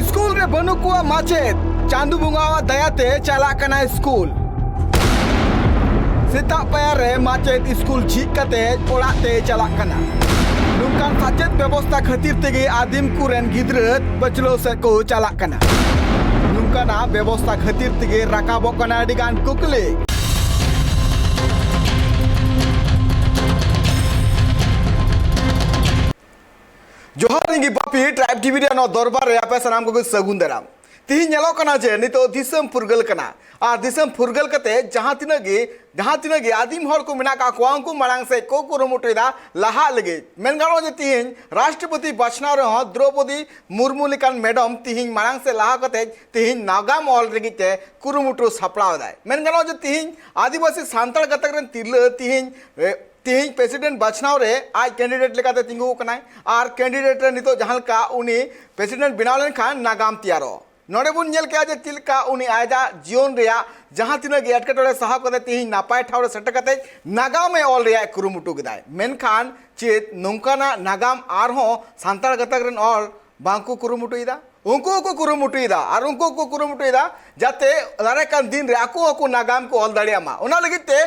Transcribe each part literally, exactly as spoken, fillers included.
School ᱨᱮ ᱵᱟᱹᱱᱩᱜ ᱠᱚᱣᱟ ᱢᱟᱪᱮᱫ᱾ ᱪᱟᱸᱫᱩ ᱵᱚᱸᱜᱟᱣᱟᱜ ᱫᱟᱭᱟᱛᱮ ᱪᱟᱞᱟᱜ ᱠᱟᱱᱟ ᱥᱠᱩᱞ᱾ ᱥᱮᱛᱟᱜ ᱯᱟᱭᱟᱨ ᱨᱮ ᱢᱟᱪᱮᱫ ᱥᱠᱩᱞ ᱡᱷᱤᱡ ᱠᱟᱛᱮ ᱚᱲᱟᱜ ᱛᱮᱭ ᱪᱟᱞᱟᱜ ᱠᱟᱱᱟ᱾ ᱱᱚᱝᱠᱟᱱ ᱥᱟᱪᱮᱫ ᱵᱮᱵᱚᱥᱛᱷᱟ ᱠᱷᱟᱹᱛᱤᱨ ᱛᱮᱜᱮ ᱟᱹᱫᱤᱢ ᱠᱚᱨᱮᱱ ᱜᱤᱫᱽᱨᱟᱹ ᱯᱟᱹᱪᱷᱞᱟᱹᱣ ᱥᱮᱫ ᱠᱚ ᱪᱟᱞᱟᱜ ᱠᱟᱱᱟ᱾ ᱱᱚᱝᱠᱟᱱᱟᱜ ᱵᱮᱵᱚᱥᱛᱷᱟ ᱠᱷᱟᱹᱛᱤᱨ ᱛᱮᱜᱮ ᱨᱟᱠᱟᱵᱚᱜ ᱠᱟᱱᱟ ᱟᱹᱰᱤ ᱜᱟᱱ ᱠᱩᱠᱞᱤ᱾ ᱡᱚᱦᱟᱨ, ᱤᱧ ᱜᱮ ᱵᱟᱯᱤ, ᱴᱨᱟᱭᱤᱵ ᱴᱤᱵᱷᱤ ᱨᱮᱭᱟᱜ ᱱᱚᱣᱟ ᱫᱚᱨᱵᱟᱨ ᱨᱮ ᱟᱯᱮ ᱥᱟᱱᱟᱢ ᱠᱚᱜᱮ ᱥᱟᱹᱜᱩᱱ ᱫᱟᱨᱟᱢ᱾ ᱛᱤᱦᱤᱧ ᱧᱮᱞᱚᱜ ᱠᱟᱱᱟ ᱡᱮ ᱱᱤᱛᱚᱜ ᱫᱤᱥᱚᱢ ᱯᱷᱩᱨᱜᱟᱹᱞ ᱠᱟᱱᱟ, ᱟᱨ ᱫᱤᱥᱚᱢ ᱯᱷᱩᱨᱜᱟᱹᱞ ᱠᱟᱛᱮ ᱡᱟᱦᱟᱸ ᱛᱤᱱᱟᱹᱜ ᱜᱮ, ᱡᱟᱦᱟᱸ ᱛᱤᱱᱟᱹᱜ ᱜᱮ ᱟᱹᱫᱤᱢ ᱦᱚᱲ ᱠᱚ ᱢᱮᱱᱟᱜ ᱠᱟᱜ ᱠᱚᱣᱟ, ᱩᱱᱠᱩ ᱢᱟᱲᱟᱝ ᱥᱮᱫ ᱠᱚ ᱠᱩᱨᱩᱢᱩᱴᱩᱭᱮᱫᱟ ᱞᱟᱦᱟᱜ ᱞᱟᱹᱜᱤᱫ᱾ ᱢᱮᱱ ᱜᱟᱱᱚᱜᱼᱟ ᱡᱮ ᱛᱤᱦᱤᱧ ᱨᱟᱥᱴᱨᱚᱯᱚᱛᱤ ᱵᱟᱪᱷᱱᱟᱣ ᱨᱮᱦᱚᱸ ᱫᱨᱚᱣᱯᱚᱫᱤ ᱢᱩᱨᱢᱩ ᱞᱮᱠᱟᱱ ᱢᱮᱰᱟᱢ ᱛᱤᱦᱤᱧ ᱢᱟᱲᱟᱝ ᱥᱮᱫ ᱞᱟᱦᱟ ᱠᱟᱛᱮ ᱛᱤᱦᱤᱧ ᱱᱟᱜᱟᱢ ᱚᱞ ᱞᱟᱹᱜᱤᱫ ᱛᱮ ᱠᱩᱨᱩᱢᱩᱴᱩ ᱥᱟᱯᱲᱟᱣ ᱮᱫᱟᱭ᱾ ᱢᱮᱱ ᱜᱟᱱᱚᱜᱼᱟ ᱡᱮ ᱛᱤᱦᱤᱧ ᱟᱹᱫᱤᱵᱟᱹᱥᱤ ᱥᱟᱱᱛᱟᱲ ᱜᱟᱛᱟᱠ ᱨᱮᱱ ᱛᱤᱨᱞᱟᱹ ᱛᱤᱦᱤᱧ, ᱮ, ᱛᱤᱦᱤᱧ ᱯᱨᱮᱥᱤᱰᱮᱱᱴ ᱵᱟᱪᱷᱱᱟᱣ ᱨᱮ ᱟᱡ ᱠᱮᱱᱰᱤᱰᱮᱴ ᱞᱮᱠᱟᱛᱮ ᱛᱤᱸᱜᱩ ᱟᱠᱟᱱᱟᱭ᱾ ᱟᱨ ᱠᱮᱱᱰᱤᱰᱮᱴ ᱨᱮ ᱱᱤᱛᱚᱜ ᱡᱟᱦᱟᱸ ᱞᱮᱠᱟ ᱩᱱᱤ ᱯᱨᱮᱥᱤᱰᱮᱱᱴ ᱵᱮᱱᱟᱣ ᱞᱮᱱᱠᱷᱟᱱ ᱱᱟᱜᱟᱢ ᱛᱮᱭᱟᱨᱚᱜᱼᱟ᱾ ᱱᱚᱰᱮ ᱵᱚᱱ ᱧᱮᱞ ᱠᱮᱜᱼᱟ ᱡᱮ ᱪᱮᱫ ᱞᱮᱠᱟ ᱩᱱᱤ ᱟᱡᱟᱜ ᱡᱤᱭᱚᱱ ᱨᱮᱭᱟᱜ ᱡᱟᱦᱟᱸ ᱛᱤᱱᱟᱹᱜ ᱜᱮ ᱮᱴᱠᱮᱴᱚᱬᱮ ᱥᱟᱦᱟᱣ ᱠᱟᱛᱮ ᱛᱤᱦᱤᱧ ᱱᱟᱯᱟᱭ ᱴᱷᱟᱶ ᱨᱮ ᱥᱮᱴᱮᱨ ᱠᱟᱛᱮ ᱱᱟᱜᱟᱢ ᱮ ᱚᱞ ᱨᱮᱭᱟᱜ ᱮ ᱠᱩᱨᱩᱢᱩᱴᱩ ᱠᱮᱫᱟᱭ᱾ ᱢᱮᱱᱠᱷᱟᱱ ᱪᱮᱫ ᱱᱚᱝᱠᱟᱱᱟᱜ ᱱᱟᱜᱟᱢ ᱟᱨᱦᱚᱸ ᱥᱟᱱᱛᱟᱲ ᱜᱟᱛᱟᱠ ᱨᱮᱱ ᱦᱚᱲ ᱵᱟᱝ ᱠᱚ ᱠᱩᱨᱩᱢᱩᱴᱩᱭᱮᱫᱟ? ᱩᱱᱠᱩ ᱦᱚᱸᱠᱚ ᱠᱩᱨᱩᱢᱩᱴᱩᱭᱮᱫᱟ, ᱟᱨ ᱩᱱᱠᱩ ᱦᱚᱸᱠᱚ ᱠᱩᱨᱩᱢᱩᱴᱩᱭᱮᱫᱟ ᱡᱟᱛᱮ ᱫᱟᱨᱟᱭ ᱠᱟᱱ ᱫᱤᱱ ᱨᱮ ᱟᱠᱚ ᱦᱚᱸᱠᱚ ᱱᱟᱜᱟᱢ ᱠᱚ ᱚᱞ ᱫᱟᱲᱮᱭᱟᱜ ᱢᱟ᱾ ᱚᱱᱟ ᱞᱟᱹᱜᱤᱫ ᱛᱮ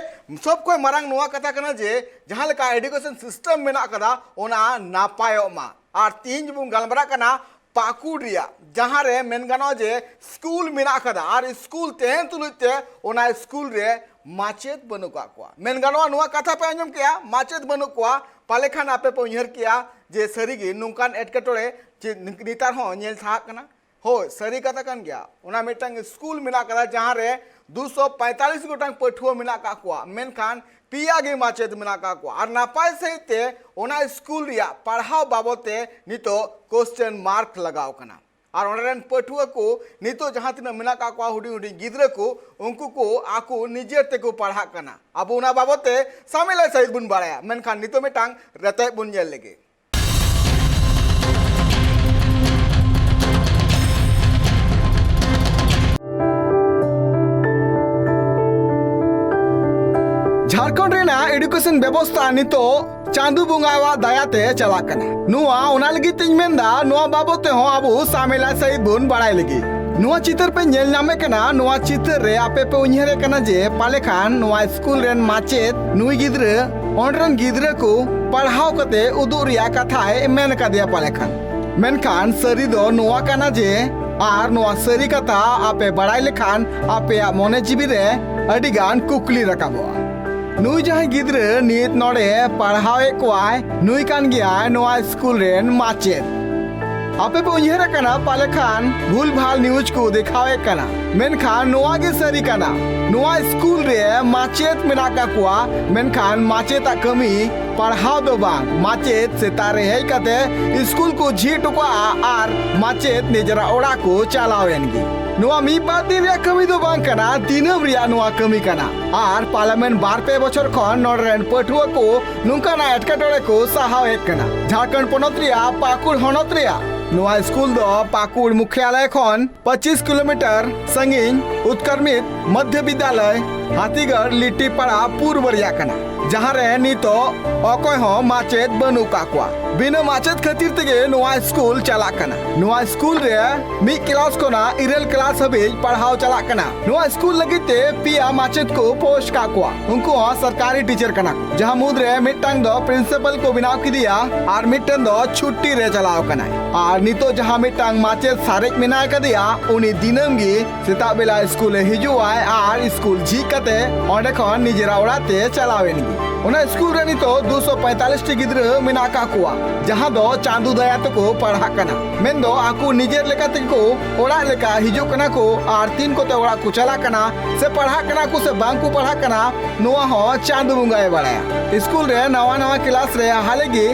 ᱥᱚᱵ ᱠᱷᱚᱱ ᱢᱟᱨᱟᱝ ᱱᱚᱣᱟ ᱠᱟᱛᱷᱟ ᱠᱟᱱᱟ ᱡᱮ ᱡᱟᱦᱟᱸ ᱞᱮᱠᱟ ᱮᱰᱩᱠᱮᱥᱚᱱ ᱥᱤᱥᱴᱮᱢ ᱢᱮᱱᱟᱜ ᱠᱟᱫᱟ, ᱚᱱᱟ ᱱᱟᱯᱟᱭᱚᱜ ᱢᱟ᱾ ᱟᱨ ᱛᱤᱦᱤᱧ ᱡᱮᱵᱚᱱ ᱜᱟᱞᱢᱟᱨᱟᱜ ᱠᱟᱱᱟ ᱯᱟᱹᱠᱩᱲ ᱨᱮᱭᱟᱜ, ᱡᱟᱦᱟᱸ ᱨᱮ ᱢᱮᱱ ᱜᱟᱱᱚᱜᱼᱟ ᱡᱮ ᱥᱠᱩᱞ ᱢᱮᱱᱟᱜ ᱠᱟᱫᱟ, ᱟᱨ ᱥᱠᱩᱞ ᱛᱟᱦᱮᱱ ᱛᱩᱞᱩᱡ ᱛᱮ ᱚᱱᱟ ᱥᱠᱩᱞ ᱨᱮ ᱢᱟᱪᱮᱫ ᱵᱟᱹᱱᱩᱜ ᱠᱟᱜ ᱠᱚᱣᱟ᱾ ᱢᱮᱱ ᱜᱟᱱᱚᱜᱼᱟ ᱱᱚᱣᱟ ᱠᱟᱛᱷᱟ ᱯᱮ ᱟᱸᱡᱚᱢ ᱠᱮᱜᱼᱟ, ᱢᱟᱪᱮᱫ ᱵᱟᱹᱱᱩᱜ ᱠᱚᱣᱟ᱾ ᱯᱟᱞᱮ ᱠᱷᱟᱱ ᱟᱯᱮ ᱯᱮ ᱩᱭᱦᱟᱹᱨ ᱠᱮᱜᱼᱟ ᱡᱮ ᱥᱟᱹᱨᱤᱜᱮ ᱱᱚᱝᱠᱟᱱ ᱮᱴᱠᱮᱴᱚᱬᱮ ᱪᱮᱫ ᱱᱮᱛᱟᱨ ᱦᱚᱸ ᱧᱮᱞ ᱥᱟᱦᱟᱜ ᱠᱟᱱᱟ? ᱦᱳᱭ, ᱥᱟᱹᱨᱤ ᱠᱟᱛᱷᱟ ᱠᱟᱱ ᱜᱮᱭᱟ᱾ ᱚᱱᱟ ᱢᱤᱫᱴᱟᱝ ᱥᱠᱩᱞ ᱢᱮᱱᱟᱜ ᱠᱟᱫᱟ, ᱡᱟᱦᱟᱸ ᱨᱮ ᱫᱩᱥᱚ ᱯᱚᱸᱭᱛᱟᱞᱤᱥ ᱜᱚᱴᱟᱝ ᱯᱟᱹᱴᱷᱩᱣᱟᱹ ᱢᱮᱱᱟᱜ ᱠᱟᱜ ᱠᱚᱣᱟ, ᱢᱮᱱᱠᱷᱟᱱ ᱯᱮᱭᱟ ᱜᱮ ᱢᱟᱪᱮᱫ ᱢᱮᱱᱟᱜ ᱠᱟᱜ ᱠᱚᱣᱟ᱾ ᱟᱨ ᱱᱟᱯᱟᱭ ᱥᱟᱺᱦᱤᱡ ᱛᱮ ᱚᱱᱟ ᱥᱠᱩᱞ ᱨᱮᱭᱟᱜ ᱯᱟᱲᱦᱟᱣ ᱵᱟᱵᱚᱫ ᱛᱮ ᱱᱤᱛᱚᱜ ᱠᱚᱥᱪᱮᱱ ᱢᱟᱨᱠ ᱞᱟᱜᱟᱣ ᱠᱟᱱᱟ᱾ ᱟᱨ ᱚᱸᱰᱮ ᱨᱮᱱ ᱯᱟᱹᱴᱷᱩᱣᱟᱹ ᱠᱚ ᱱᱤᱛᱚᱜ ᱡᱟᱦᱟᱸ ᱛᱤᱱᱟᱹᱜ ᱢᱮᱱᱟᱜ ᱠᱟᱜ ᱠᱚᱣᱟ, ᱦᱩᱰᱤᱧ ᱦᱩᱰᱤᱧ ᱜᱤᱫᱽᱨᱟᱹ ᱠᱚ, ᱩᱱᱠᱩ ᱠᱚ ᱟᱠᱚ ᱱᱤᱡᱮ ᱛᱮᱠᱚ ᱯᱟᱲᱦᱟᱜ ᱠᱟᱱᱟ᱾ ᱟᱵᱚ ᱚᱱᱟ ᱵᱟᱵᱚᱫ ᱛᱮ ᱥᱟᱢᱮᱞᱟᱭ ᱥᱟᱺᱦᱤᱡ ᱵᱚᱱ ᱵᱟᱲᱟᱭᱟ, ᱢᱮᱱᱠᱷᱟᱱ ᱱᱤᱛᱚᱜ ᱢᱤᱫᱴᱟᱝ ᱨᱮᱛᱮᱫ ᱵᱚᱱ ᱧᱮᱞ ᱞᱮᱜᱮ᱾ ᱡᱷᱟᱲᱠᱷᱚᱸᱰ ᱨᱮᱱᱟᱜ ᱮᱰᱩᱠᱮᱥᱚᱱ ᱵᱮᱵᱚᱥᱛᱷᱟ ᱱᱤᱛᱚᱜ ᱪᱟᱸᱫᱩ ᱵᱚᱸᱜᱟᱣᱟᱜ ᱫᱟᱭᱟᱛᱮ ᱪᱟᱞᱟᱜ ᱠᱟᱱᱟ᱾ ᱱᱚᱣᱟ ᱚᱱᱟ ᱞᱟᱹᱜᱤᱫ ᱛᱤᱧ ᱢᱮᱱᱫᱟ, ᱱᱚᱣᱟ ᱵᱟᱵᱚᱫ ᱛᱮᱦᱚᱸ ᱟᱵᱚ ᱥᱟᱢᱮᱞᱟ ᱥᱟᱹᱦᱤᱡ ᱵᱚᱱ ᱵᱟᱲᱟᱭ ᱞᱟᱹᱜᱤᱫ᱾ ᱱᱚᱣᱟ ᱪᱤᱛᱟᱹᱨ ᱯᱮ ᱧᱮᱞ ᱧᱟᱢᱮᱫ ᱠᱟᱱᱟ, ᱱᱚᱣᱟ ᱪᱤᱛᱟᱹᱨ ᱨᱮ ᱟᱯᱮ ᱯᱮ ᱩᱭᱦᱟᱹᱨᱮᱫ ᱠᱟᱱᱟ ᱡᱮ ᱯᱟᱞᱮ ᱠᱷᱟᱱ ᱱᱚᱣᱟ ᱥᱠᱩᱞ ᱨᱮᱱ ᱢᱟᱪᱮᱫ ᱱᱩᱭ ᱜᱤᱫᱽᱨᱟᱹ ᱚᱸᱰᱮ ᱨᱮᱱ ᱜᱤᱫᱽᱨᱟᱹ ᱠᱚ ᱯᱟᱲᱦᱟᱣ ᱠᱟᱛᱮ ᱩᱫᱩᱜ ᱨᱮᱭᱟᱜ ᱠᱟᱛᱷᱟᱭ ᱢᱮᱱ ᱠᱟᱫᱮᱭᱟ ᱯᱟᱞᱮ ᱠᱷᱟᱱ᱾ ᱢᱮᱱᱠᱷᱟᱱ ᱥᱟᱹᱨᱤ ᱫᱚ ᱱᱚᱣᱟ ᱠᱟᱱᱟ ᱡᱮ, ᱟᱨ ᱱᱚᱣᱟ ᱥᱟᱹᱨᱤ ᱠᱟᱛᱷᱟ ᱟᱯᱮ ᱵᱟᱲᱟᱭ ᱞᱮᱠᱷᱟᱱ ᱟᱯᱮᱭᱟᱜ ᱢᱚᱱᱮ ᱡᱤᱣᱤ ᱨᱮ ᱟᱹᱰᱤ ᱜᱟᱱ ᱠᱩᱠᱞᱤ ᱨᱟᱠᱟᱵᱚᱜᱼᱟ᱾ ᱱᱩᱭ ᱡᱟᱦᱟᱸᱭ ᱜᱤᱫᱽᱨᱟᱹ ᱱᱤᱛ ᱱᱚᱰᱮ ᱯᱟᱲᱦᱟᱣᱮᱫ ᱠᱚᱣᱟᱭ, ᱱᱩᱭ ᱠᱟᱱ ᱜᱮᱭᱟᱭ ᱱᱚᱣᱟ ᱥᱠᱩᱞ ᱨᱮᱱ ᱢᱟᱪᱮᱫ᱾ ᱟᱯᱮ ᱯᱮ ᱩᱭᱦᱟᱹᱨ ᱟᱠᱟᱱᱟ ᱯᱟᱞᱮ ᱠᱷᱟᱱ ᱵᱷᱩᱞ ᱵᱷᱟᱞ ᱱᱤᱭᱩᱡᱽ ᱠᱚ ᱫᱮᱠᱷᱟᱣᱮᱫ ᱠᱟᱱᱟ, ᱢᱮᱱᱠᱷᱟᱱ ᱱᱚᱣᱟ ᱜᱮ ᱥᱟᱹᱨᱤ ᱠᱟᱱᱟ᱾ ᱱᱚᱣᱟ ᱥᱠᱩᱞ ᱨᱮ ᱢᱟᱪᱮᱫ ᱢᱮᱱᱟᱜ ᱠᱟᱜ ᱠᱚᱣᱟ, ᱢᱮᱱᱠᱷᱟᱱ ᱢᱟᱪᱮᱫᱟᱜ ᱠᱟᱹᱢᱤ ᱯᱟᱲᱦᱟᱣ ᱫᱚ ᱵᱟᱝ, ᱢᱟᱪᱮᱫ ᱥᱮᱛᱟᱜ ᱨᱮ ᱦᱮᱡ ᱠᱟᱛᱮ ᱥᱠᱩᱞ ᱠᱚ ᱡᱷᱤᱡ ᱦᱚᱴᱚ ᱠᱟᱜᱼᱟ ᱟᱨ ᱢᱟᱪᱮᱫ ᱱᱤᱡᱮᱨᱟᱜ ᱚᱲᱟᱜ ᱠᱚ ᱪᱟᱞᱟᱣ ᱮᱱ ᱜᱮ᱾ ᱱᱚᱣᱟ ᱢᱤᱫ ᱵᱟᱨ ᱫᱤᱱ ᱨᱮᱭᱟᱜ ᱠᱟᱹᱢᱤ ᱫᱚ ᱵᱟᱝ ᱠᱟᱱᱟ, ᱫᱤᱱᱟᱹᱢ ᱨᱮᱭᱟᱜ ᱱᱚᱣᱟ ᱠᱟᱹᱢᱤ ᱠᱟᱱᱟ᱾ ᱟᱨ ᱯᱟᱨᱞᱟᱢᱮᱱᱴ ᱵᱟᱨ ᱯᱮ ᱵᱚᱪᱷᱚᱨ ᱠᱷᱚᱱ ᱱᱚᱰᱮ ᱨᱮᱱ ᱯᱟᱹᱴᱷᱩᱣᱟᱹ ᱠᱚ ᱱᱚᱝᱠᱟᱱᱟᱜ ᱮᱴᱠᱮᱴᱚᱬᱮ ᱠᱚ ᱥᱟᱦᱟᱣᱮᱫ ᱠᱟᱱᱟ᱾ ᱡᱷᱟᱲᱠᱷᱚᱸᱰ ᱯᱚᱱᱚᱛ ᱨᱮᱭᱟᱜ ᱯᱟᱹᱠᱩᱲ ᱦᱚᱱᱚᱛ ᱨᱮᱭᱟᱜ ᱱᱚᱣᱟ ᱥᱠᱩᱞ ᱫᱚ ᱯᱟᱹᱠᱩᱲ ᱢᱩᱠᱷᱭᱟᱞᱚᱭ ᱠᱷᱚᱱ ᱯᱚᱸᱪᱤᱥ ᱠᱤᱞᱳᱢᱤᱴᱟᱨ ᱥᱟᱺᱜᱤᱧ ᱩᱛᱠᱚᱨᱢᱤᱛ ᱢᱚᱫᱷᱭᱚ ᱵᱤᱫᱽᱭᱟᱞᱚᱭ ᱦᱟᱛᱤᱜᱚᱲ ᱞᱤᱴᱤᱯᱟᱲᱟ ᱯᱩᱨᱵᱚ ᱨᱮᱭᱟᱜ ᱠᱟᱱᱟ, ᱡᱟᱦᱟᱸ ᱨᱮ ᱱᱤᱛᱚᱜ ᱚᱠᱚᱭ ᱦᱚᱸ ᱢᱟᱪᱮᱫ ᱵᱟᱹᱱᱩᱜ ᱠᱟᱜ ᱠᱚᱣᱟ᱾ ᱵᱤᱱᱟᱹ ᱢᱟᱪᱮᱫ ᱠᱷᱟᱹᱛᱤᱨ ᱛᱮᱜᱮ ᱱᱚᱣᱟ ᱥᱠᱩᱞ ᱪᱟᱞᱟᱜ ᱠᱟᱱᱟ᱾ ᱱᱚᱣᱟ ᱥᱠᱩᱞ ᱨᱮ ᱢᱤᱫ ᱠᱞᱟᱥ ᱠᱷᱚᱱᱟᱜ ᱤᱨᱟᱹᱞ ᱠᱞᱟᱥ ᱦᱟᱹᱵᱤᱡ ᱯᱟᱲᱦᱟᱣ ᱪᱟᱞᱟᱜ ᱠᱟᱱᱟ᱾ ᱱᱚᱣᱟ ᱥᱠᱩᱞ ᱞᱟᱹᱜᱤᱫ ᱛᱮ ᱯᱮᱭᱟ ᱢᱟᱪᱮᱫ ᱠᱚ ᱯᱳᱥᱴ ᱠᱟᱜ ᱠᱚᱣᱟ᱾ ᱩᱱᱠᱩ ᱦᱚᱸ ᱥᱚᱨᱠᱟᱨᱤ ᱴᱤᱪᱟᱨ ᱠᱟᱱᱟ ᱠᱚ, ᱡᱟᱦᱟᱸ ᱢᱩᱫᱽᱨᱮ ᱢᱤᱫᱴᱟᱝ ᱫᱚ ᱯᱨᱤᱱᱥᱤᱯᱟᱞ ᱠᱚ ᱵᱮᱱᱟᱣ ᱠᱮᱫᱮᱭᱟ ᱟᱨ ᱢᱤᱫᱴᱟᱝ ᱫᱚ ᱪᱷᱩᱴᱴᱤ ᱨᱮ ᱪᱟᱞᱟᱣ ᱠᱟᱱᱟᱭ᱾ ᱟᱨ ᱱᱤᱛᱚᱜ ᱡᱟᱦᱟᱸ ᱢᱤᱫᱴᱟᱝ ᱢᱟᱪᱮᱫ ᱥᱟᱨᱮᱡ ᱢᱮᱱᱟᱭ ᱠᱟᱫᱮᱭᱟ, ᱩᱱᱤ ᱫᱤᱱᱟᱹᱢ ᱜᱮ ᱥᱮᱛᱟᱜ ᱵᱮᱞᱟ ᱥᱠᱩᱞᱮ ᱦᱤᱡᱩᱜᱼᱟᱭ ᱟᱨ ᱥᱠᱩᱞ ᱡᱷᱤᱡ ᱠᱟᱛᱮ ᱚᱸᱰᱮ ᱠᱷᱚᱱ ᱱᱤᱡᱮᱨᱟᱜ ᱚᱲᱟᱜ ᱛᱮ ᱪᱟᱞᱟᱣ ᱮᱱ ᱜᱮ᱾ ᱚᱱᱟ ᱥᱠᱩᱞ ᱨᱮ ᱱᱤᱛᱚᱜ ᱫᱩᱥᱚ ᱯᱚᱸᱭᱛᱟᱞᱤᱥ ᱴᱤ ᱜᱤᱫᱽᱨᱟᱹ ᱢᱮᱱᱟᱜ ᱟᱠᱟᱫ ᱠᱚᱣᱟ, ᱡᱟᱦᱟᱸ ᱫᱚ ᱪᱟᱸᱫᱩ ᱫᱟᱭᱟ ᱛᱮᱠᱚ ᱯᱟᱲᱦᱟᱜ ᱠᱟᱱᱟ᱾ ᱢᱮᱱᱫᱚ ᱟᱠᱚ ᱱᱤᱡᱮᱨ ᱞᱮᱠᱟ ᱛᱮᱜᱮ ᱠᱚ ᱚᱲᱟᱜ ᱞᱮᱠᱟ ᱦᱤᱡᱩᱜ ᱠᱟᱱᱟ ᱠᱚ ᱟᱨ ᱛᱤᱱ ᱠᱚᱛᱮ ᱚᱲᱟᱜ ᱠᱚ ᱪᱟᱞᱟᱜ ᱠᱟᱱᱟ ᱥᱮ ᱯᱟᱲᱦᱟᱜ ᱠᱟᱱᱟ ᱠᱚ ᱥᱮ ᱵᱟᱝ ᱠᱚ ᱯᱟᱲᱦᱟᱜ ᱠᱟᱱᱟ, ᱱᱚᱣᱟ ᱦᱚᱸ ᱪᱟᱸᱫᱩ ᱵᱚᱸᱜᱟᱭ ᱵᱟᱲᱟᱭᱟ᱾ ᱥᱠᱩᱞ ᱨᱮ ᱱᱟᱣᱟ ᱱᱟᱣᱟ ᱠᱞᱟᱥ ᱨᱮ ᱦᱟᱞᱮ ᱜᱮ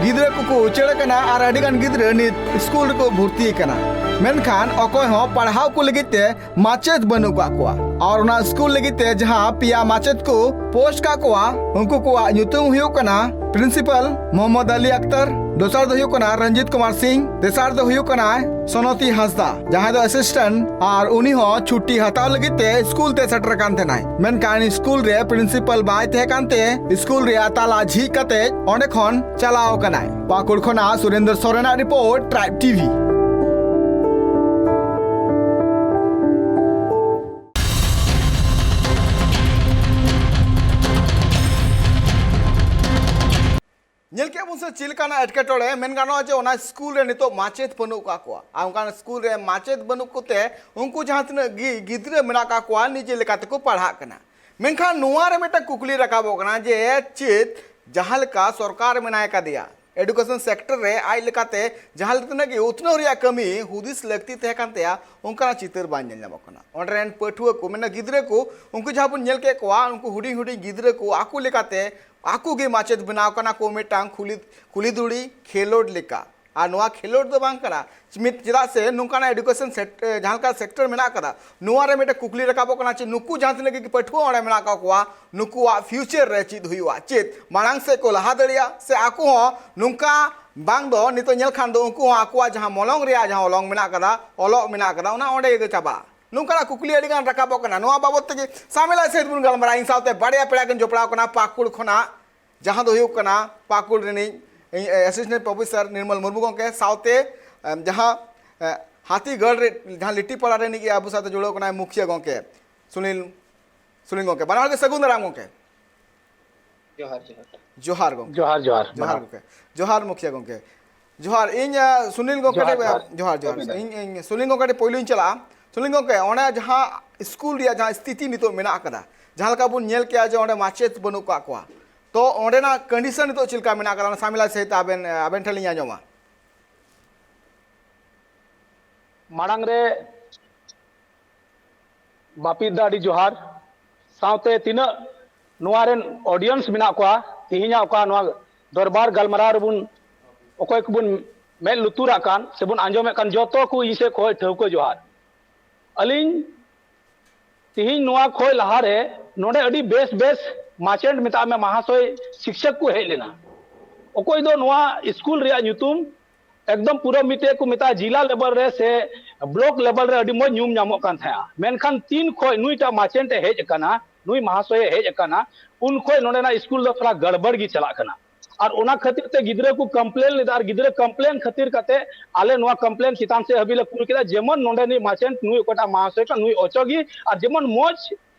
ᱜᱤᱫᱽᱨᱟᱹ ᱠᱚᱠᱚ ᱩᱪᱟᱹᱲ ᱟᱠᱟᱱᱟ ᱟᱨ ᱟᱹᱰᱤ ᱜᱟᱱ ᱜᱤᱫᱽᱨᱟᱹ ᱱᱤᱛ ᱥᱠᱩᱞ ᱨᱮᱠᱚ ᱵᱷᱚᱨᱛᱤ ᱟᱠᱟᱱᱟ, ᱢᱮᱱᱠᱷᱟᱱ ᱚᱠᱚᱭ ᱦᱚᱸ ᱯᱟᱲᱦᱟᱣ ᱠᱚ ᱞᱟᱹᱜᱤᱫ ᱛᱮ ᱢᱟᱪᱮᱫ ᱵᱟᱹᱱᱩᱜ ᱠᱟᱜ ᱠᱚᱣᱟ᱾ ᱟᱨ ᱚᱱᱟ ᱥᱠᱩᱞ ᱞᱟᱹᱜᱤᱫ ᱛᱮ ᱡᱟᱦᱟᱸ ᱯᱮᱭᱟ ᱢᱟᱪᱮᱫ ᱠᱚ ᱯᱳᱥᱴ ᱠᱟᱜ ᱠᱚᱣᱟ, ᱩᱱᱠᱩ ᱠᱚᱣᱟᱜ ᱧᱩᱛᱩᱢ ᱦᱩᱭᱩᱜ ᱠᱟᱱᱟ ᱯᱨᱤᱱᱥᱤᱯᱟᱞ ᱢᱚᱦᱚᱢᱢᱚᱫ ᱟᱞᱤ ᱟᱠᱛᱟᱨ, ᱫᱚᱥᱟᱨ ᱫᱚ ᱦᱩᱭᱩᱜ ᱠᱟᱱᱟ ᱨᱚᱧᱡᱤᱛ ᱠᱩᱢᱟᱨ ᱥᱤᱝ, ᱛᱮᱥᱟᱨ ᱫᱚ ᱦᱩᱭᱩᱜ ᱠᱟᱱᱟᱭ ᱥᱚᱱᱚᱛᱤ ᱦᱟᱸᱥᱫᱟ, ᱡᱟᱦᱟᱸᱭ ᱫᱚ ᱮᱥᱤᱥᱴᱮᱱᱴ, ᱟᱨ ᱩᱱᱤ ᱦᱚᱸ ᱪᱷᱩᱴᱤ ᱦᱟᱛᱟᱣ ᱞᱟᱹᱜᱤᱫ ᱛᱮ ᱥᱠᱩᱞ ᱛᱮ ᱥᱮᱴᱮᱨ ᱟᱠᱟᱱ ᱛᱟᱦᱮᱱᱟᱭ᱾ ᱢᱮᱱᱠᱷᱟᱱ ᱥᱠᱩᱞ ᱨᱮ ᱯᱨᱤᱱᱥᱤᱯᱟᱞ ᱵᱟᱭ ᱛᱟᱦᱮᱸ ᱠᱟᱱᱛᱮ ᱥᱠᱩᱞ ᱨᱮᱭᱟᱜ ᱛᱟᱞᱟ ᱡᱷᱤᱡ ᱠᱟᱛᱮ ᱚᱸᱰᱮ ᱠᱷᱚᱱ ᱪᱟᱞᱟᱣ ᱟᱠᱟᱱᱟᱭ᱾ ᱯᱟᱹᱠᱩᱲ ᱠᱷᱚᱱᱟᱜ ᱥᱩᱨᱮᱱᱫᱨᱚ ᱥᱚᱨᱮᱱᱟᱜ ᱨᱤᱯᱳᱨᱴ, ᱴᱨᱟᱭᱤᱵᱽ ᱴᱤᱵᱷᱤ᱾ ᱧᱮᱞ ᱠᱮᱜᱼᱟ ᱵᱚᱱ ᱥᱮ ᱪᱮᱫ ᱞᱮᱠᱟᱱᱟᱜ ᱮᱴᱠᱮᱴᱚᱬᱮ ᱢᱮᱱ ᱜᱟᱱᱚᱜᱼᱟ ᱡᱮ ᱚᱱᱟ ᱥᱠᱩᱞ ᱨᱮ ᱱᱤᱛᱚᱜ ᱢᱟᱪᱮᱫ ᱵᱟᱹᱱᱩᱜ ᱠᱟᱜ ᱠᱚᱣᱟ, ᱟᱨ ᱚᱱᱠᱟᱱ ᱥᱠᱩᱞ ᱨᱮ ᱢᱟᱪᱮᱫ ᱵᱟᱹᱱᱩᱜ ᱠᱚᱛᱮ ᱩᱱᱠᱩ ᱡᱟᱦᱟᱸ ᱛᱤᱱᱟᱹᱜ ᱜᱮ ᱜᱤᱫᱽᱨᱟᱹ ᱢᱮᱱᱟᱜ ᱠᱟᱜ ᱠᱚᱣᱟ ᱱᱤᱡᱮ ᱞᱮᱠᱟ ᱛᱮᱠᱚ ᱯᱟᱲᱦᱟᱜ ᱠᱟᱱᱟ᱾ ᱢᱮᱱᱠᱷᱟᱱ ᱱᱚᱣᱟ ᱨᱮ ᱢᱤᱫᱴᱟᱝ ᱠᱩᱠᱞᱤ ᱨᱟᱠᱟᱵᱚᱜ ᱠᱟᱱᱟ ᱡᱮ ᱪᱮᱫ ᱡᱟᱦᱟᱸ ᱞᱮᱠᱟ ᱥᱚᱨᱠᱟᱨ ᱢᱮᱱᱟᱭ ᱠᱟᱫᱮᱭᱟ, ᱮᱰᱩᱠᱮᱥᱚᱱ ᱥᱮᱠᱴᱚᱨ ᱨᱮ ᱟᱡ ᱞᱮᱠᱟᱛᱮ ᱡᱟᱦᱟᱸ ᱛᱤᱱᱟᱹᱜ ᱜᱮ ᱩᱛᱱᱟᱹᱣ ᱨᱮᱭᱟᱜ ᱠᱟᱹᱢᱤ ᱦᱩᱫᱤᱥ ᱞᱟᱹᱠᱛᱤ ᱛᱟᱦᱮᱸ ᱠᱟᱱ ᱛᱟᱭᱟ, ᱚᱱᱠᱟᱱᱟᱜ ᱪᱤᱛᱟᱹᱨ ᱵᱟᱝ ᱧᱮᱞ ᱧᱟᱢᱚᱜ ᱠᱟᱱᱟ᱾ ᱚᱸᱰᱮ ᱨᱮᱱ ᱯᱟᱹᱴᱷᱩᱣᱟᱹ ᱠᱚ, ᱢᱮᱱᱟ ᱜᱤᱫᱽᱨᱟᱹ ᱠᱚ, ᱩᱱᱠᱩ ᱡᱟᱦᱟᱸ ᱵᱚᱱ ᱧᱮᱞ ᱠᱮᱫ ᱠᱚᱣᱟ, ᱩᱱᱠᱩ ᱦᱩᱰᱤᱧ ᱦᱩᱰᱤᱧ ᱜᱤᱫᱽᱨᱟᱹ ᱠᱚ ᱟᱠᱚ ᱞᱮᱠᱟᱛᱮ ᱟᱠᱚ ᱜᱮ ᱢᱟᱪᱮᱫ ᱵᱮᱱᱟᱣ ᱠᱟᱱᱟ ᱠᱚ, ᱢᱤᱫᱴᱟᱝ ᱠᱩᱞᱤ, ᱠᱩᱞᱤ ᱫᱩᱲᱤ ᱠᱷᱮᱞᱳᱰ ᱞᱮᱠᱟ᱾ ᱟᱨ ᱱᱚᱣᱟ ᱠᱷᱮᱞᱳᱰ ᱫᱚ ᱵᱟᱝ ᱠᱟᱱᱟ, ᱢᱤᱫ, ᱪᱮᱫᱟᱜ ᱥᱮ ᱱᱚᱝᱠᱟᱱᱟᱜ ᱮᱰᱩᱠᱮᱥᱚᱱ ᱥᱮᱠ-, ᱮ, ᱡᱟᱦᱟᱸ ᱞᱮᱠᱟ ᱥᱮᱠᱴᱚᱨ ᱢᱮᱱᱟᱜ ᱠᱟᱫᱟ, ᱱᱚᱣᱟ ᱨᱮ ᱢᱤᱫᱴᱮᱱ ᱠᱩᱠᱞᱤ ᱨᱟᱠᱟᱵᱚᱜ ᱠᱟᱱᱟ ᱡᱮ ᱱᱩᱠᱩ ᱡᱟᱦᱟᱸ ᱛᱤᱱᱟᱹᱜ ᱜᱮ ᱯᱟᱹᱴᱷᱩᱣᱟᱹ ᱚᱸᱰᱮ ᱢᱮᱱᱟᱜ ᱠᱟᱜ ᱠᱚᱣᱟ, ᱱᱩᱠᱩᱣᱟᱜ ᱯᱷᱤᱭᱩᱪᱟᱨ ᱨᱮ ᱪᱮᱫ ᱦᱩᱭᱩᱜᱼᱟ, ᱪᱮᱫ ᱢᱟᱲᱟᱝ ᱥᱮᱫ ᱠᱚ ᱞᱟᱦᱟ ᱫᱟᱲᱮᱭᱟᱜᱼᱟ ᱥᱮ ᱟᱠᱚ ᱦᱚᱸ ᱱᱚᱝᱠᱟ ᱵᱟᱝ ᱫᱚ ᱱᱤᱛᱚᱜ ᱧᱮᱞ ᱠᱷᱟᱱ ᱫᱚ ᱩᱱᱠᱩ ᱦᱚᱸ ᱟᱠᱚᱣᱟᱜ ᱡᱟᱦᱟᱸ ᱢᱚᱞᱚᱝ ᱨᱮᱭᱟᱜ ᱡᱟᱦᱟᱸ ᱚᱞᱚᱝ ᱢᱮᱱᱟᱜ ᱠᱟᱫᱟ, ᱚᱞᱚᱜ ᱢᱮᱱᱟᱜ ᱠᱟᱫᱟ, ᱚᱱᱟ ᱚᱸᱰᱮ ᱜᱮ ᱪᱟᱵᱟᱜᱼᱟ? ᱱᱚᱝᱠᱟᱱᱟᱜ ᱠᱩᱠᱞᱤ ᱟᱹᱰᱤ ᱜᱟᱱ ᱨᱟᱠᱟᱵᱚᱜ ᱠᱟᱱᱟ᱾ ᱱᱚᱣᱟ ᱵᱟᱵᱚᱛ ᱛᱮᱜᱮ ᱥᱟᱢᱮᱞᱟ ᱥᱟᱹᱦᱤᱛ ᱵᱚᱱ ᱜᱟᱞᱢᱟᱨᱟᱜᱼᱟ᱾ ᱤᱧ ᱥᱟᱶᱛᱮ ᱵᱟᱨᱭᱟ ᱯᱮᱲᱟ ᱠᱤᱱ ᱡᱚᱯᱲᱟᱣ ᱠᱟᱱᱟ ᱯᱟᱹᱠᱩᱲ ᱠᱷᱚᱱᱟᱜ, ᱡᱟᱦᱟᱸ ᱫᱚ ᱦᱩᱭᱩᱜ ᱠᱟᱱᱟ ᱯᱟᱹᱠᱩᱲ ᱨᱤᱱᱤᱡ, ᱤᱧ, ᱮᱥᱤᱥᱴᱮᱱᱴ ᱯᱨᱚᱯᱷᱮᱥᱚᱨ ᱱᱤᱨᱢᱚᱞ ᱢᱩᱨᱢᱩ ᱜᱚᱢᱠᱮ ᱥᱟᱶᱛᱮ, ᱮᱢ, ᱡᱟᱦᱟᱸ, ᱮ, ᱦᱟᱛᱤᱜᱚᱲ ᱨᱮ ᱡᱟᱦᱟᱸ ᱞᱤᱴᱤᱯᱟᱲᱟ ᱨᱤᱱᱤᱡ ᱜᱮ ᱟᱵᱚ ᱥᱟᱶᱛᱮ ᱡᱩᱲᱟᱹᱣ ᱠᱟᱱᱟᱭ ᱢᱩᱠᱷᱤᱭᱟᱹ ᱜᱚᱢᱠᱮ ᱥᱩᱱᱤᱞ, ᱥᱩᱱᱤᱞ ᱜᱚᱢᱠᱮ᱾ ᱵᱟᱱᱟ ᱦᱚᱲ ᱜᱮ ᱥᱟᱹᱜᱩᱱ ᱫᱟᱨᱟᱢ ᱜᱚᱢᱠᱮ᱾ ᱡᱚᱦᱟᱨ, ᱡᱚᱦᱟᱨ᱾ ᱡᱚᱦᱟᱨ ᱜᱚᱢᱠᱮ᱾ ᱡᱚᱦᱟᱨ, ᱡᱚᱦᱟᱨ, ᱡᱚᱦᱟᱨ ᱢᱟᱨᱟᱝ᱾ ᱜᱚᱢᱠᱮ᱾ ᱡᱚᱦᱟᱨ ᱢᱩᱠᱷᱤᱭᱟᱹ ᱜᱚᱢᱠᱮ᱾ ᱡᱚᱦᱟᱨ, ᱤᱧ, ᱟ, ᱥᱩᱱᱤᱞ ᱜᱚᱢᱠᱮ ᱡᱚᱦᱟᱨ, ᱴᱷᱮᱱ, ᱡᱚᱦᱟᱨ᱾ ᱡᱚᱦᱟᱨ, ᱡᱚᱦᱟᱨ᱾ ᱞᱟᱹᱭ ᱢᱮ᱾ ᱤᱧ, ᱤᱧ ᱥᱩᱱᱤᱞ ᱜᱚᱢᱠᱮ ᱴᱷᱮᱱ ᱯᱳᱭᱞᱳᱧ ᱪᱟᱞᱟᱜᱼᱟ᱾ ᱥᱩᱱᱤᱞ ᱜᱚᱢᱠᱮ, ᱚᱱᱮ ᱡᱟᱦᱟᱸ ᱥᱠᱩᱞ ᱨᱮᱭᱟᱜ ᱡᱟᱦᱟᱸ ᱥᱛᱷᱤᱛᱤ ᱱᱤᱛᱚᱜ ᱢᱮᱱᱟᱜ ᱟᱠᱟᱫᱟ, ᱡᱟᱦᱟᱸ ᱞᱮᱠᱟ ᱵᱚᱱ ᱧᱮᱞ ᱠᱮᱜᱼᱟ ᱡᱮ ᱚᱸᱰᱮ ᱢᱟᱪᱮᱫ ᱵᱟᱹᱱᱩᱜ ᱠᱟᱜ ᱠᱚᱣᱟ, ᱛᱚ ᱚᱸᱰᱮᱱᱟᱜ ᱠᱚᱱᱰᱤᱥᱚᱱ ᱱᱤᱛᱚᱜ ᱪᱮᱫ ᱞᱮᱠᱟ ᱢᱮᱱᱟᱜ ᱟᱠᱟᱫᱟ, ᱚᱱᱟ ᱥᱟᱢᱮᱞᱟ ᱥᱟᱹᱦᱤᱛ ᱟᱵᱮᱱ, ᱟᱵᱮᱱ ᱴᱷᱮᱱ ᱞᱤᱧ ᱟᱸᱡᱚᱢᱟ᱾ ᱢᱟᱲᱟᱝ ᱨᱮ ᱵᱟᱯᱤ ᱫᱟ ᱟᱹᱰᱤ ᱡᱚᱦᱟᱨ, ᱥᱟᱶᱛᱮ ᱛᱤᱱᱟᱹᱜ ᱱᱚᱣᱟ ᱨᱮᱱ audience ᱢᱮᱱᱟᱜ ᱠᱚᱣᱟ, ᱛᱮᱦᱮᱧᱟᱜ ᱚᱠᱟ ᱱᱚᱣᱟ ᱫᱚᱨᱵᱟᱨ ᱜᱟᱞᱢᱟᱨᱟᱣ ᱨᱮᱵᱚᱱ ᱚᱠᱚᱭ ᱠᱚᱵᱚᱱ ᱢᱮᱫ ᱞᱩᱛᱩᱨᱟᱜ ᱠᱟᱱ ᱥᱮᱵᱚᱱ ᱟᱸᱡᱚᱢᱮᱫ ᱠᱟᱱ, ᱡᱚᱛᱚ ᱠᱚ ᱤᱧ ᱥᱮᱫ ᱠᱷᱚᱱ ᱴᱷᱟᱹᱣᱠᱟᱹ ᱡᱚᱦᱟᱨ᱾ ᱟᱹᱞᱤᱧ ᱛᱮᱦᱮᱧ ᱱᱚᱣᱟ ᱠᱷᱚᱱ ᱞᱟᱦᱟᱨᱮ ᱱᱚᱰᱮ ᱟᱹᱰᱤ ᱵᱮᱥ ᱵᱮᱥ ᱢᱟᱪᱮᱫ, ᱢᱮᱛᱟᱜ ᱢᱮ ᱢᱟᱦᱟᱥᱚᱭ, ᱥᱤᱠᱥᱚᱠ ᱠᱚ ᱦᱮᱡ ᱞᱮᱱᱟ᱾ ᱚᱠᱚᱭ ᱫᱚ ᱱᱚᱣᱟ ᱥᱠᱩᱞ ᱨᱮᱭᱟᱜ ᱧᱩᱛᱩᱢ ᱮᱠᱫᱚᱢ ᱯᱩᱨᱟᱹ ᱢᱤᱫᱴᱮᱡ ᱠᱚ ᱢᱮᱛᱟᱜᱼᱟ ᱡᱤᱞᱟ ᱞᱮᱵᱮᱞ ᱨᱮ ᱥᱮ ᱵᱞᱚᱠ ᱞᱮᱵᱮᱞ ᱨᱮ ᱟᱹᱰᱤ ᱢᱚᱡᱽ ᱧᱩᱢ ᱧᱟᱢᱚᱜ ᱠᱟᱱ ᱛᱟᱦᱮᱸᱜᱼᱟ, ᱢᱮᱱᱠᱷᱟᱱ ᱛᱤᱱ ᱠᱷᱚᱡ ᱱᱩᱭᱴᱟᱜ ᱢᱟᱪᱮᱫ ᱮ ᱦᱮᱡ ᱟᱠᱟᱱᱟ, ᱱᱩᱭ ᱢᱟᱦᱟᱥᱚᱭ ᱮ ᱦᱮᱡ ᱟᱠᱟᱱᱟ, ᱩᱱ ᱠᱷᱚᱡ ᱱᱚᱰᱮᱱᱟᱜ ᱥᱠᱩᱞ ᱫᱚ ᱛᱷᱚᱲᱟ ᱜᱟᱲᱵᱟᱲ ᱜᱮ ᱪᱟᱞᱟᱜ ᱠᱟᱱᱟ᱾ ᱟᱨ ᱚᱱᱟ ᱠᱷᱟᱹᱛᱤᱨ ᱛᱮ ᱜᱤᱫᱽᱨᱟᱹ ᱠᱚ ᱠᱚᱢᱯᱞᱮᱱ ᱞᱮᱫᱟ, ᱟᱨ ᱜᱤᱫᱽᱨᱟᱹ ᱠᱚᱢᱯᱞᱮᱱ ᱠᱷᱟᱹᱛᱤᱨ ᱠᱟᱛᱮ ᱟᱞᱮ ᱱᱚᱣᱟ ᱠᱚᱢᱯᱞᱮᱱ ᱪᱮᱛᱟᱱ ᱥᱮᱫ ᱦᱟᱹᱵᱤᱡ ᱞᱮ ᱠᱩᱞ ᱠᱮᱫᱟ, ᱡᱮᱢᱚᱱ ᱱᱚᱰᱮᱱᱤᱡ ᱢᱟᱪᱮᱫ ᱱᱩᱭ ᱚᱠᱚᱭᱴᱟᱜ ᱢᱟᱦᱟᱥᱚᱭ ᱠᱟᱱ ᱱᱩᱭ ᱚᱪᱚᱜ ᱜᱮ, ᱟᱨ ᱡᱮᱢᱚᱱ ᱢᱚᱡᱽ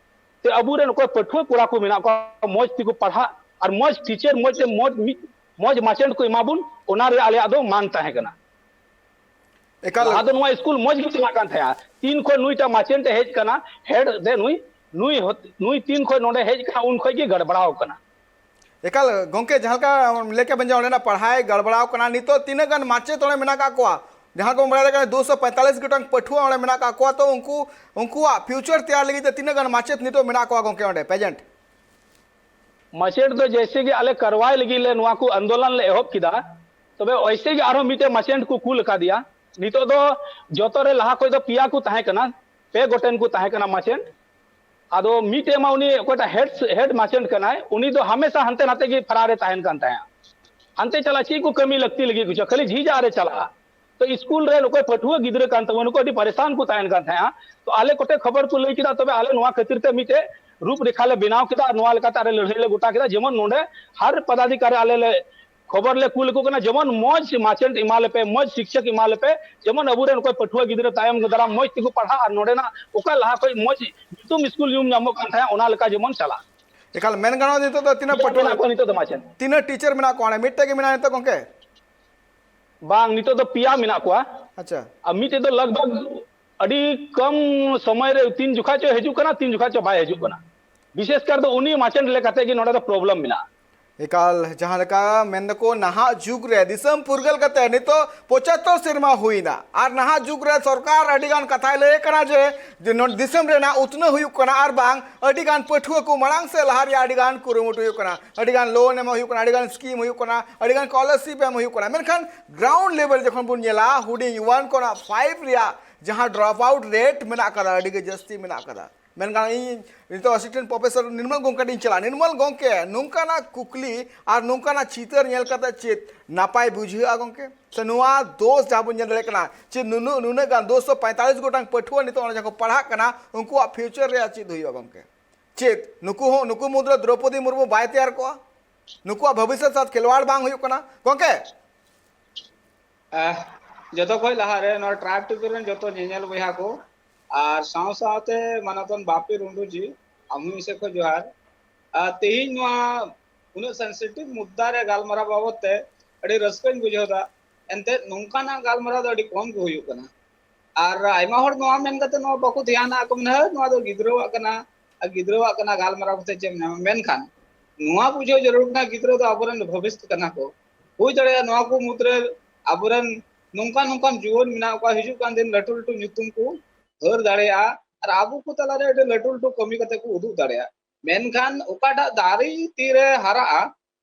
ᱛᱮ ᱟᱵᱚᱨᱮᱱ ᱚᱠᱚᱭ ᱯᱟᱹᱴᱷᱩᱣᱟᱹ ᱠᱚᱲᱟ ᱠᱚ ᱢᱮᱱᱟᱜ ᱠᱚᱣᱟ, ᱢᱚᱡᱽ ᱛᱮᱠᱚ ᱯᱟᱲᱦᱟᱜ ᱟᱨ ᱢᱚᱡᱽ ᱴᱤᱪᱟᱨ, ᱢᱚᱡᱽ ᱛᱮ ᱢᱚᱡᱽ ᱢᱤᱫ ᱢᱚᱡᱽ ᱢᱟᱪᱮᱫ ᱠᱚ ᱮᱢᱟ ᱵᱚᱱ, ᱚᱱᱟ ᱨᱮ ᱟᱞᱮᱭᱟᱜ ᱫᱚ ᱢᱟᱱ ᱛᱟᱦᱮᱸ ᱠᱟᱱᱟ᱾ ᱮᱠᱟᱞ᱾ ᱞᱟᱦᱟ ᱫᱚ ᱱᱚᱣᱟ ᱥᱠᱩᱞ ᱢᱚᱡᱽ ᱜᱮ ᱪᱟᱞᱟᱜ ᱠᱟᱱ ᱛᱟᱦᱮᱸᱜᱼᱟ, ᱛᱤᱱ ᱠᱷᱚᱱ ᱱᱩᱭᱴᱟᱜ ᱢᱟᱪᱮᱫ ᱮ ᱦᱮᱡ ᱠᱟᱱᱟ, ᱦᱮᱰ ᱫᱮ ᱱᱩᱭ, ᱱᱩᱭ ᱦᱚᱛ-, ᱱᱩᱭ ᱛᱤᱱ ᱠᱷᱚᱱ ᱱᱚᱰᱮ ᱦᱮᱡ ᱠᱟᱱᱟ, ᱩᱱ ᱠᱷᱚᱱ ᱜᱮ ᱜᱟᱲᱵᱟᱲᱟᱣ ᱠᱟᱱᱟ᱾ ᱮᱠᱟᱞ ᱜᱚᱢᱠᱮ, ᱡᱟᱦᱟᱸ ᱞᱮᱠᱟ ᱞᱟᱹᱭ ᱠᱮᱫ ᱵᱮᱱ ᱡᱮ ᱚᱸᱰᱮᱱᱟᱜ ᱯᱟᱲᱦᱟᱭ ᱜᱟᱲᱵᱟᱲᱟᱣ ᱠᱟᱱᱟ, ᱱᱤᱛᱚᱜ ᱛᱤᱱᱟᱹᱜ ᱜᱟᱱ ᱢᱟᱪᱮᱫ ᱚᱸᱰᱮ ᱢᱮᱱᱟᱜ ᱟᱠᱟᱫ ᱠᱚᱣᱟ? ᱡᱟᱦᱟᱸ ᱠᱚ ᱵᱟᱲᱟᱭ ᱠᱟᱱᱟ, ᱫᱩᱥᱚ ᱯᱚᱸᱭᱛᱟᱞᱤᱥ ᱜᱚᱴᱟᱝ ᱯᱟᱹᱴᱷᱩᱣᱟᱹ ᱚᱸᱰᱮ ᱢᱮᱱᱟᱜ ᱟᱠᱟᱫ ᱠᱚᱣᱟ, ᱛᱚ ᱩᱱᱠᱩ, ᱩᱱᱠᱩᱣᱟᱜ ᱯᱷᱤᱭᱩᱪᱟᱨ ᱛᱮᱭᱟᱨ ᱞᱟᱹᱜᱤᱫ ᱛᱮ ᱛᱤᱱᱟᱹᱜ ᱜᱟᱱ ᱢᱟᱪᱮᱫ ᱱᱤᱛᱚᱜ ᱢᱮᱱᱟᱜ ᱠᱚᱣᱟ ᱜᱚᱢᱠᱮ ᱚᱸᱰᱮ ᱯᱨᱮᱡᱮᱱᱴ? ᱢᱟᱪᱮᱫ ᱫᱚ ᱡᱮᱭᱥᱮ ᱜᱮ ᱟᱞᱮ ᱠᱟᱨᱣᱟᱭ ᱞᱟᱹᱜᱤᱫ ᱞᱮ ᱱᱚᱣᱟ ᱠᱚ ᱟᱱᱫᱳᱞᱚᱱ ᱞᱮ ᱮᱦᱚᱵ ᱠᱮᱫᱟ, ᱛᱚᱵᱮ ᱚᱭᱥᱮ ᱜᱮ ᱟᱨᱦᱚᱸ ᱢᱤᱫᱴᱮᱡ ᱢᱟᱪᱮᱫ ᱠᱚ ᱠᱩᱞ ᱟᱠᱟᱫᱮᱭᱟ᱾ ᱱᱤᱛᱚᱜ ᱫᱚ ᱡᱚᱛᱚ ᱨᱮ ᱞᱟᱦᱟ ᱠᱷᱚᱡ ᱫᱚ ᱯᱮᱭᱟ ᱠᱚ ᱛᱟᱦᱮᱸ ᱠᱟᱱᱟ, ᱯᱮ ᱜᱚᱴᱮᱱ ᱠᱚ ᱛᱟᱦᱮᱸ ᱠᱟᱱᱟ ᱢᱟᱪᱮᱫ᱾ ᱟᱫᱚ ᱢᱤᱫᱴᱮᱡ ᱢᱟ ᱩᱱᱤ ᱚᱠᱚᱭᱴᱟᱜ ᱦᱮᱰ, ᱦᱮᱰ ᱢᱟᱪᱮᱫ ᱠᱟᱱᱟᱭ, ᱩᱱᱤ ᱫᱚ ᱦᱟᱢᱮᱥᱟ ᱦᱟᱱᱛᱮ ᱱᱟᱛᱮ ᱜᱮ ᱯᱷᱟᱨᱟᱨ ᱨᱮ ᱛᱟᱦᱮᱱ ᱠᱟᱱ ᱛᱟᱦᱮᱸᱫ᱾ ᱦᱟᱱᱛᱮ ᱪᱟᱞᱟᱜ ᱪᱮᱫ ᱠᱚ ᱠᱟᱹᱢᱤ ᱞᱟᱹᱠᱛᱤ ᱞᱟᱹᱜᱤᱫ ᱠᱚ ᱪᱟᱞᱟᱜ, ᱠᱷᱟᱹᱞᱤ ᱡᱷᱤᱡᱟᱜ ᱨᱮ ᱪᱟᱞᱟᱜᱼᱟ᱾ ᱛᱚ ᱥᱠᱩᱞ ᱨᱮᱱ ᱚᱠᱚᱭ ᱯᱟᱹᱴᱷᱩᱣᱟᱹ ᱜᱤᱫᱽᱨᱟᱹ ᱠᱟᱱ ᱛᱟᱵᱚᱱᱟ, ᱱᱩᱠᱩ ᱟᱹᱰᱤ ᱯᱟᱨᱮᱥᱟᱱ ᱠᱚ ᱛᱟᱦᱮᱱ ᱠᱟᱱ ᱛᱟᱦᱮᱸᱜᱼᱟ᱾ ᱛᱚ ᱟᱞᱮ ᱠᱚᱴᱷᱮᱱ ᱠᱷᱚᱵᱚᱨ ᱠᱚ ᱞᱟᱹᱭ ᱠᱮᱫᱟ, ᱛᱚᱵᱮ ᱟᱞᱮ ᱱᱚᱣᱟ ᱠᱷᱟᱹᱛᱤᱨ ᱛᱮ ᱢᱤᱫᱴᱮᱡ ᱨᱩᱯ ᱨᱮᱠᱷᱟ ᱞᱮ ᱵᱮᱱᱟᱣ ᱠᱮᱫᱟ ᱟᱨ ᱱᱚᱣᱟ ᱞᱮᱠᱟᱛᱮ ᱟᱞᱮ ᱞᱟᱹᱲᱦᱟᱹᱭ ᱞᱮ ᱜᱚᱴᱟ ᱠᱮᱫᱟ᱾ ᱡᱮᱢᱚᱱ ᱱᱚᱰᱮ ᱦᱟᱨ ᱯᱚᱫᱟᱫᱷᱤᱠᱟᱨᱤ ᱟᱞᱮ ᱞᱮ ᱠᱷᱚᱵᱚᱨ ᱞᱮ ᱠᱩᱞ ᱟᱠᱚ ᱠᱟᱱᱟ, ᱡᱮᱢᱚᱱ ᱢᱚᱡᱽ ᱢᱟᱪᱮᱫ ᱮᱢᱟ ᱞᱮᱯᱮ, ᱢᱚᱡᱽ ᱥᱤᱠᱪᱚᱠ ᱮᱢᱟ ᱞᱮᱯᱮ, ᱡᱮᱢᱚᱱ ᱟᱵᱚᱨᱮᱱ ᱚᱠᱚᱭ ᱯᱟᱹᱴᱷᱩᱣᱟᱹ ᱜᱤᱫᱽᱨᱟᱹ ᱛᱟᱭᱚᱢ ᱫᱟᱨᱟᱢ ᱢᱚᱡᱽ ᱛᱮᱠᱚ ᱯᱟᱲᱦᱟᱜ ᱟᱨ ᱱᱚᱰᱮᱱᱟᱜ ᱚᱠᱟ ᱞᱟᱦᱟ ᱠᱷᱚᱡ ᱢᱚᱡᱽ ᱧᱩᱛᱩᱢ ᱥᱠᱩᱞ ᱧᱩᱢ ᱧᱟᱢᱚᱜ ᱠᱟᱱ ᱛᱟᱦᱮᱸᱫ, ᱚᱱᱟ ᱞᱮᱠᱟ ᱡᱮᱢᱚᱱ ᱪᱟᱞᱟᱜ᱾ ᱮᱠᱟᱞ, ᱢᱮᱱ ᱜᱟᱱᱚᱜᱼᱟ ᱱᱤᱛᱚᱜ ᱫᱚ ᱛᱤᱱᱟᱹᱜ ᱯᱮᱭᱟ ᱯᱟᱹᱴᱷᱩᱣᱟᱹ ᱢᱮᱱᱟᱜ ᱠᱚᱣᱟ ᱱᱤᱛᱚᱜ ᱫᱚ ᱢᱟᱪᱮᱫ᱾ ᱛᱤᱱᱟᱹᱜ ᱴᱤᱪᱟᱨ ᱢᱮᱱᱟᱜ ᱠᱚᱣᱟ ᱚᱸᱰᱮ? ᱢᱤᱫᱴᱮᱡ ᱜᱮ ᱢᱮᱱᱟᱭᱟ ᱱᱤᱛᱚᱜ ᱜᱚᱢᱠᱮ? ᱵᱟᱝ, ᱱᱤᱛᱚᱜ ᱫᱚ ᱯᱮᱭᱟ ᱢᱮᱱᱟᱜ ᱠᱚᱣᱟ᱾ ᱟᱪᱪᱷᱟ᱾ ᱟᱨ ᱢᱤᱫᱴᱮᱡ ᱫᱚ ᱞᱟᱜᱽ ᱵᱷᱟᱜᱽ ᱟᱹᱰᱤ ᱠᱚᱢ ᱥᱚᱢᱚᱭ ᱨᱮ ᱛᱤᱱ ᱡᱚᱠᱷᱟ ᱪᱚ ᱦᱤᱡᱩᱜ ᱠᱟᱱᱟ, ᱛᱤᱱ ᱡᱚᱠᱷᱟ ᱪᱚ ᱵᱟᱭ ᱦᱤᱡᱩᱜ ᱠᱟᱱᱟ᱾ ᱵᱤᱥᱮᱥ ᱠᱟᱨ ᱫᱚ ᱩᱱᱤ ᱢᱟᱪᱮᱫ ᱞᱮᱠᱟᱛᱮ ᱜᱮ ᱱᱚᱰᱮ ᱫᱚ ᱯᱨᱚᱵᱞᱮᱢ ᱢᱮᱱᱟᱜᱼᱟ᱾ ᱮᱠᱟᱞ, ᱡᱟᱦᱟᱸ ᱞᱮᱠᱟ ᱢᱮᱱ ᱫᱟᱠᱚ, ᱱᱟᱦᱟᱜ ᱡᱩᱜᱽ ᱨᱮ ᱫᱤᱥᱚᱢ ᱯᱷᱩᱨᱜᱟᱹᱞ ᱠᱟᱛᱮ ᱱᱤᱛᱚᱜ ᱯᱚᱸᱪᱟᱛᱛᱳᱨ ᱥᱮᱨᱢᱟ ᱦᱩᱭᱱᱟ, ᱟᱨ ᱱᱟᱦᱟᱜ ᱡᱩᱜᱽ ᱨᱮ ᱥᱚᱨᱠᱟᱨ ᱟᱹᱰᱤ ᱜᱟᱱ ᱠᱟᱛᱷᱟᱭ ᱞᱟᱹᱭ ᱠᱟᱱᱟ ᱡᱮ, ᱡᱮ ᱱᱚ-, ᱫᱤᱥᱚᱢ ᱨᱮᱱᱟᱜ ᱩᱛᱱᱟᱹᱣ ᱦᱩᱭᱩᱜ ᱠᱟᱱᱟ, ᱟᱨ ᱵᱟᱝ ᱟᱹᱰᱤ ᱜᱟᱱ ᱯᱟᱹᱴᱷᱩᱣᱟᱹ ᱠᱚ ᱢᱟᱲᱟᱝ ᱥᱮᱫ ᱞᱟᱦᱟ ᱨᱮᱭᱟᱜ ᱟᱹᱰᱤ ᱜᱟᱱ ᱠᱩᱨᱩᱢᱩᱴᱩ ᱦᱩᱭᱩᱜ ᱠᱟᱱᱟ, ᱟᱹᱰᱤ ᱜᱟᱱ ᱞᱳᱱ ᱮᱢᱚᱜ ᱦᱩᱭᱩᱜ ᱠᱟᱱᱟ, ᱟᱹᱰᱤ ᱜᱟᱱ ᱥᱠᱤᱢ ᱦᱩᱭᱩᱜ ᱠᱟᱱᱟ, ᱢᱮᱱᱠᱷᱟᱱ ᱜᱨᱟᱣᱩᱱᱰ ᱞᱮᱵᱮᱞ ᱡᱚᱠᱷᱚᱱ ᱵᱚᱱ ᱧᱮᱞᱟ, ᱦᱩᱰᱤᱧ ᱚᱣᱟᱱ ᱠᱷᱚᱱᱟᱜ ᱯᱷᱟᱭᱤᱵᱷ ᱨᱮᱭᱟᱜ ᱡᱟᱦᱟᱸ ᱰᱨᱚᱯ ᱟᱣᱩᱴ ᱨᱮᱴ ᱢᱮᱱᱟᱜ ᱠᱟᱫᱟ, ᱟᱹᱰᱤ ᱜᱮ ᱡᱟᱹᱥᱛᱤ ᱢᱮᱱᱟᱜ ᱠᱟᱫᱟ᱾ ᱢᱮᱱᱠᱷᱟᱱ ᱤᱧ ᱱᱤᱛᱚᱜ ᱟᱥᱤᱥᱴᱮᱱᱴ ᱯᱨᱚᱯᱷᱮᱥᱚᱨ ᱱᱤᱨᱢᱚᱞ ᱜᱚᱢᱠᱮ ᱴᱷᱮᱱ ᱤᱧ ᱪᱟᱞᱟᱜᱼᱟ᱾ ᱱᱤᱨᱢᱚᱞ ᱜᱚᱢᱠᱮ, ᱱᱚᱝᱠᱟᱱᱟᱜ ᱠᱩᱠᱞᱤ ᱟᱨ ᱱᱚᱝᱠᱟᱱᱟᱜ ᱪᱤᱛᱟᱹᱨ ᱧᱮᱞ ᱠᱟᱛᱮ ᱪᱮᱫ ᱱᱟᱯᱟᱭ ᱵᱩᱡᱷᱟᱹᱜᱼᱟ ᱜᱚᱢᱠᱮ? ᱥᱮ ᱱᱚᱣᱟ ᱫᱳᱥ ᱡᱟᱦᱟᱸ ᱵᱚᱱ ᱧᱮᱞ ᱫᱟᱲᱮᱭᱟᱜ ᱠᱟᱱᱟ, ᱪᱮᱫ ᱱᱩᱱᱟᱹᱜ, ᱱᱩᱱᱟᱹᱜ ᱜᱟᱱ ᱫᱩᱥᱚ ᱯᱚᱸᱭᱛᱟᱞᱤᱥ ᱜᱚᱴᱟᱝ ᱯᱟᱹᱴᱷᱩᱣᱟᱹ ᱱᱤᱛᱚᱜ ᱚᱸᱰᱮ ᱡᱟᱦᱟᱸ ᱠᱚ ᱯᱟᱲᱦᱟᱜ ᱠᱟᱱᱟ, ᱩᱱᱠᱩᱣᱟᱜ ᱯᱷᱤᱭᱩᱪᱟᱨ ᱨᱮᱭᱟᱜ ᱪᱮᱫ ᱦᱩᱭᱩᱜᱼᱟ ᱜᱚᱢᱠᱮ? ᱪᱮᱫ ᱱᱩᱠᱩ ᱦᱚᱸ, ᱱᱩᱠᱩ ᱢᱩᱫᱽᱨᱮ ᱫᱨᱚᱯᱚᱫᱤ ᱢᱩᱨᱢᱩ ᱵᱟᱭ ᱛᱮᱭᱟᱨ ᱠᱚᱜᱼᱟ? ᱱᱩᱠᱩᱣᱟᱜ ᱵᱷᱚᱵᱤᱥᱥᱚᱛ ᱥᱟᱛ ᱠᱷᱮᱞᱣᱟᱲ ᱵᱟᱝ ᱦᱩᱭᱩᱜ ᱠᱟᱱᱟ ᱜᱚᱢᱠᱮ? ᱟᱦ, ᱡᱚᱛᱚ ᱠᱷᱚᱱ ᱞᱟᱦᱟᱨᱮ ᱱᱚᱣᱟ ᱴᱨᱟᱭᱤᱵᱽ ᱴᱤᱵᱷᱤ ᱨᱮᱱ ᱡᱚᱛᱚ ᱧᱮᱧᱮᱞ ᱵᱚᱭᱦᱟ ᱠᱚ ᱟᱨ ᱥᱟᱶ ᱥᱟᱶᱛᱮ ᱢᱟᱱᱚᱛᱟᱱ ᱵᱟᱯᱤ ᱨᱩᱸᱰᱩ ᱡᱤ, ᱟᱢ ᱦᱚᱸ ᱤᱧ ᱥᱮᱫ ᱠᱷᱚᱱ ᱡᱚᱦᱟᱨ᱾ ᱟᱨ ᱛᱮᱦᱮᱧ ᱱᱚᱣᱟ ᱩᱱᱟᱹᱜ ᱥᱮᱱᱥᱤᱴᱤᱵᱷ ᱢᱩᱫᱽᱫᱟ ᱨᱮ ᱜᱟᱞᱢᱟᱨᱟᱣ ᱵᱟᱵᱚᱫ ᱛᱮ ᱟᱹᱰᱤ ᱨᱟᱹᱥᱠᱟᱹᱧ ᱵᱩᱡᱷᱟᱹᱣ ᱮᱫᱟ᱾ ᱮᱱᱛᱮᱫ ᱱᱚᱝᱠᱟᱱᱟᱜ ᱜᱟᱞᱢᱟᱨᱟᱣ ᱫᱚ ᱟᱹᱰᱤ ᱠᱚᱢ ᱜᱮ ᱦᱩᱭᱩᱜ ᱠᱟᱱᱟ᱾ ᱟᱨ ᱟᱭᱢᱟ ᱦᱚᱲ ᱱᱚᱣᱟ ᱢᱮᱱ ᱠᱟᱛᱮ ᱱᱚᱣᱟ ᱵᱟᱠᱚ ᱫᱷᱮᱭᱟᱱᱟ, ᱟᱠᱚ ᱢᱮᱱᱟ, "ᱦᱟᱹᱴ, ᱱᱚᱣᱟ ᱫᱚ ᱜᱤᱫᱽᱨᱟᱹᱣᱟᱜ ᱠᱟᱱᱟ, ᱟᱨ ᱜᱤᱫᱽᱨᱟᱹᱣᱟᱜ ᱠᱟᱱᱟ, ᱜᱟᱞᱢᱟᱨᱟᱣ ᱠᱟᱛᱮ ᱪᱮᱫ ᱮᱢ ᱧᱟᱢᱟ?" ᱢᱮᱱᱠᱷᱟᱱ ᱱᱚᱣᱟ ᱵᱩᱡᱷᱟᱹᱣ ᱡᱟᱹᱨᱩᱲ ᱠᱟᱱᱟ, ᱜᱤᱫᱽᱨᱟᱹ ᱫᱚ ᱟᱵᱚᱨᱮᱱ ᱵᱷᱚᱵᱤᱥᱥᱚᱛ ᱠᱟᱱᱟ ᱠᱚ᱾ ᱦᱩᱭ ᱫᱟᱲᱮᱭᱟᱜᱼᱟ ᱱᱚᱣᱟ ᱠᱚ ᱢᱩᱫᱽᱨᱮ ᱟᱵᱚᱨᱮᱱ ᱱᱚᱝᱠᱟᱱ ᱱᱚᱝᱠᱟᱱ ᱡᱩᱣᱟᱹᱱ ᱢᱮᱱᱟᱜ ᱠᱚᱣᱟ, ᱦᱤᱡᱩᱜ ᱠᱟᱱ ᱫᱤᱱ ᱞᱟᱹᱴᱩ ᱞᱟᱹᱴᱩ ᱧᱩᱛᱩᱢ ᱠᱚ ᱦᱟᱹᱨ ᱫᱟᱲᱮᱭᱟᱜᱼᱟ, ᱟᱨ ᱟᱵᱚ ᱠᱚ ᱛᱟᱞᱟᱨᱮ ᱟᱹᱰᱤ ᱞᱟᱹᱴᱩ ᱞᱟᱹᱴᱩ ᱠᱟᱹᱢᱤ ᱠᱟᱛᱮ ᱠᱚ ᱩᱫᱩᱜ ᱫᱟᱲᱮᱭᱟᱜᱼᱟ᱾ ᱢᱮᱱᱠᱷᱟᱱ ᱚᱠᱟᱴᱟᱜ ᱫᱟᱨᱮ ᱛᱤᱨᱮ ᱦᱟᱨᱟᱜᱼᱟ,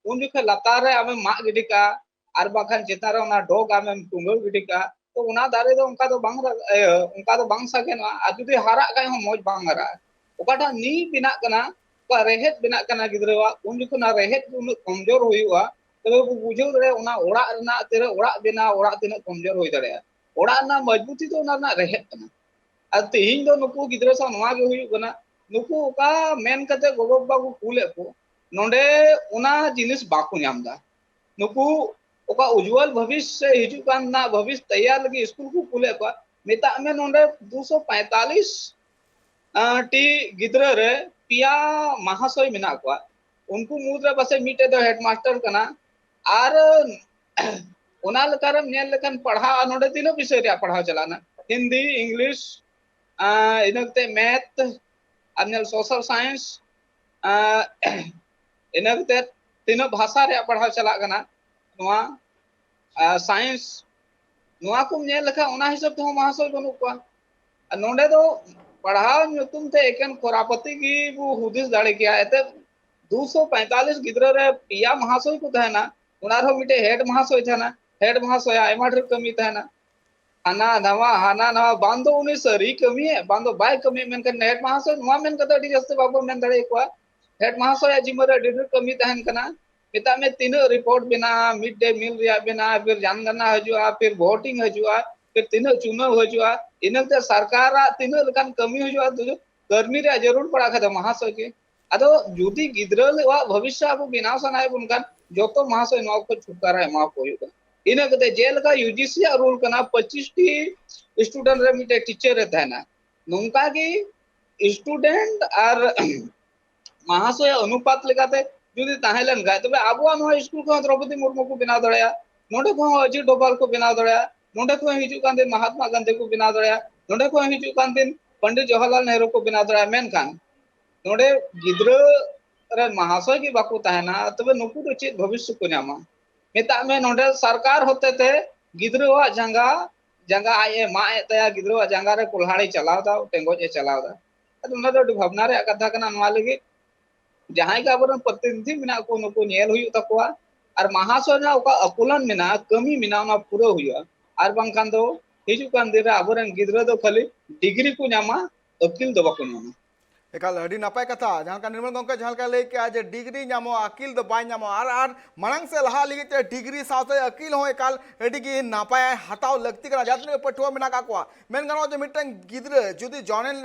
ᱩᱱ ᱡᱚᱠᱷᱚᱱ ᱞᱟᱛᱟᱨ ᱨᱮ ᱟᱢᱮᱢ ᱢᱟᱜ ᱜᱤᱰᱤ ᱠᱟᱜᱼᱟ, ᱟᱨ ᱵᱟᱝᱠᱷᱟᱱ ᱪᱮᱛᱟᱱ ᱨᱮ ᱚᱱᱟ ᱰᱚᱜᱽ ᱟᱢᱮᱢ ᱴᱩᱸᱜᱟᱹᱣ ᱜᱤᱰᱤ ᱠᱟᱜᱼᱟ, ᱛᱚ ᱚᱱᱟ ᱫᱟᱨᱮ ᱫᱚ ᱚᱱᱠᱟ ᱫᱚ ᱵᱟᱝ ᱨᱟ-, ᱤᱭᱟᱹ, ᱚᱱᱠᱟ ᱫᱚ ᱵᱟᱝ ᱥᱟᱜᱮᱱᱚᱜᱼᱟ᱾ ᱟᱨ ᱡᱩᱫᱤ ᱦᱟᱨᱟᱜ ᱠᱷᱟᱡ ᱦᱚᱸ ᱢᱚᱡᱽ ᱵᱟᱝ ᱦᱟᱨᱟᱜᱼᱟ᱾ ᱚᱠᱟᱴᱟᱜ ᱱᱤ ᱵᱮᱱᱟᱜ ᱠᱟᱱᱟ, ᱚᱠᱟ ᱨᱮᱦᱮᱫ ᱵᱮᱱᱟᱜ ᱠᱟᱱᱟ ᱜᱤᱫᱽᱨᱟᱹᱣᱟᱜ, ᱩᱱ ᱡᱚᱠᱷᱚᱱ ᱚᱱᱟ ᱨᱮᱦᱮᱫ ᱠᱚ ᱩᱱᱟᱹᱜ ᱠᱚᱢᱡᱳᱨ ᱦᱩᱭᱩᱜᱼᱟ, ᱛᱚᱵᱮ ᱵᱚ ᱵᱩᱡᱷᱟᱹᱣ ᱫᱟᱲᱮᱭᱟᱜᱼᱟ ᱚᱱᱟ ᱚᱲᱟᱜ ᱨᱮᱱᱟᱜ ᱛᱤᱱᱟᱹᱜ ᱚᱲᱟᱜ ᱵᱮᱱᱟᱣ, ᱚᱲᱟᱜ ᱛᱤᱱᱟᱹᱜ ᱠᱚᱢᱡᱳᱨ ᱦᱩᱭ ᱫᱟᱲᱮᱭᱟᱜᱼᱟ᱾ ᱚᱲᱟᱜ ᱨᱮᱱᱟᱜ ᱢᱚᱡᱽᱵᱩᱛᱤ ᱫᱚ ᱚᱱᱟ ᱨᱮᱱᱟᱜ ᱨᱮᱦᱮᱫ ᱠᱟᱱᱟ᱾ ᱟᱨ ᱛᱮᱦᱮᱧ ᱫᱚ ᱱᱩᱠᱩ ᱜᱤᱫᱽᱨᱟᱹ ᱥᱟᱶ ᱱᱚᱣᱟ ᱜᱮ ᱦᱩᱭᱩᱜ ᱠᱟᱱᱟ, ᱱᱩᱠᱩ ᱚᱠᱟ ᱢᱮᱱ ᱠᱟᱛᱮ ᱜᱚᱜᱚ ᱵᱟᱵᱟ ᱠᱚ ᱠᱩᱞᱮᱫ ᱠᱚ, ᱱᱚᱰᱮ ᱚᱱᱟ ᱡᱤᱱᱤᱥ ᱵᱟᱠᱚ ᱧᱟᱢ ᱮᱫᱟ᱾ ᱱᱩᱠᱩ ᱚᱠᱟ ᱩᱡᱽᱣᱟᱞ ᱵᱷᱚᱵᱤᱥ ᱥᱮ ᱦᱤᱡᱩᱜ ᱠᱟᱱ ᱨᱮᱱᱟᱜ ᱵᱷᱚᱵᱤᱥ ᱛᱮᱭᱟᱨ ᱞᱟᱹᱜᱤᱫ ᱥᱠᱩᱞ ᱠᱚ ᱠᱩᱞᱮᱫ ᱠᱚᱣᱟ, ᱢᱮᱛᱟᱜ ᱢᱮ ᱱᱚᱰᱮ ᱫᱩᱥᱚ ᱯᱚᱸᱭᱛᱟᱞᱤᱥ, ᱟᱸ, ᱴᱤ ᱜᱤᱫᱽᱨᱟᱹ ᱨᱮ ᱯᱮᱭᱟ ᱢᱟᱦᱟᱥᱚᱭ ᱢᱮᱱᱟᱜ ᱠᱚᱣᱟ᱾ ᱩᱱᱠᱩ ᱢᱩᱫᱽᱨᱮ ᱯᱟᱥᱮᱡ ᱢᱤᱫᱴᱮᱡ ᱫᱚ ᱦᱮᱰᱢᱟᱥᱴᱟᱨ ᱠᱟᱱᱟ᱾ ᱟᱨ ᱚᱱᱟ ᱞᱮᱠᱟᱨᱮᱢ ᱧᱮᱞ ᱞᱮᱠᱷᱟᱱ ᱯᱟᱲᱦᱟᱣ, ᱟᱨ ᱱᱚᱰᱮ ᱛᱤᱱᱟᱹᱜ ᱵᱤᱥᱚᱭ ᱨᱮᱭᱟᱜ ᱯᱟᱲᱦᱟᱣ ᱪᱟᱞᱟᱜ ᱠᱟᱱᱟ? ᱦᱤᱱᱫᱤ, ᱤᱝᱞᱤᱥ, ᱟᱸ, ᱤᱱᱟᱹ ᱠᱟᱛᱮ ᱢᱮᱛᱷ, ᱟᱨ ᱧᱮᱞ ᱥᱳᱥᱟᱞ ᱥᱟᱭᱮᱱᱥ, ᱟᱸ, ᱤᱱᱟᱹ ᱠᱟᱛᱮ ᱛᱤᱱᱟᱹᱜ ᱵᱷᱟᱥᱟ ᱨᱮᱭᱟᱜ ᱯᱟᱲᱦᱟᱣ ᱪᱟᱞᱟᱜ ᱠᱟᱱᱟ, ᱱᱚᱣᱟ, ᱟᱸ, ᱥᱟᱭᱮᱱᱥ, ᱱᱚᱣᱟ ᱠᱚᱢ ᱧᱮᱞ ᱞᱮᱠᱷᱟᱱ ᱚᱱᱟ ᱦᱤᱥᱟᱹᱵ ᱛᱮᱦᱚᱸ ᱢᱟᱦᱟᱥᱚᱭ ᱵᱟᱹᱱᱩᱜ ᱠᱚᱣᱟ᱾ ᱟᱨ ᱱᱚᱰᱮ ᱫᱚ ᱯᱟᱲᱦᱟᱣ ᱧᱩᱛᱩᱢ ᱛᱮ ᱮᱠᱮᱱ ᱠᱷᱚᱨᱟᱯᱟᱹᱛᱤ ᱜᱮ ᱵᱚ ᱦᱩᱫᱤᱥ ᱫᱟᱲᱮ ᱠᱮᱭᱟ᱾ ᱮᱱᱛᱮᱫ ᱫᱩᱥᱚ ᱯᱚᱸᱭᱛᱟᱞᱤᱥ ᱜᱤᱫᱽᱨᱟᱹ ᱨᱮ ᱯᱮᱭᱟ ᱢᱟᱦᱟᱥᱚᱭ ᱠᱚ ᱛᱟᱦᱮᱱᱟ, ᱚᱱᱟ ᱨᱮᱦᱚᱸ ᱢᱤᱫᱴᱮᱡ ᱦᱮᱰ ᱢᱟᱦᱟᱥᱚᱭ ᱛᱟᱦᱮᱱᱟ᱾ ᱦᱮᱰ ᱢᱟᱦᱟᱥᱚᱭᱟᱜ ᱟᱭᱢᱟ ᱰᱷᱮᱨ ᱠᱟᱹᱢᱤ ᱛᱟᱦᱮᱱᱟ᱾ ᱦᱟᱱᱟ ᱱᱟᱣᱟ, ᱦᱟᱱᱟ ᱱᱟᱣᱟ, ᱵᱟᱝ ᱫᱚ ᱩᱱᱤ ᱥᱟᱹᱨᱤ ᱠᱟᱹᱢᱤᱭᱮᱫ, ᱵᱟᱝ ᱫᱚ ᱵᱟᱭ ᱠᱟᱹᱢᱤᱭᱮᱫ, ᱢᱮᱱᱠᱷᱟᱱ ᱦᱮᱰ ᱢᱟᱦᱟᱥᱚᱭ ᱱᱚᱣᱟ ᱢᱮᱱ ᱠᱟᱛᱮ ᱟᱹᱰᱤ ᱡᱟᱹᱥᱛᱤ ᱵᱟᱵᱚᱱ ᱢᱮᱱ ᱫᱟᱲᱮᱭᱟᱠᱚᱣᱟ᱾ ᱦᱮᱰ ᱢᱟᱦᱟᱥᱚᱭᱟᱜ ᱡᱤᱢᱢᱟᱹ ᱨᱮ ᱟᱹᱰᱤ ᱰᱷᱮᱨ ᱠᱟᱹᱢᱤ ᱛᱟᱦᱮᱱ ᱠᱟᱱᱟ᱾ ᱢᱮᱛᱟᱜ ᱢᱮ ᱛᱤᱱᱟᱹᱜ ᱨᱤᱯᱳᱨᱴ ᱵᱮᱱᱟᱜᱼᱟ, ᱢᱤᱰ ᱰᱮ ᱢᱤᱞ ᱨᱮᱭᱟᱜ ᱵᱮᱱᱟᱜᱼᱟ, ᱯᱷᱤᱨ ᱡᱟᱱᱜᱟᱱᱟ ᱦᱤᱡᱩᱜᱼᱟ, ᱯᱷᱤᱨ ᱵᱷᱳᱴᱤᱝ ᱦᱤᱡᱩᱜᱼᱟ, ᱯᱷᱤᱨ ᱛᱤᱱᱟᱹᱜ ᱪᱩᱱᱟᱹᱣ ᱦᱤᱡᱩᱜᱼᱟ, ᱤᱱᱟᱹ ᱠᱟᱛᱮ ᱥᱚᱨᱠᱟᱨᱟᱜ ᱛᱤᱱᱟᱹᱜ ᱞᱮᱠᱟᱱ ᱠᱟᱹᱢᱤ ᱦᱤᱡᱩᱜᱼᱟ, ᱛᱤᱱᱟᱹᱜ ᱠᱟᱹᱨᱢᱤ ᱨᱮᱭᱟᱜ ᱡᱟᱹᱨᱩᱲ ᱯᱟᱲᱟᱜ ᱠᱷᱟᱡ ᱫᱚ ᱢᱟᱦᱟᱥᱚᱭ ᱜᱮ᱾ ᱟᱫᱚ ᱡᱩᱫᱤ ᱜᱤᱫᱽᱨᱟᱹ ᱟᱜ ᱵᱷᱚᱵᱤᱥᱥᱚ ᱟᱵᱚ ᱵᱮᱱᱟᱣ ᱥᱟᱱᱟᱭᱮᱫ ᱵᱚᱱ ᱠᱷᱟᱱ ᱡᱚᱛᱚ ᱢᱟᱦᱟᱥᱚᱭ ᱱᱚᱣᱟ ᱠᱚ ᱪᱷᱩᱴᱠᱟᱨᱟ ᱮᱢᱟ ᱠᱚ ᱦᱩᱭᱩᱜ ᱠᱟᱱᱟ᱾ ᱤᱱᱟᱹ ᱠᱟᱛᱮ ᱡᱮᱞᱮᱠᱟ ᱭᱩ ᱡᱤ ᱥᱤ ᱟᱜ ᱨᱩᱞ ᱠᱟᱱᱟ, ᱯᱚᱸᱪᱤᱥ ᱴᱤ ᱥᱴᱩᱰᱮᱱᱴ ᱨᱮ ᱢᱤᱫᱴᱮᱡ ᱴᱤᱪᱟᱨ ᱮ ᱛᱟᱦᱮᱱᱟ, ᱱᱚᱝᱠᱟ ᱜᱮ ᱥᱴᱩᱰᱮᱱᱴ ᱟᱨ ᱢᱟᱦᱟᱥᱚᱭ ᱚᱱᱩᱯᱟᱛ ᱞᱮᱠᱟᱛᱮ ᱡᱩᱫᱤ ᱛᱟᱦᱮᱸ ᱞᱮᱱ ᱠᱷᱟᱡ, ᱛᱚᱵᱮ ᱟᱵᱚᱣᱟᱜ ᱱᱚᱣᱟ ᱥᱠᱩᱞ ᱠᱚᱦᱚᱸ ᱫᱨᱚᱯᱚᱫᱤ ᱢᱩᱨᱢᱩ ᱠᱚ ᱵᱮᱱᱟᱣ ᱫᱟᱲᱮᱭᱟᱜᱼᱟ, ᱱᱚᱰᱮ ᱠᱷᱚᱱ ᱦᱚᱸ ᱟᱡᱤᱛ ᱰᱳᱵᱷᱟᱞ ᱠᱚ ᱵᱮᱱᱟᱣ ᱫᱟᱲᱮᱭᱟᱜᱼᱟ, ᱱᱚᱰᱮ ᱠᱷᱚᱱ ᱦᱤᱡᱩᱜ ᱠᱟᱱ ᱫᱤᱱ ᱢᱟᱦᱟᱛᱢᱟ ᱜᱟᱱᱫᱷᱤ ᱠᱚ ᱵᱮᱱᱟᱣ ᱫᱟᱲᱮᱭᱟᱜᱼᱟ, ᱱᱚᱰᱮ ᱠᱷᱚᱱ ᱦᱤᱡᱩᱜ ᱠᱟᱱ ᱫᱤᱱ ᱯᱚᱱᱰᱤᱛ ᱡᱚᱣᱟᱦᱚᱨᱞᱟᱞ ᱱᱮᱦᱨᱩ ᱠᱚ ᱵᱮᱱᱟᱣ ᱫᱟᱲᱮᱭᱟᱜᱼᱟ᱾ ᱢᱮᱱᱠᱷᱟᱱ ᱱᱚᱰᱮ ᱜᱤᱫᱽᱨᱟᱹ ᱨᱮᱱ ᱢᱟᱦᱟᱥᱚᱭ ᱜᱮ ᱵᱟᱠᱚ ᱛᱟᱦᱮᱱᱟ, ᱛᱚᱵᱮ ᱱᱩᱠᱩ ᱫᱚ ᱪᱮᱫ ᱵᱷᱚᱵᱤᱥᱥᱚ ᱠᱚ ᱧᱟᱢᱟ? ᱢᱮᱛᱟᱜ ᱢᱮ ᱱᱚᱰᱮ ᱥᱚᱨᱠᱟᱨ ᱦᱚᱛᱮ ᱛᱮ ᱜᱤᱫᱽᱨᱟᱹᱣᱟᱜ ᱡᱟᱸᱜᱟ, ᱡᱟᱸᱜᱟ ᱟᱡ ᱮ ᱢᱟᱜ ᱮᱫ ᱛᱟᱭᱟ, ᱜᱤᱫᱽᱨᱟᱹᱣᱟᱜ ᱡᱟᱸᱜᱟ ᱨᱮ ᱠᱚᱞᱦᱟᱲᱮ ᱪᱟᱞᱟᱣ ᱮᱫᱟ, ᱴᱮᱸᱜᱚᱡ ᱮ ᱪᱟᱞᱟᱣ ᱮᱫᱟ᱾ ᱟᱫᱚ ᱚᱱᱟ ᱫᱚ ᱟᱹᱰᱤ ᱵᱷᱟᱵᱽᱱᱟ ᱨᱮᱭᱟᱜ ᱠᱟᱛᱷᱟ ᱠᱟᱱᱟ᱾ ᱱᱚᱣᱟ ᱞᱟᱹᱜᱤᱫ ᱡᱟᱦᱟᱸᱭ ᱜᱮ ᱟᱵᱚᱨᱮᱱ ᱯᱨᱚᱛᱤᱱᱤᱫᱷᱤ ᱢᱮᱱᱟᱜ ᱠᱚ, ᱱᱩᱠᱩ ᱧᱮᱞ ᱦᱩᱭᱩᱜ ᱛᱟᱠᱚᱣᱟ᱾ ᱟᱨ ᱢᱟᱦᱟᱥᱚᱭ ᱨᱮᱱᱟᱜ ᱚᱠᱟ ᱟᱹᱠᱩᱞᱟᱱ ᱢᱮᱱᱟᱜᱼᱟ, ᱠᱟᱹᱢᱤ ᱢᱮᱱᱟᱜᱼᱟ, ᱚᱱᱟ ᱯᱩᱨᱟᱹᱣ ᱦᱩᱭᱩᱜᱼᱟ᱾ ᱟᱨ ᱵᱟᱝᱠᱷᱟᱱ ᱫᱚ ᱦᱤᱡᱩᱜ ᱠᱟᱱ ᱫᱤᱱ ᱨᱮ ᱟᱵᱚᱨᱮᱱ ᱜᱤᱫᱽᱨᱟᱹ ᱫᱚ ᱠᱷᱟᱹᱞᱤ ᱰᱤᱜᱽᱨᱤ ᱠᱚ ᱧᱟᱢᱟ, ᱟᱹᱠᱤᱞ ᱫᱚ ᱵᱟᱠᱚ ᱧᱟᱢᱟ᱾ ᱮᱠᱟᱞ ᱟᱹᱰᱤ ᱱᱟᱯᱟᱭ ᱠᱟᱛᱷᱟ, ᱡᱟᱦᱟᱸ ᱞᱮᱠᱟ ᱱᱤᱨᱢᱚᱞ ᱜᱚᱢᱠᱮ ᱡᱟᱦᱟᱸ ᱞᱮᱠᱟᱭ ᱞᱟᱹᱭ ᱠᱮᱜᱼᱟ ᱡᱮ ᱰᱤᱜᱽᱨᱤ ᱧᱟᱢᱚᱜᱼᱟ, ᱟᱹᱠᱤᱞ ᱫᱚ ᱵᱟᱭ ᱧᱟᱢᱚᱜᱼᱟ᱾ ᱟᱨ, ᱟᱨ ᱢᱟᱲᱟᱝ ᱥᱮᱫ ᱞᱟᱦᱟᱜ ᱞᱟᱹᱜᱤᱫ ᱛᱮ ᱰᱤᱜᱽᱨᱤ ᱥᱟᱶᱛᱮ ᱟᱹᱠᱤᱞ ᱦᱚᱸ ᱮᱠᱟᱞ ᱟᱹᱰᱤ ᱜᱮ ᱱᱟᱯᱟᱭ ᱦᱟᱛᱟᱣ ᱞᱟᱹᱠᱛᱤ ᱠᱟᱱᱟ᱾ ᱡᱟᱦᱟᱸ ᱛᱤᱱᱟᱹᱜ ᱯᱟᱹᱴᱷᱩᱣᱟᱹ ᱢᱮᱱᱟᱜ ᱟᱠᱟᱫ ᱠᱚᱣᱟ, ᱢᱮᱱ ᱜᱟᱱᱚᱜᱼᱟ ᱡᱮ ᱢᱤᱫᱴᱟᱝ ᱜᱤᱫᱽᱨᱟᱹ ᱡᱩᱫᱤ ᱡᱚᱱᱮᱱ,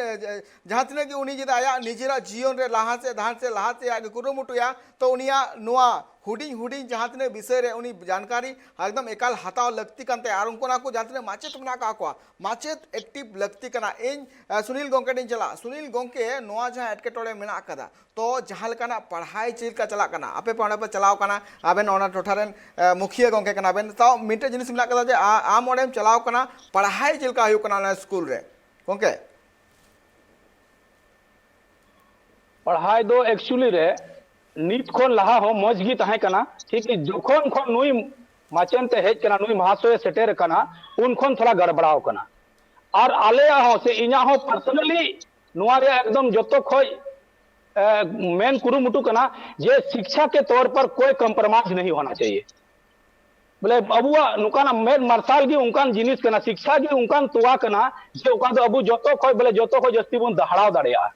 ᱡᱟᱦᱟᱸ ᱛᱤᱱᱟᱹᱜ ᱜᱮ ᱩᱱᱤ ᱡᱩᱫᱤ ᱟᱭᱟᱜ ᱱᱤᱡᱮᱨᱟᱜ ᱡᱤᱭᱚᱱ ᱨᱮ ᱞᱟᱦᱟ ᱥᱮᱫ, ᱰᱟᱦᱟᱨ ᱥᱮᱫ ᱞᱟᱦᱟ ᱥᱮᱫ ᱟᱡ ᱜᱮ ᱠᱩᱨᱩᱢᱩᱴᱩᱭᱟ, ᱛᱚ ᱩᱱᱤᱭᱟᱜ ᱱᱚᱣᱟ ᱦᱩᱰᱤᱧ ᱦᱩᱰᱤᱧ ᱡᱟᱦᱟᱸ ᱛᱤᱱᱟᱹᱜ ᱵᱤᱥᱚᱭ ᱨᱮ ᱩᱱᱤ ᱡᱟᱱᱠᱟᱨᱤ ᱮᱠᱫᱚᱢ ᱮᱠᱟᱞ ᱦᱟᱛᱟᱣ ᱞᱟᱹᱠᱛᱤ ᱠᱟᱱ ᱛᱟᱭᱟ᱾ ᱟᱨ ᱩᱱᱠᱩ ᱚᱱᱟ ᱠᱚ ᱡᱟᱦᱟᱸ ᱛᱤᱱᱟᱹᱜ ᱢᱟᱪᱮᱫ ᱢᱮᱱᱟᱜ ᱟᱠᱟᱫ ᱠᱚᱣᱟ, ᱢᱟᱪᱮᱫ ᱮᱠᱴᱤᱵᱷ ᱞᱟᱹᱠᱛᱤ ᱠᱟᱱᱟ᱾ ᱤᱧ, ᱟᱸ, ᱥᱩᱱᱤᱞ ᱜᱚᱢᱠᱮ ᱴᱷᱮᱱ ᱪᱟᱞᱟᱜᱼᱟ᱾ ᱥᱩᱱᱤᱞ ᱜᱚᱢᱠᱮ, ᱱᱚᱣᱟ ᱡᱟᱦᱟᱸ ᱮᱴᱠᱮᱴᱚᱬᱮ ᱢᱮᱱᱟᱜ ᱟᱠᱟᱫᱟ, ᱛᱚ ᱡᱟᱦᱟᱸ ᱞᱮᱠᱟᱱᱟᱜ ᱯᱟᱲᱦᱟᱭ ᱪᱮᱫ ᱞᱮᱠᱟ ᱪᱟᱞᱟᱜ ᱠᱟᱱᱟ, ᱟᱯᱮ ᱯᱮ ᱚᱸᱰᱮ ᱯᱮ ᱪᱟᱞᱟᱣ ᱠᱟᱱᱟ, ᱟᱵᱮᱱ ᱚᱱᱟ ᱴᱚᱴᱷᱟ ᱨᱮᱱ, ᱟᱸ, ᱢᱩᱠᱷᱤᱭᱟᱹ ᱜᱚᱢᱠᱮ ᱠᱟᱱᱟ ᱵᱮᱱ, ᱛᱟᱣ ᱢᱤᱫᱴᱮᱡ ᱡᱤᱱᱤᱥ ᱢᱮᱱᱟᱜ ᱟᱠᱟᱫᱟ ᱡᱮ ᱟ-, ᱟᱢ ᱚᱸᱰᱮᱢ ᱪᱟᱞᱟᱣ ᱠᱟᱱᱟ, ᱯᱟᱲᱦᱟᱭ ᱪᱮᱫ ᱞᱮᱠᱟ ᱦᱩᱭᱩᱜ ᱠᱟᱱᱟ ᱚᱱᱟ ᱥᱠᱩᱞ ᱨᱮ ᱜᱚᱢᱠᱮ? ᱯᱟᱲᱦᱟᱣ ᱫᱚ actually ᱨᱮ ᱱᱤᱛ ᱠᱷᱚᱱ ᱞᱟᱦᱟ ᱦᱚᱸ ᱢᱚᱡᱽ ᱜᱮ ᱛᱟᱦᱮᱸ ᱠᱟᱱᱟ, ᱴᱷᱤᱠ ᱜᱮ᱾ ᱡᱚᱠᱷᱚᱱ ᱠᱷᱚᱱ ᱱᱩᱭ ᱢᱟᱪᱮᱱ ᱛᱮ ᱦᱮᱡ ᱠᱟᱱᱟ, ᱱᱩᱭ ᱢᱟᱦᱟᱥᱚᱭ ᱮ ᱥᱮᱴᱮᱨ ᱟᱠᱟᱱᱟ, ᱩᱱ ᱠᱷᱚᱱ ᱛᱷᱚᱲᱟ ᱜᱟᱲᱵᱟᱲᱟᱣ ᱠᱟᱱᱟ᱾ ᱟᱨ ᱟᱞᱮᱭᱟᱜ ᱦᱚᱸ ᱥᱮ ᱤᱧᱟᱹᱜ ᱦᱚᱸ personally ᱱᱚᱣᱟ ᱨᱮᱭᱟᱜ ᱮᱠᱫᱚᱢ ᱡᱚᱛᱚ ᱠᱷᱚᱡ, ᱮ, ᱢᱮᱱ ᱠᱩᱨᱩᱢᱩᱴᱩ ᱠᱟᱱᱟ ᱡᱮ ᱥᱤᱠᱪᱷᱟ ᱠᱮ ᱛᱚᱨ ᱯᱟᱨ ᱠᱚᱭ compromise ᱱᱟᱦᱤ ᱦᱳᱱᱟ ᱪᱟᱦᱤᱭᱮ᱾ ᱵᱚᱞᱮ ᱟᱵᱚᱣᱟᱜ ᱱᱚᱝᱠᱟᱱᱟᱜ ᱢᱮᱫ ᱢᱟᱨᱥᱟᱞ ᱜᱮ ᱚᱱᱠᱟᱱ ᱡᱤᱱᱤᱥ ᱠᱟᱱᱟ, ᱥᱤᱠᱠᱷᱟ ᱜᱮ ᱚᱱᱠᱟᱱ ᱛᱚᱣᱟ ᱠᱟᱱᱟ, ᱡᱮ ᱚᱠᱟ ᱫᱚ ᱟᱵᱚ ᱡᱚᱛᱚ ᱠᱷᱚᱡ, ᱵᱚᱞᱮ ᱡᱚᱛᱚ ᱠᱷᱚᱡ ᱡᱟᱹᱥᱛᱤ ᱵᱚᱱ ᱫᱟᱦᱲᱟᱣ ᱫᱟᱲᱮᱭᱟᱜᱼᱟ᱾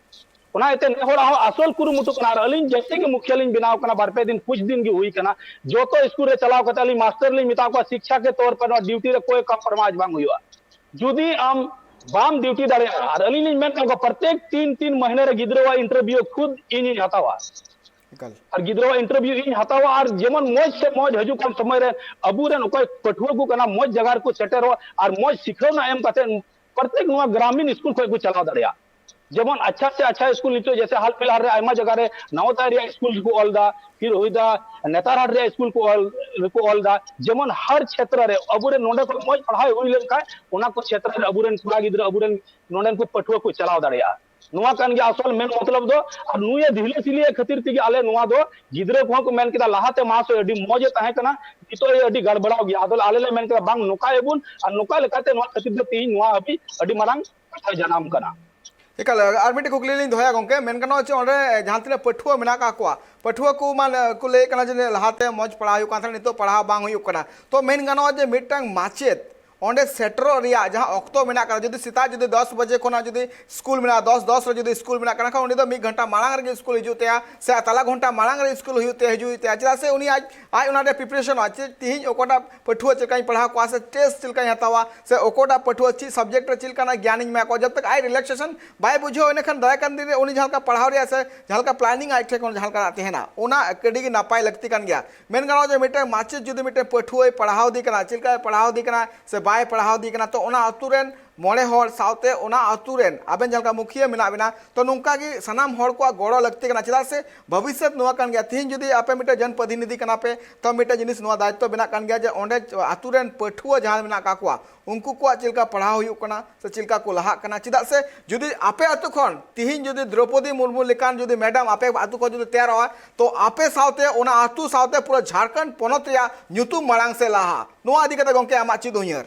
ᱚᱱᱟ ᱤᱭᱟᱹᱛᱮ ᱱᱮ ᱦᱚᱲᱟᱜ ᱦᱚᱸ ᱟᱥᱚᱞ ᱠᱩᱨᱩᱢᱩᱴᱩ ᱠᱟᱱᱟ᱾ ᱟᱨ ᱟᱹᱞᱤᱧ ᱡᱮᱭᱥᱮ ᱜᱮ ᱢᱩᱠᱷᱤᱭᱟᱹ ᱞᱤᱧ ᱵᱮᱱᱟᱣ ᱠᱟᱱᱟ, ᱵᱟᱨ ᱯᱮ ᱫᱤᱱ, ᱠᱩᱪ ᱫᱤᱱ ᱜᱮ ᱦᱩᱭ ᱠᱟᱱᱟ, ᱡᱚᱛᱚ ᱥᱠᱩᱞ ᱨᱮ ᱪᱟᱞᱟᱣ ᱠᱟᱛᱮ ᱟᱹᱞᱤᱧ ᱢᱟᱥᱴᱟᱨ ᱞᱤᱧ ᱢᱮᱛᱟ ᱠᱚᱣᱟ, ᱥᱤᱠᱠᱷᱟ ᱠᱮ ᱛᱚᱨ ᱯᱮ ᱱᱚᱣᱟ ᱰᱤᱭᱩᱴᱤ ᱨᱮ ᱠᱚᱭ ᱠᱚᱢᱯᱨᱚᱢᱟᱭᱤᱡᱽ ᱵᱟᱝ ᱦᱩᱭᱩᱜᱼᱟ᱾ ᱡᱩᱫᱤ ᱟᱢ ᱵᱟᱢ ᱰᱤᱭᱩᱴᱤ ᱫᱟᱲᱮᱭᱟᱜᱼᱟ, ᱟᱨ ᱟᱹᱞᱤᱧ ᱞᱤᱧ ᱢᱮᱱ ᱠᱟᱜ ᱠᱚᱣᱟ, ᱯᱨᱚᱛᱮᱠ ᱛᱤᱱ ᱛᱤᱱ ᱢᱟᱹᱦᱱᱟᱹ ᱨᱮ ᱜᱤᱫᱽᱨᱟᱹᱣᱟᱜ ᱤᱱᱴᱟᱨᱵᱷᱤᱭᱩ ᱠᱷᱩᱫ ᱤᱧᱤᱧ ᱦᱟᱛᱟᱣᱟ᱾ ᱮᱠᱟᱞ᱾ ᱟᱨ ᱜᱤᱫᱽᱨᱟᱹᱣᱟᱜ ᱤᱱᱴᱟᱨᱵᱷᱤᱭᱩ ᱤᱧ ᱦᱟᱛᱟᱣᱟ, ᱟᱨ ᱡᱮᱢᱚᱱ ᱢᱚᱡᱽ ᱥᱮ ᱢᱚᱡᱽ ᱦᱤᱡᱩᱜ ᱠᱟᱱ ᱥᱚᱢᱚᱭ ᱨᱮ ᱟᱵᱚᱨᱮᱱ ᱚᱠᱚᱭ ᱯᱟᱹᱴᱷᱩᱣᱟᱹ ᱠᱚ ᱠᱟᱱᱟ, ᱢᱚᱡᱽ ᱡᱟᱭᱜᱟ ᱨᱮᱠᱚ ᱥᱮᱴᱮᱨᱚᱜ ᱟᱨ ᱢᱚᱡᱽ ᱥᱤᱠᱷᱟᱹᱣᱱᱟ ᱮᱢ ᱠᱟᱛᱮ ᱯᱨᱚᱛᱮᱠ ᱱᱚᱣᱟ ᱜᱨᱟᱢᱤᱱ ᱥᱠᱩᱞ ᱠᱷᱚᱱ ᱠᱚ ᱪᱟᱞᱟᱣ ᱫᱟᱲᱮᱭᱟᱜ᱾ ᱡᱮᱢᱚᱱ ᱟᱪᱪᱷᱟ ᱥᱮ ᱟᱪᱪᱷᱟ ᱥᱠᱩᱞ ᱱᱤᱛᱚᱜ ᱡᱮᱥᱮ ᱦᱟᱞ ᱯᱷᱤᱞᱦᱟᱞ ᱨᱮ ᱟᱭᱢᱟ ᱡᱟᱭᱜᱟ ᱨᱮ ᱱᱟᱣᱟ ᱛᱟᱭ ᱨᱮᱭᱟᱜ ᱥᱠᱩᱞ ᱠᱚ ᱚᱞ ᱮᱫᱟ, ᱯᱷᱤᱨ ᱦᱩᱭ ᱫᱟ ᱱᱮᱛᱟᱨ ᱦᱟᱴ ᱨᱮᱭᱟᱜ ᱥᱠᱩᱞ ᱠᱚ ᱚᱞ, ᱠᱚ ᱚᱞ ᱮᱫᱟ᱾ ᱡᱮᱢᱚᱱ ᱦᱟᱨ ᱪᱷᱮᱛᱨᱚ ᱨᱮ ᱟᱵᱚᱨᱮᱱ ᱱᱚᱰᱮ ᱠᱷᱚᱱ ᱢᱚᱡᱽ ᱯᱟᱲᱦᱟᱣ ᱦᱩᱭ ᱞᱮᱱᱠᱷᱟᱱ ᱚᱱᱟ ᱠᱚ ᱪᱷᱮᱛᱨᱚ ᱨᱮ ᱟᱵᱚᱨᱮᱱ ᱠᱚᱲᱟ ᱜᱤᱫᱽᱨᱟᱹ, ᱟᱵᱚᱨᱮᱱ ᱱᱚᱰᱮᱱ ᱠᱚ ᱯᱟᱹᱴᱷᱩᱣᱟᱹ ᱠᱚ ᱪᱟᱞᱟᱣ ᱫᱟᱲᱮᱭᱟᱜᱼᱟ᱾ ᱱᱚᱣᱟ ᱠᱟᱱ ᱜᱮᱭᱟ ᱟᱥᱚᱞ ᱢᱮᱱ ᱢᱚᱛᱞᱚᱵ ᱫᱚ᱾ ᱟᱨ ᱱᱩᱭᱮ ᱰᱷᱤᱞᱟᱹ ᱥᱤᱞᱤᱭᱮ ᱠᱷᱟᱹᱛᱤᱨ ᱛᱮᱜᱮ ᱟᱞᱮ ᱱᱚᱣᱟ ᱫᱚ ᱜᱤᱫᱽᱨᱟᱹ ᱠᱚᱦᱚᱸ ᱠᱚ ᱢᱮᱱ ᱠᱮᱫᱟ, ᱞᱟᱦᱟᱛᱮ ᱢᱟᱦᱟᱥᱚᱭ ᱟᱹᱰᱤ ᱢᱚᱡᱽ ᱮ ᱛᱟᱦᱮᱸ ᱠᱟᱱᱟ, ᱱᱤᱛᱚᱜ ᱮ ᱟᱹᱰᱤ ᱜᱟᱲᱵᱟᱲᱟᱣ ᱜᱮᱭᱟ᱾ ᱟᱫᱚ ᱟᱞᱮ ᱞᱮ ᱢᱮᱱ ᱠᱮᱫᱟ, ᱵᱟᱝ, ᱱᱚᱝᱠᱟᱭᱟᱵᱚᱱ, ᱟᱨ ᱱᱚᱝᱠᱟ ᱞᱮᱠᱟᱛᱮ ᱱᱚᱣᱟ ᱠᱷᱟᱹᱛᱤᱨ ᱛᱮ ᱛᱮᱦᱮᱧ ᱱᱚᱣᱟ ᱦᱟᱹᱵᱤᱡ ᱟᱹᱰᱤ ᱢᱟᱨᱟᱝ ᱠᱟᱛᱷᱟ ᱡᱟᱱᱟᱢ ᱠᱟᱱᱟ᱾ ᱮᱠᱟᱞ, ᱟᱨ ᱢᱤᱫᱴᱮᱱ ᱠᱩᱠᱞᱤ ᱞᱤᱧ ᱫᱚᱦᱚᱭᱟ ᱜᱚᱝᱠᱮ, ᱢᱮᱱ ᱜᱟᱱᱚᱜᱼᱟ ᱪᱮ ᱚᱸᱰᱮ ᱡᱟᱦᱟᱸ ᱛᱤᱱᱟᱹᱜ ᱯᱟᱹᱴᱷᱩᱣᱟᱹ ᱢᱮᱱᱟᱜ ᱟᱠᱟᱫ ᱠᱚᱣᱟ, ᱯᱟᱹᱴᱷᱩᱣᱟᱹ ᱠᱚ ᱢᱟ ᱠᱚ ᱞᱟᱹᱭᱮᱫ ᱠᱟᱱᱟ ᱡᱮ ᱞᱟᱦᱟᱛᱮ ᱢᱚᱡᱽ ᱯᱟᱲᱦᱟᱣ ᱦᱩᱭᱩᱜ ᱠᱟᱱ ᱛᱟᱦᱮᱸᱱᱟ, ᱱᱤᱛᱚᱜ ᱯᱟᱲᱦᱟᱣ ᱵᱟᱝ ᱦᱩᱭᱩᱜ ᱠᱟᱱᱟ, ᱛᱚ ᱢᱮᱱ ᱜᱟᱱᱚᱜᱼᱟ ᱡᱮ ᱢᱤᱫᱴᱟᱝ ᱢᱟᱪᱮᱫ ᱚᱸᱰᱮ ᱥᱮᱴᱮᱨᱚᱜ ᱨᱮᱭᱟᱜ ᱡᱟᱦᱟᱸ ᱚᱠᱛᱚ ᱢᱮᱱᱟᱜ ᱠᱟᱫᱟ, ᱡᱩᱫᱤ ᱥᱮᱛᱟᱜ ᱡᱩᱫᱤ ᱫᱚᱥ ᱵᱟᱡᱮ ᱠᱷᱚᱱᱟᱜ ᱡᱩᱫᱤ ᱥᱠᱩᱞ ᱢᱮᱱᱟᱜᱼᱟ, ᱫᱚᱥ ᱫᱚᱥ ᱨᱮ ᱡᱩᱫᱤ ᱥᱠᱩᱞ ᱢᱮᱱᱟᱜ ᱠᱟᱱᱟ ᱠᱷᱟᱱ, ᱩᱱᱤ ᱫᱚ ᱢᱤᱫ ᱜᱷᱚᱱᱴᱟ ᱢᱟᱲᱟᱝ ᱨᱮᱜᱮ ᱥᱠᱩᱞ ᱦᱤᱡᱩᱜ ᱛᱟᱭᱟ ᱥᱮ ᱛᱟᱞᱟ ᱜᱷᱚᱱᱴᱟ ᱢᱟᱲᱟᱝ ᱨᱮ ᱥᱠᱩᱞ ᱦᱩᱭᱩᱜ ᱛᱟᱭᱟ, ᱦᱤᱡᱩᱜ ᱛᱟᱭᱟ, ᱪᱮᱫᱟᱜ ᱥᱮ ᱩᱱᱤ ᱟᱡ, ᱟᱡ ᱚᱱᱟ ᱨᱮ ᱯᱨᱤᱯᱟᱨᱮᱥᱚᱱᱚᱜᱼᱟ ᱪᱮ ᱛᱤᱦᱤᱧ ᱚᱠᱟᱴᱟᱜ ᱯᱟᱹᱴᱷᱩᱣᱟᱹ ᱪᱮᱫ ᱞᱮᱠᱟᱧ ᱯᱟᱲᱦᱟᱣ ᱠᱚᱣᱟ ᱥᱮ ᱴᱮᱥᱴ ᱪᱮᱫ ᱞᱮᱠᱟᱧ ᱦᱟᱛᱟᱣᱟ ᱥᱮ ᱚᱠᱟᱴᱟᱜ ᱯᱟᱹᱴᱷᱩᱣᱟᱹ ᱪᱮᱫ ᱥᱟᱵᱡᱮᱠᱴ ᱨᱮ ᱪᱮᱫ ᱞᱮᱠᱟᱱᱟᱜ ᱜᱮᱭᱟᱱᱤᱧ ᱮᱢᱟ ᱠᱚᱣᱟ᱾ ᱡᱟᱵ ᱛᱟᱠ ᱟᱡ ᱨᱤᱞᱮᱠᱥᱮᱥᱚᱱ ᱵᱟᱭ ᱵᱩᱡᱷᱟᱹᱣᱟ, ᱤᱱᱟᱹᱠᱷᱟᱱ ᱫᱟᱨᱟᱭ ᱠᱟᱱ ᱫᱤᱱ ᱨᱮ ᱩᱱᱤ ᱡᱟᱦᱟᱸ ᱞᱮᱠᱟ ᱯᱟᱲᱦᱟᱣ ᱨᱮᱭᱟᱜ ᱥᱮ ᱡᱟᱦᱟᱸ ᱞᱮᱠᱟ ᱯᱞᱟᱱᱤᱝ ᱟᱡ ᱴᱷᱮᱱ ᱠᱷᱚᱱ ᱡᱟᱦᱟᱸ ᱞᱮᱠᱟ ᱛᱟᱦᱮᱱᱟ, ᱚᱱᱟ ᱟᱹᱰᱤ ᱜᱮ ᱱᱟᱯᱟᱭ ᱞᱟᱹᱠᱛᱤ ᱠᱟᱱ ᱜᱮᱭᱟ᱾ ᱢᱮᱱ ᱜᱟᱱᱚᱜᱼᱟ ᱡᱮ ᱢᱤᱫᱴᱟᱝ ᱢᱟᱪᱮᱫ ᱡᱩᱫᱤ ᱢᱤᱫᱴᱟᱝ ᱯᱟᱹᱴᱷᱩᱣᱟᱹᱭ ᱯᱟᱲᱦᱟᱣ ᱤᱫᱤ ᱠᱟᱱᱟ, ᱪᱮᱫ ᱞᱮᱠᱟᱭ ᱯᱟᱲᱦᱟᱣ ᱤᱫᱤ ᱠᱟᱱᱟ ᱥᱮ ᱵᱟᱭ ᱯᱟᱲᱦᱟᱣ ᱤᱫᱤ ᱠᱟᱱᱟ, ᱛᱚ ᱚᱱᱟ ᱟᱛᱳ ᱨᱮᱱ ᱢᱚᱬᱮ ᱦᱚᱲ ᱥᱟᱶᱛᱮ ᱚᱱᱟ ᱟᱛᱳ ᱨᱮᱱ ᱟᱵᱮᱱ ᱡᱟᱦᱟᱸ ᱞᱮᱠᱟ ᱢᱩᱠᱷᱤᱭᱟᱹ ᱢᱮᱱᱟᱜ ᱵᱮᱱᱟ, ᱛᱚ ᱱᱚᱝᱠᱟ ᱜᱮ ᱥᱟᱱᱟᱢ ᱦᱚᱲ ᱠᱚᱣᱟᱜ ᱜᱚᱲᱚ ᱞᱟᱹᱠᱛᱤ ᱠᱟᱱᱟ᱾ ᱪᱮᱫᱟᱜ ᱥᱮ ᱵᱷᱚᱵᱤᱥᱥᱚᱛ ᱱᱚᱣᱟ ᱠᱟᱱ ᱜᱮᱭᱟ᱾ ᱛᱤᱦᱤᱧ ᱡᱩᱫᱤ ᱟᱯᱮ ᱢᱤᱫᱴᱮᱱ ᱡᱚᱱ ᱯᱨᱚᱛᱤᱱᱤᱫᱷᱤ ᱠᱟᱱᱟ ᱯᱮ, ᱛᱚ ᱢᱤᱫᱴᱮᱱ ᱡᱤᱱᱤᱥ ᱱᱚᱣᱟ ᱫᱟᱭᱤᱛᱛᱚ ᱢᱮᱱᱟᱜ ᱠᱟᱱ ᱜᱮᱭᱟ ᱡᱮ ᱚᱸᱰᱮ ᱟᱛᱳ ᱨᱮᱱ ᱯᱟᱹᱴᱷᱩᱣᱟᱹ ᱡᱟᱦᱟᱸ ᱢᱮᱱᱟᱜ ᱟᱠᱟᱫ ᱠᱚᱣᱟ, ᱩᱱᱠᱩ ᱠᱚᱣᱟᱜ ᱪᱮᱫ ᱞᱮᱠᱟ ᱯᱟᱲᱦᱟᱣ ᱦᱩᱭᱩᱜ ᱠᱟᱱᱟ ᱥᱮ ᱪᱮᱫ ᱞᱮᱠᱟ ᱠᱚ ᱞᱟᱦᱟᱜ ᱠᱟᱱᱟ᱾ ᱪᱮᱫᱟᱜ ᱥᱮ ᱡᱩᱫᱤ ᱟᱯᱮ ᱟᱛᱳ ᱠᱷᱚᱱ ᱛᱤᱦᱤᱧ ᱡᱩᱫᱤ ᱫᱨᱚᱯᱚᱫᱤ ᱢᱩᱨᱢᱩ ᱞᱮᱠᱟᱱ ᱡᱩᱫᱤ ᱢᱮᱰᱟᱢ ᱟᱯᱮ ᱟᱛᱳ ᱠᱷᱚᱱ ᱡᱩᱫᱤ ᱛᱮᱭᱟᱨᱚᱜᱼᱟ, ᱛᱚ ᱟᱯᱮ ᱥᱟᱶᱛᱮ ᱚᱱᱟ ᱟᱛᱳ ᱥᱟᱶᱛᱮ ᱯᱩᱨᱟᱹ ᱡᱷᱟᱲᱠᱷᱚᱸᱰ ᱯᱚᱱᱚᱛ ᱨᱮᱭᱟᱜ ᱧᱩᱛᱩᱢ ᱢᱟᱲᱟᱝ ᱥᱮᱫ ᱞᱟᱦᱟᱜᱼᱟ᱾ ᱱᱚᱣᱟ ᱤᱫᱤ ᱠᱟᱛᱮ ᱜᱚᱝᱠᱮ ᱟᱢᱟᱜ ᱪᱮᱫ ᱩᱭᱦᱟᱹᱨ?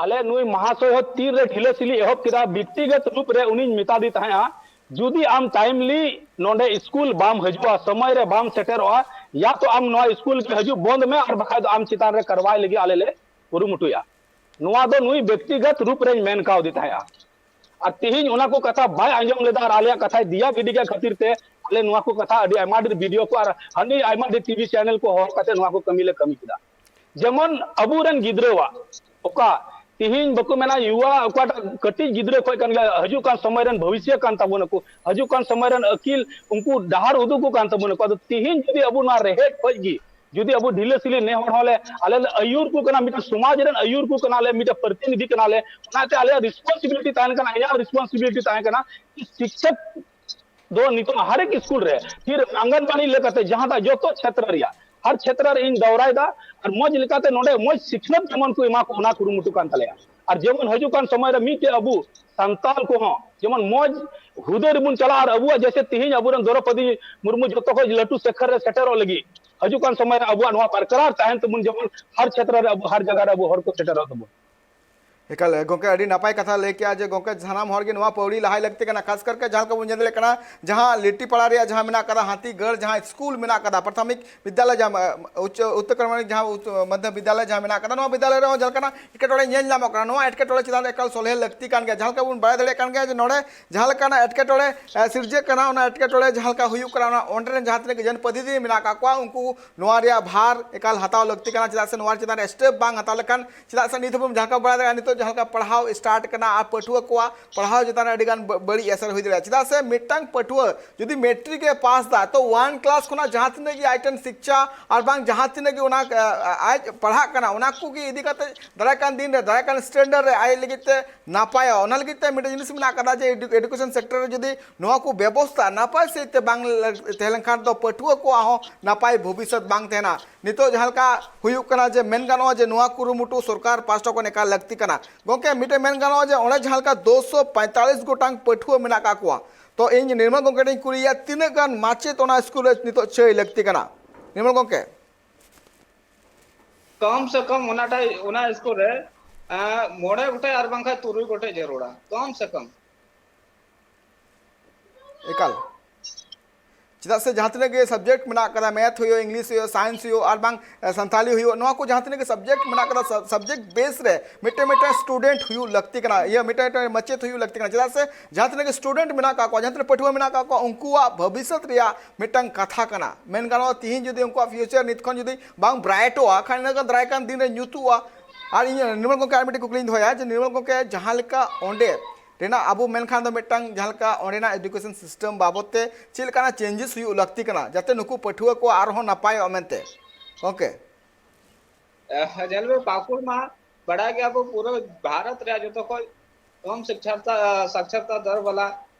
ᱟᱞᱮ ᱱᱩᱭ ᱢᱟᱦᱟᱥᱚᱭ ᱦᱚᱸ ᱛᱤᱱᱨᱮ ᱰᱷᱤᱞᱟᱹ ᱥᱤᱞᱤ ᱮᱦᱚᱵ ᱠᱮᱫᱟ, ᱵᱮᱠᱛᱤᱜᱚᱛ ᱨᱩᱯ ᱨᱮ ᱩᱱᱤᱧ ᱢᱮᱛᱟᱫᱮ ᱛᱟᱦᱮᱸᱜᱼᱟ, ᱡᱩᱫᱤ ᱟᱢ timely ᱱᱚᱰᱮ ᱥᱠᱩᱞ ᱵᱟᱢ ᱦᱤᱡᱩᱜᱼᱟ, ᱥᱚᱢᱚᱭ ᱨᱮ ᱵᱟᱢ ᱥᱮᱴᱮᱨᱚᱜᱼᱟ, ᱭᱟ ᱛᱚ ᱟᱢ ᱱᱚᱣᱟ ᱥᱠᱩᱞ ᱜᱮ ᱦᱤᱡᱩᱜ ᱵᱚᱱᱫ ᱢᱮ, ᱟᱨ ᱵᱟᱠᱷᱟᱡ ᱫᱚ ᱟᱢ ᱪᱮᱛᱟᱱ ᱨᱮ ᱠᱟᱨᱣᱟᱭ ᱞᱟᱹᱜᱤᱫ ᱟᱞᱮ ᱞᱮ ᱠᱩᱨᱩᱢᱩᱴᱩᱭᱟ᱾ ᱱᱚᱣᱟ ᱫᱚ ᱱᱩᱭ ᱵᱮᱠᱛᱤᱜᱚᱛ ᱨᱩᱯ ᱨᱮᱧ ᱢᱮᱱ ᱠᱟᱣᱫᱮ ᱛᱟᱦᱮᱸᱜᱼᱟ᱾ ᱟᱨ ᱛᱤᱦᱤᱧ ᱚᱱᱟ ᱠᱚ ᱠᱟᱛᱷᱟ ᱵᱟᱭ ᱟᱸᱡᱚᱢ ᱞᱮᱫᱟ ᱟᱨ ᱟᱞᱮᱭᱟᱜ ᱠᱟᱛᱷᱟᱭ ᱫᱮᱭᱟ ᱜᱤᱰᱤ ᱠᱮᱫ ᱠᱷᱟᱹᱛᱤᱨ ᱛᱮ ᱟᱞᱮ ᱱᱚᱣᱟ ᱠᱚ ᱠᱟᱛᱷᱟ ᱟᱹᱰᱤ ᱟᱭᱢᱟ ᱰᱷᱮᱨ video ᱠᱚ ᱟᱨ ᱦᱟᱹᱱᱤ ᱟᱭᱢᱟ ᱰᱷᱮᱨ TV channel ᱠᱚ ᱦᱚᱦᱚ ᱠᱟᱛᱮ ᱱᱚᱣᱟ ᱠᱚ ᱠᱟᱹᱢᱤ ᱞᱮ ᱠᱟᱹᱢᱤ ᱠᱮᱫᱟ᱾ ᱡᱮᱢᱚᱱ ᱟᱵᱚᱨᱮᱱ ᱜᱤᱫᱽᱨᱟᱹᱣᱟᱜ ᱚᱠᱟ ᱛᱤᱦᱤᱧ ᱵᱟᱠᱚ ᱢᱮᱱᱟ ᱭᱩᱣᱟ, ᱚᱠᱟᱴᱟᱜ ᱠᱟᱹᱴᱤᱡ ᱜᱤᱫᱽᱨᱟᱹ ᱠᱷᱚᱡ ᱠᱟᱱ ᱜᱮᱭᱟ, ᱦᱤᱡᱩᱜ ᱠᱟᱱ ᱥᱚᱢᱚᱭ ᱨᱮᱱ ᱵᱷᱚᱵᱤᱥᱥᱚ ᱠᱟᱱ ᱛᱟᱵᱚᱱᱟᱠᱚ, ᱦᱤᱡᱩᱜ ᱠᱟᱱ ᱥᱚᱢᱚᱭ ᱨᱮᱱ ᱟᱹᱠᱤᱞ ᱩᱱᱠᱩ ᱰᱟᱦᱟᱨ ᱩᱫᱩᱜ ᱠᱚ ᱠᱟᱱ ᱛᱟᱵᱚᱱᱟᱠᱚ᱾ ᱟᱫᱚ ᱛᱤᱦᱤᱧ ᱡᱩᱫᱤ ᱟᱵᱚ ᱱᱚᱣᱟ ᱨᱮᱦᱮᱫ ᱠᱷᱚᱡ ᱜᱮ ᱡᱩᱫᱤ ᱟᱵᱚ ᱰᱷᱤᱞᱟᱹ ᱥᱤᱞᱟᱹ ᱱᱮ ᱦᱚᱲ ᱦᱚᱸ ᱞᱮ, ᱟᱞᱮ ᱞᱮ ᱟᱹᱭᱩᱨ ᱠᱚ ᱠᱟᱱᱟ, ᱢᱤᱫᱴᱮᱱ ᱥᱚᱢᱟᱡᱽ ᱨᱮᱱ ᱟᱹᱭᱩᱨ ᱠᱚ ᱠᱟᱱᱟ ᱞᱮ, ᱢᱤᱫᱴᱮᱱ ᱯᱨᱚᱛᱤᱱᱤᱫᱷᱤ ᱠᱟᱱᱟ ᱞᱮ, ᱚᱱᱟᱛᱮ ᱟᱞᱮᱭᱟᱜ responsibility ᱛᱟᱦᱮᱱ ᱠᱟᱱᱟ, ᱤᱧᱟᱹᱜ responsibility ᱛᱟᱦᱮᱸ ᱠᱟᱱᱟ ᱠᱤ ᱥᱤᱠᱠᱷᱚᱠ ᱫᱚ ᱱᱤᱛᱚᱜ ᱦᱟᱨᱮᱠ ᱥᱠᱩᱞ ᱨᱮ, ᱯᱷᱤᱨ ᱟᱝᱜᱟᱱᱵᱟᱲᱤ ᱞᱮᱠᱟᱛᱮ ᱡᱟᱦᱟᱸᱴᱟᱜ ᱡᱚᱛᱚ ᱪᱷᱮᱛᱨᱚ ᱨᱮᱭᱟᱜ, ᱦᱟᱨ ᱪᱷᱮᱛᱨᱚ ᱨᱮ ᱤᱧ ᱫᱟᱣᱨᱟᱭᱮᱫᱟ, ᱟᱨ ᱢᱚᱡᱽ ᱞᱮᱠᱟᱛᱮ ᱱᱚᱰᱮ ᱢᱚᱡᱽ ᱥᱤᱠᱷᱱᱟᱹᱛ ᱡᱮᱢᱚᱱ ᱠᱚ ᱮᱢᱟ ᱠᱚ, ᱚᱱᱟ ᱠᱩᱨᱩᱢᱩᱴᱩ ᱠᱟᱱ ᱛᱟᱞᱮᱭᱟ᱾ ᱟᱨ ᱡᱮᱢᱚᱱ ᱦᱤᱡᱩᱜ ᱠᱟᱱ ᱥᱚᱢᱚᱭ ᱨᱮ ᱢᱤᱫᱴᱮᱡ ᱟᱵᱚ ᱥᱟᱱᱛᱟᱞ ᱠᱚᱦᱚᱸ ᱡᱮᱢᱚᱱ ᱢᱚᱡᱽ ᱦᱩᱫᱟᱹ ᱨᱮᱵᱚᱱ ᱪᱟᱞᱟᱜᱼᱟ, ᱟᱨ ᱟᱵᱚᱣᱟᱜ ᱡᱮᱭᱥᱮ ᱛᱤᱦᱤᱧ ᱟᱵᱚᱨᱮᱱ ᱫᱨᱚᱯᱚᱫᱤ ᱢᱩᱨᱢᱩ ᱡᱚᱛᱚ ᱠᱷᱚᱡ ᱞᱟᱹᱴᱩ ᱥᱤᱠᱷᱚᱨ ᱨᱮ ᱥᱮᱴᱮᱨᱚᱜ ᱞᱟᱹᱜᱤᱫ ᱦᱤᱡᱩᱜ ᱠᱟᱱ ᱥᱚᱢᱚᱭ ᱨᱮ ᱟᱵᱚᱣᱟᱜ ᱱᱚᱣᱟ ᱵᱟᱨᱠᱟᱨᱟᱨ ᱛᱟᱦᱮᱱ ᱛᱟᱵᱚᱱ, ᱡᱮᱢᱚᱱ ᱦᱟᱨ ᱪᱷᱮᱛᱨᱚ ᱨᱮ ᱟᱵᱚ ᱦᱟᱨ ᱡᱟᱭᱜᱟ ᱨᱮ ᱟᱵᱚ ᱦᱚᱲ ᱠᱚ ᱥᱮᱴᱮᱨᱚᱜ ᱛᱟᱵᱚᱱ᱾ ᱮᱠᱟᱞ, ᱜᱚᱝᱠᱮ, ᱟᱹᱰᱤ ᱱᱟᱯᱟᱭ ᱠᱟᱛᱷᱟ ᱞᱟᱹᱭ ᱠᱮᱜᱼᱟ ᱡᱮ, ᱜᱚᱝᱠᱮ, ᱥᱟᱱᱟᱢ ᱦᱚᱲ ᱜᱮ ᱱᱚᱣᱟ ᱯᱟᱹᱣᱲᱤ ᱞᱟᱦᱟᱭ ᱞᱟᱹᱠᱛᱤ ᱠᱟᱱᱟ᱾ ᱠᱷᱟᱥ ᱠᱟᱨᱠᱮ ᱡᱟᱦᱟᱸ ᱞᱮᱠᱟ ᱵᱚᱱ ᱧᱮᱞ ᱫᱟᱲᱮᱭᱟᱜ ᱠᱟᱱᱟ, ᱡᱟᱦᱟᱸ ᱞᱤᱴᱤᱯᱟᱲᱟ ᱨᱮᱭᱟᱜ ᱡᱟᱦᱟᱸ ᱢᱮᱱᱟᱜ ᱠᱟᱫᱟ, ᱦᱟᱛᱤᱜᱚᱲ ᱡᱟᱦᱟᱸ ᱥᱠᱩᱞ ᱢᱮᱱᱟᱜ ᱠᱟᱫᱟ, ᱯᱨᱟᱛᱷᱚᱢᱤᱠ ᱵᱤᱫᱽᱫᱟᱞᱚᱭ, ᱡᱟᱦᱟᱸ, ᱩᱪᱪᱚ, ᱩᱛᱛᱚᱨ ᱠᱟᱨᱢᱟᱱᱤᱠ ᱡᱟᱦᱟᱸ ᱩᱪᱪᱚ ᱢᱟᱫᱽᱫᱷᱚᱢᱤᱠ ᱵᱤᱫᱽᱫᱟᱞᱚᱭ ᱡᱟᱦᱟᱸ ᱢᱮᱱᱟᱜ ᱠᱟᱫᱟ, ᱱᱚᱣᱟ ᱵᱤᱫᱽᱫᱟᱞᱚᱭ ᱨᱮᱦᱚᱸ ᱡᱟᱦᱟᱸ ᱞᱮᱠᱟᱱᱟᱜ ᱮᱴᱠᱮᱴᱚᱬᱮ ᱧᱮᱞ ᱧᱟᱢᱚᱜ ᱠᱟᱱᱟ᱾ ᱱᱚᱣᱟ ᱮᱴᱠᱮᱴᱚᱬᱮ ᱪᱮᱛᱟᱱ ᱨᱮ ᱮᱠᱟᱞ ᱥᱚᱞᱦᱮ ᱞᱟᱹᱠᱛᱤ ᱠᱟᱱ ᱜᱮᱭᱟ᱾ ᱡᱟᱦᱟᱸ ᱞᱮᱠᱟ ᱵᱚᱱ ᱵᱟᱲᱟᱭ ᱫᱟᱲᱮᱭᱟᱜ ᱠᱟᱱ ᱜᱮᱭᱟ ᱡᱮ, ᱱᱚᱰᱮ ᱡᱟᱦᱟᱸ ᱞᱮᱠᱟᱱᱟᱜ ᱮᱴᱠᱮᱴᱚᱬᱮ, ᱮ, ᱥᱤᱨᱡᱟᱹᱜ ᱠᱟᱱᱟ, ᱚᱱᱟ ᱮᱴᱠᱮᱴᱚᱬᱮ ᱡᱟᱦᱟᱸ ᱞᱮᱠᱟ ᱦᱩᱭᱩᱜ ᱠᱟᱱᱟ, ᱚᱱᱟ ᱚᱸᱰᱮ ᱨᱮᱱ ᱡᱟᱦᱟᱸ ᱛᱤᱱᱟᱹᱜ ᱜᱮ ᱡᱚᱱᱯᱨᱚᱛᱤᱱᱤᱫᱷᱤ ᱢᱮᱱᱟᱜ ᱟᱠᱟᱫ ᱠᱚᱣᱟ, ᱩᱱᱠᱩ ᱱᱚᱣᱟ ᱨᱮᱭᱟᱜ ᱵᱷᱟᱨ ᱮᱠᱟᱞ ᱦᱟᱛᱟᱣ ᱞᱟᱹᱠᱛᱤ ᱠᱟᱱᱟ᱾ ᱪᱮᱫᱟᱜ ᱥᱮ ᱱᱚᱣᱟ ᱪᱮᱛᱟᱱ ᱨᱮ step ᱵᱟᱝ ᱦᱟᱛᱟᱣ ᱞᱮᱠᱷᱟᱱ, ᱪᱮᱫᱟᱜ ᱥᱮ ᱱᱤᱛ ᱦᱚᱸᱵᱚᱱ ᱡᱟᱦᱟᱸ ᱞᱮᱠᱟ ᱵᱟᱲᱟᱭ ᱫᱟᱲᱮᱭᱟᱜᱼᱟ, ᱱᱤᱛᱚᱜ ᱡᱟᱦᱟᱸ ᱞᱮᱠᱟ ᱯᱟᱲᱦᱟᱣ start ᱠᱟᱱᱟ ᱟᱨ ᱯᱟᱹᱴᱷᱩᱣᱟᱹ ᱠᱚᱣᱟᱜ ᱯᱟᱲᱦᱟᱣ ᱪᱮᱛᱟᱱ ᱨᱮ ᱟᱹᱰᱤ ᱜᱟᱱ ᱵᱟᱹ-, ᱵᱟᱹᱲᱤᱡ ᱮᱥᱮᱨ ᱦᱩᱭ ᱫᱟᱲᱮᱭᱟᱜᱼᱟ᱾ ᱪᱮᱫᱟᱜ ᱥᱮ ᱢᱤᱫᱴᱟᱝ ᱯᱟᱹᱴᱷᱩᱣᱟᱹ ᱡᱩᱫᱤ ᱢᱮᱴᱨᱤᱠ ᱮ ᱯᱟᱥ ᱫᱟ, ᱛᱚ one class ᱠᱷᱚᱱᱟᱜ ᱡᱟᱦᱟᱸ ᱛᱤᱱᱟᱹᱜ ᱜᱮ ᱟᱡ ᱴᱷᱮᱱ ᱥᱤᱠᱪᱷᱟ ᱟᱨ ᱵᱟᱝ ᱡᱟᱦᱟᱸ ᱛᱤᱱᱟᱹᱜ ᱜᱮ ᱚᱱᱟ, ᱟ, ᱟ, ᱟᱡ ᱯᱟᱲᱦᱟᱜ ᱠᱟᱱᱟ, ᱚᱱᱟ ᱠᱚᱜᱮ ᱤᱫᱤ ᱠᱟᱛᱮ ᱫᱟᱨᱟᱭ ᱠᱟᱱ ᱫᱤᱱ ᱨᱮ, ᱫᱟᱨᱟᱭ ᱠᱟᱱ standard ᱨᱮ ᱟᱡ ᱞᱟᱹᱜᱤᱫ ᱛᱮ ᱱᱟᱯᱟᱭᱚᱜᱼᱟ᱾ ᱚᱱᱟ ᱞᱟᱹᱜᱤᱫ ᱛᱮ ᱢᱤᱫᱴᱮᱱ ᱡᱤᱱᱤᱥ ᱢᱮᱱᱟᱜ ᱠᱟᱫᱟ ᱡᱮ, edu-, education sector ᱨᱮ ᱡᱩᱫᱤ ᱱᱚᱣᱟ ᱠᱚ ᱵᱮᱵᱚᱥᱛᱷᱟ ᱱᱟᱯᱟᱭ ᱥᱟᱹᱦᱤᱡ ᱛᱮ ᱵᱟᱝ ᱞᱟᱹᱜ-, ᱛᱟᱦᱮᱸ ᱞᱮᱱᱠᱷᱟᱱ ᱫᱚ ᱯᱟᱹᱴᱷᱩᱣᱟᱹ ᱠᱚᱣᱟᱜ ᱦᱚᱸ ᱱᱟᱯᱟᱭ ᱵᱷᱚᱵᱤᱥᱥᱚᱛ ᱵᱟᱝ ᱛᱟᱦᱮᱱᱟ᱾ ᱱᱤᱛᱚᱜ ᱡᱟᱦᱟᱸ ᱞᱮᱠᱟ ᱦᱩᱭᱩᱜ ᱠᱟᱱᱟ ᱡᱮ, ᱢᱮᱱ ᱜᱟᱱᱚᱜᱼᱟ ᱡᱮ ᱱᱚᱣᱟ ᱠᱩᱨᱩᱢᱩᱴᱩ ᱥᱚᱨᱠᱟᱨ ᱯᱟᱥᱴᱟ ᱠᱷᱚᱱ ᱮᱠᱟᱞ ᱞᱟᱹᱠᱛᱤ ᱠᱟᱱᱟ᱾ ᱜᱚᱝᱠᱮ, ᱢᱤᱫᱴᱮᱱ ᱢᱮᱱ ᱜᱟᱱᱚᱜᱼᱟ ᱡᱮ ᱚᱸᱰᱮ ᱡᱟᱦᱟᱸ ᱞᱮᱠᱟ ᱫᱩᱥᱚ ᱯᱚᱸᱭᱛᱟᱞᱤᱥ ᱜᱚᱴᱟᱝ ᱯᱟᱹᱴᱷᱩᱣᱟᱹ ᱢᱮᱱᱟᱜ ᱠᱟᱜ ᱠᱚᱣᱟ, ᱛᱚ ᱤᱧ ᱱᱤᱨᱢᱚᱞ ᱜᱚᱝᱠᱮ ᱴᱷᱮᱱ ᱤᱧ ᱠᱩᱞᱤᱭᱮᱭᱟ, ᱛᱤᱱᱟᱹᱜ ᱜᱟᱱ ᱢᱟᱪᱮᱫ ᱚᱱᱟ ᱥᱠᱩᱞ ᱨᱮ ᱱᱤᱛᱚᱜ ᱪᱟᱹᱭ ᱞᱟᱹᱠᱛᱤ ᱠᱟᱱᱟ? ᱱᱤᱨᱢᱚᱞ ᱜᱚᱝᱠᱮ᱾ ᱠᱚᱢ ᱥᱮ ᱠᱚᱢ ᱚᱱᱟᱴᱟᱜ, ᱚᱱᱟ ᱥᱠᱩᱞ ᱨᱮ, ᱮᱸ, ᱢᱚᱬᱮ ᱜᱚᱴᱮᱡ ᱟᱨ ᱵᱟᱝᱠᱷᱟᱱ ᱛᱩᱨᱩᱭ ᱜᱚᱴᱮᱡ ᱡᱟᱹᱨᱩᱲᱟ, ᱠᱚᱢ ᱥᱮ ᱠᱚᱢ᱾ ᱮᱠᱟᱞ᱾ ᱪᱮᱫᱟᱜ ᱥᱮ ᱡᱟᱦᱟᱸ ᱛᱤᱱᱟᱹᱜ ᱜᱮ subject ᱢᱮᱱᱟᱜ ᱠᱟᱫᱟ, math ᱦᱩᱭᱩᱜ, English ᱦᱩᱭᱩᱜ, science ᱦᱩᱭᱩᱜ, ᱟᱨ ᱵᱟᱝ ᱥᱟᱱᱛᱟᱞᱤ ᱦᱩᱭᱩᱜ, ᱱᱚᱣᱟ ᱠᱚ ᱡᱟᱦᱟᱸ ᱛᱤᱱᱟᱹᱜ ᱜᱮ subject ᱢᱮᱱᱟᱜ ᱠᱟᱫᱟ, subject base ᱨᱮ ᱢᱤᱫᱴᱮᱱ ᱢᱤᱫᱴᱮᱱ student ᱦᱩᱭᱩᱜ ᱞᱟᱹᱠᱛᱤ ᱠᱟᱱᱟ, ᱤᱭᱟᱹ ᱢᱤᱫᱴᱮᱱ ᱢᱤᱫᱴᱮᱱ ᱢᱟᱪᱮᱫ ᱦᱩᱭᱩᱜ ᱞᱟᱹᱠᱛᱤ ᱠᱟᱱᱟ᱾ ᱪᱮᱫᱟᱜ ᱥᱮ ᱡᱟᱦᱟᱸ ᱛᱤᱱᱟᱹᱜ ᱜᱮ student ᱢᱮᱱᱟᱜ ᱠᱟᱜ ᱠᱚᱣᱟ, ᱡᱟᱦᱟᱸ ᱛᱤᱱᱟᱹᱜ ᱯᱟᱹᱴᱷᱩᱣᱟᱹ ᱢᱮᱱᱟᱜ ᱠᱟᱜ ᱠᱚᱣᱟ, ᱩᱱᱠᱩᱣᱟᱜ ᱵᱷᱚᱵᱤᱥᱥᱚᱛ ᱨᱮᱭᱟᱜ ᱢᱤᱫᱴᱟᱝ ᱠᱟᱛᱷᱟ ᱠᱟᱱᱟ᱾ ᱢᱮᱱ ᱜᱟᱱᱚᱜᱼᱟ, ᱛᱤᱦᱤᱧ ᱡᱩᱫᱤ ᱩᱱᱠᱩᱣᱟᱜ future ᱱᱤᱛ ᱠᱷᱚᱱ ᱡᱩᱫᱤ ᱵᱟᱝ brightᱚᱜᱼᱟ, ᱠᱷᱟᱱ ᱤᱱᱟᱹ ᱠᱷᱟᱱ ᱫᱟᱨᱟᱭ ᱠᱟᱱ ᱫᱤᱱ ᱨᱮ ᱧᱩᱛᱩᱜᱼᱟ᱾ ᱟᱨ ᱤᱧ ᱱᱤᱨᱢᱚᱞ ᱜᱚᱢᱠᱮ ᱟᱨ ᱢᱤᱫᱴᱮᱱ ᱠᱩᱠᱞᱤᱧ ᱫᱚᱦᱚᱭᱟ ᱡᱮ, ᱱᱤᱨᱢᱚᱞ ᱜᱚᱢᱠᱮ, ᱡᱟᱦᱟᱸ ᱞᱮᱠᱟ ᱚᱸᱰᱮ ᱨᱮᱱᱟᱜ ᱟᱵᱚ ᱢᱮᱱᱠᱷᱟᱱ ᱫᱚ ᱢᱤᱫᱴᱟᱝ ᱡᱟᱦᱟᱸ ᱞᱮᱠᱟ ᱚᱸᱰᱮᱱᱟᱜ education system ᱵᱟᱵᱚᱫ ᱛᱮ ᱪᱮᱫ ᱞᱮᱠᱟᱱᱟᱜ changes ᱦᱩᱭᱩᱜ ᱞᱟᱹᱠᱛᱤ ᱠᱟᱱᱟ, ᱡᱟᱛᱮ ᱱᱩᱠᱩ ᱯᱟᱹᱴᱷᱩᱣᱟᱹ ᱠᱚ ᱟᱨᱦᱚᱸ ᱱᱟᱯᱟᱭᱚᱜᱼᱟ ᱢᱮᱱᱛᱮ? ᱜᱚᱢᱠᱮ᱾ ᱮᱦ, ᱧᱮᱞ ᱢᱮ, ᱯᱟᱹᱠᱩᱲ ᱢᱟ ᱵᱟᱲᱟᱭ ᱜᱮᱭᱟ ᱵᱚ, ᱯᱩᱨᱟᱹ ᱵᱷᱟᱨᱚᱛ ᱨᱮᱭᱟᱜ ᱡᱚᱛᱚ ᱠᱷᱚᱡ ᱠᱚᱢ ᱥᱟᱠᱪᱟᱨᱛᱟ, ᱥᱟᱠᱪᱟᱨᱛᱟ ᱫᱚᱨ ᱵᱟᱞᱟ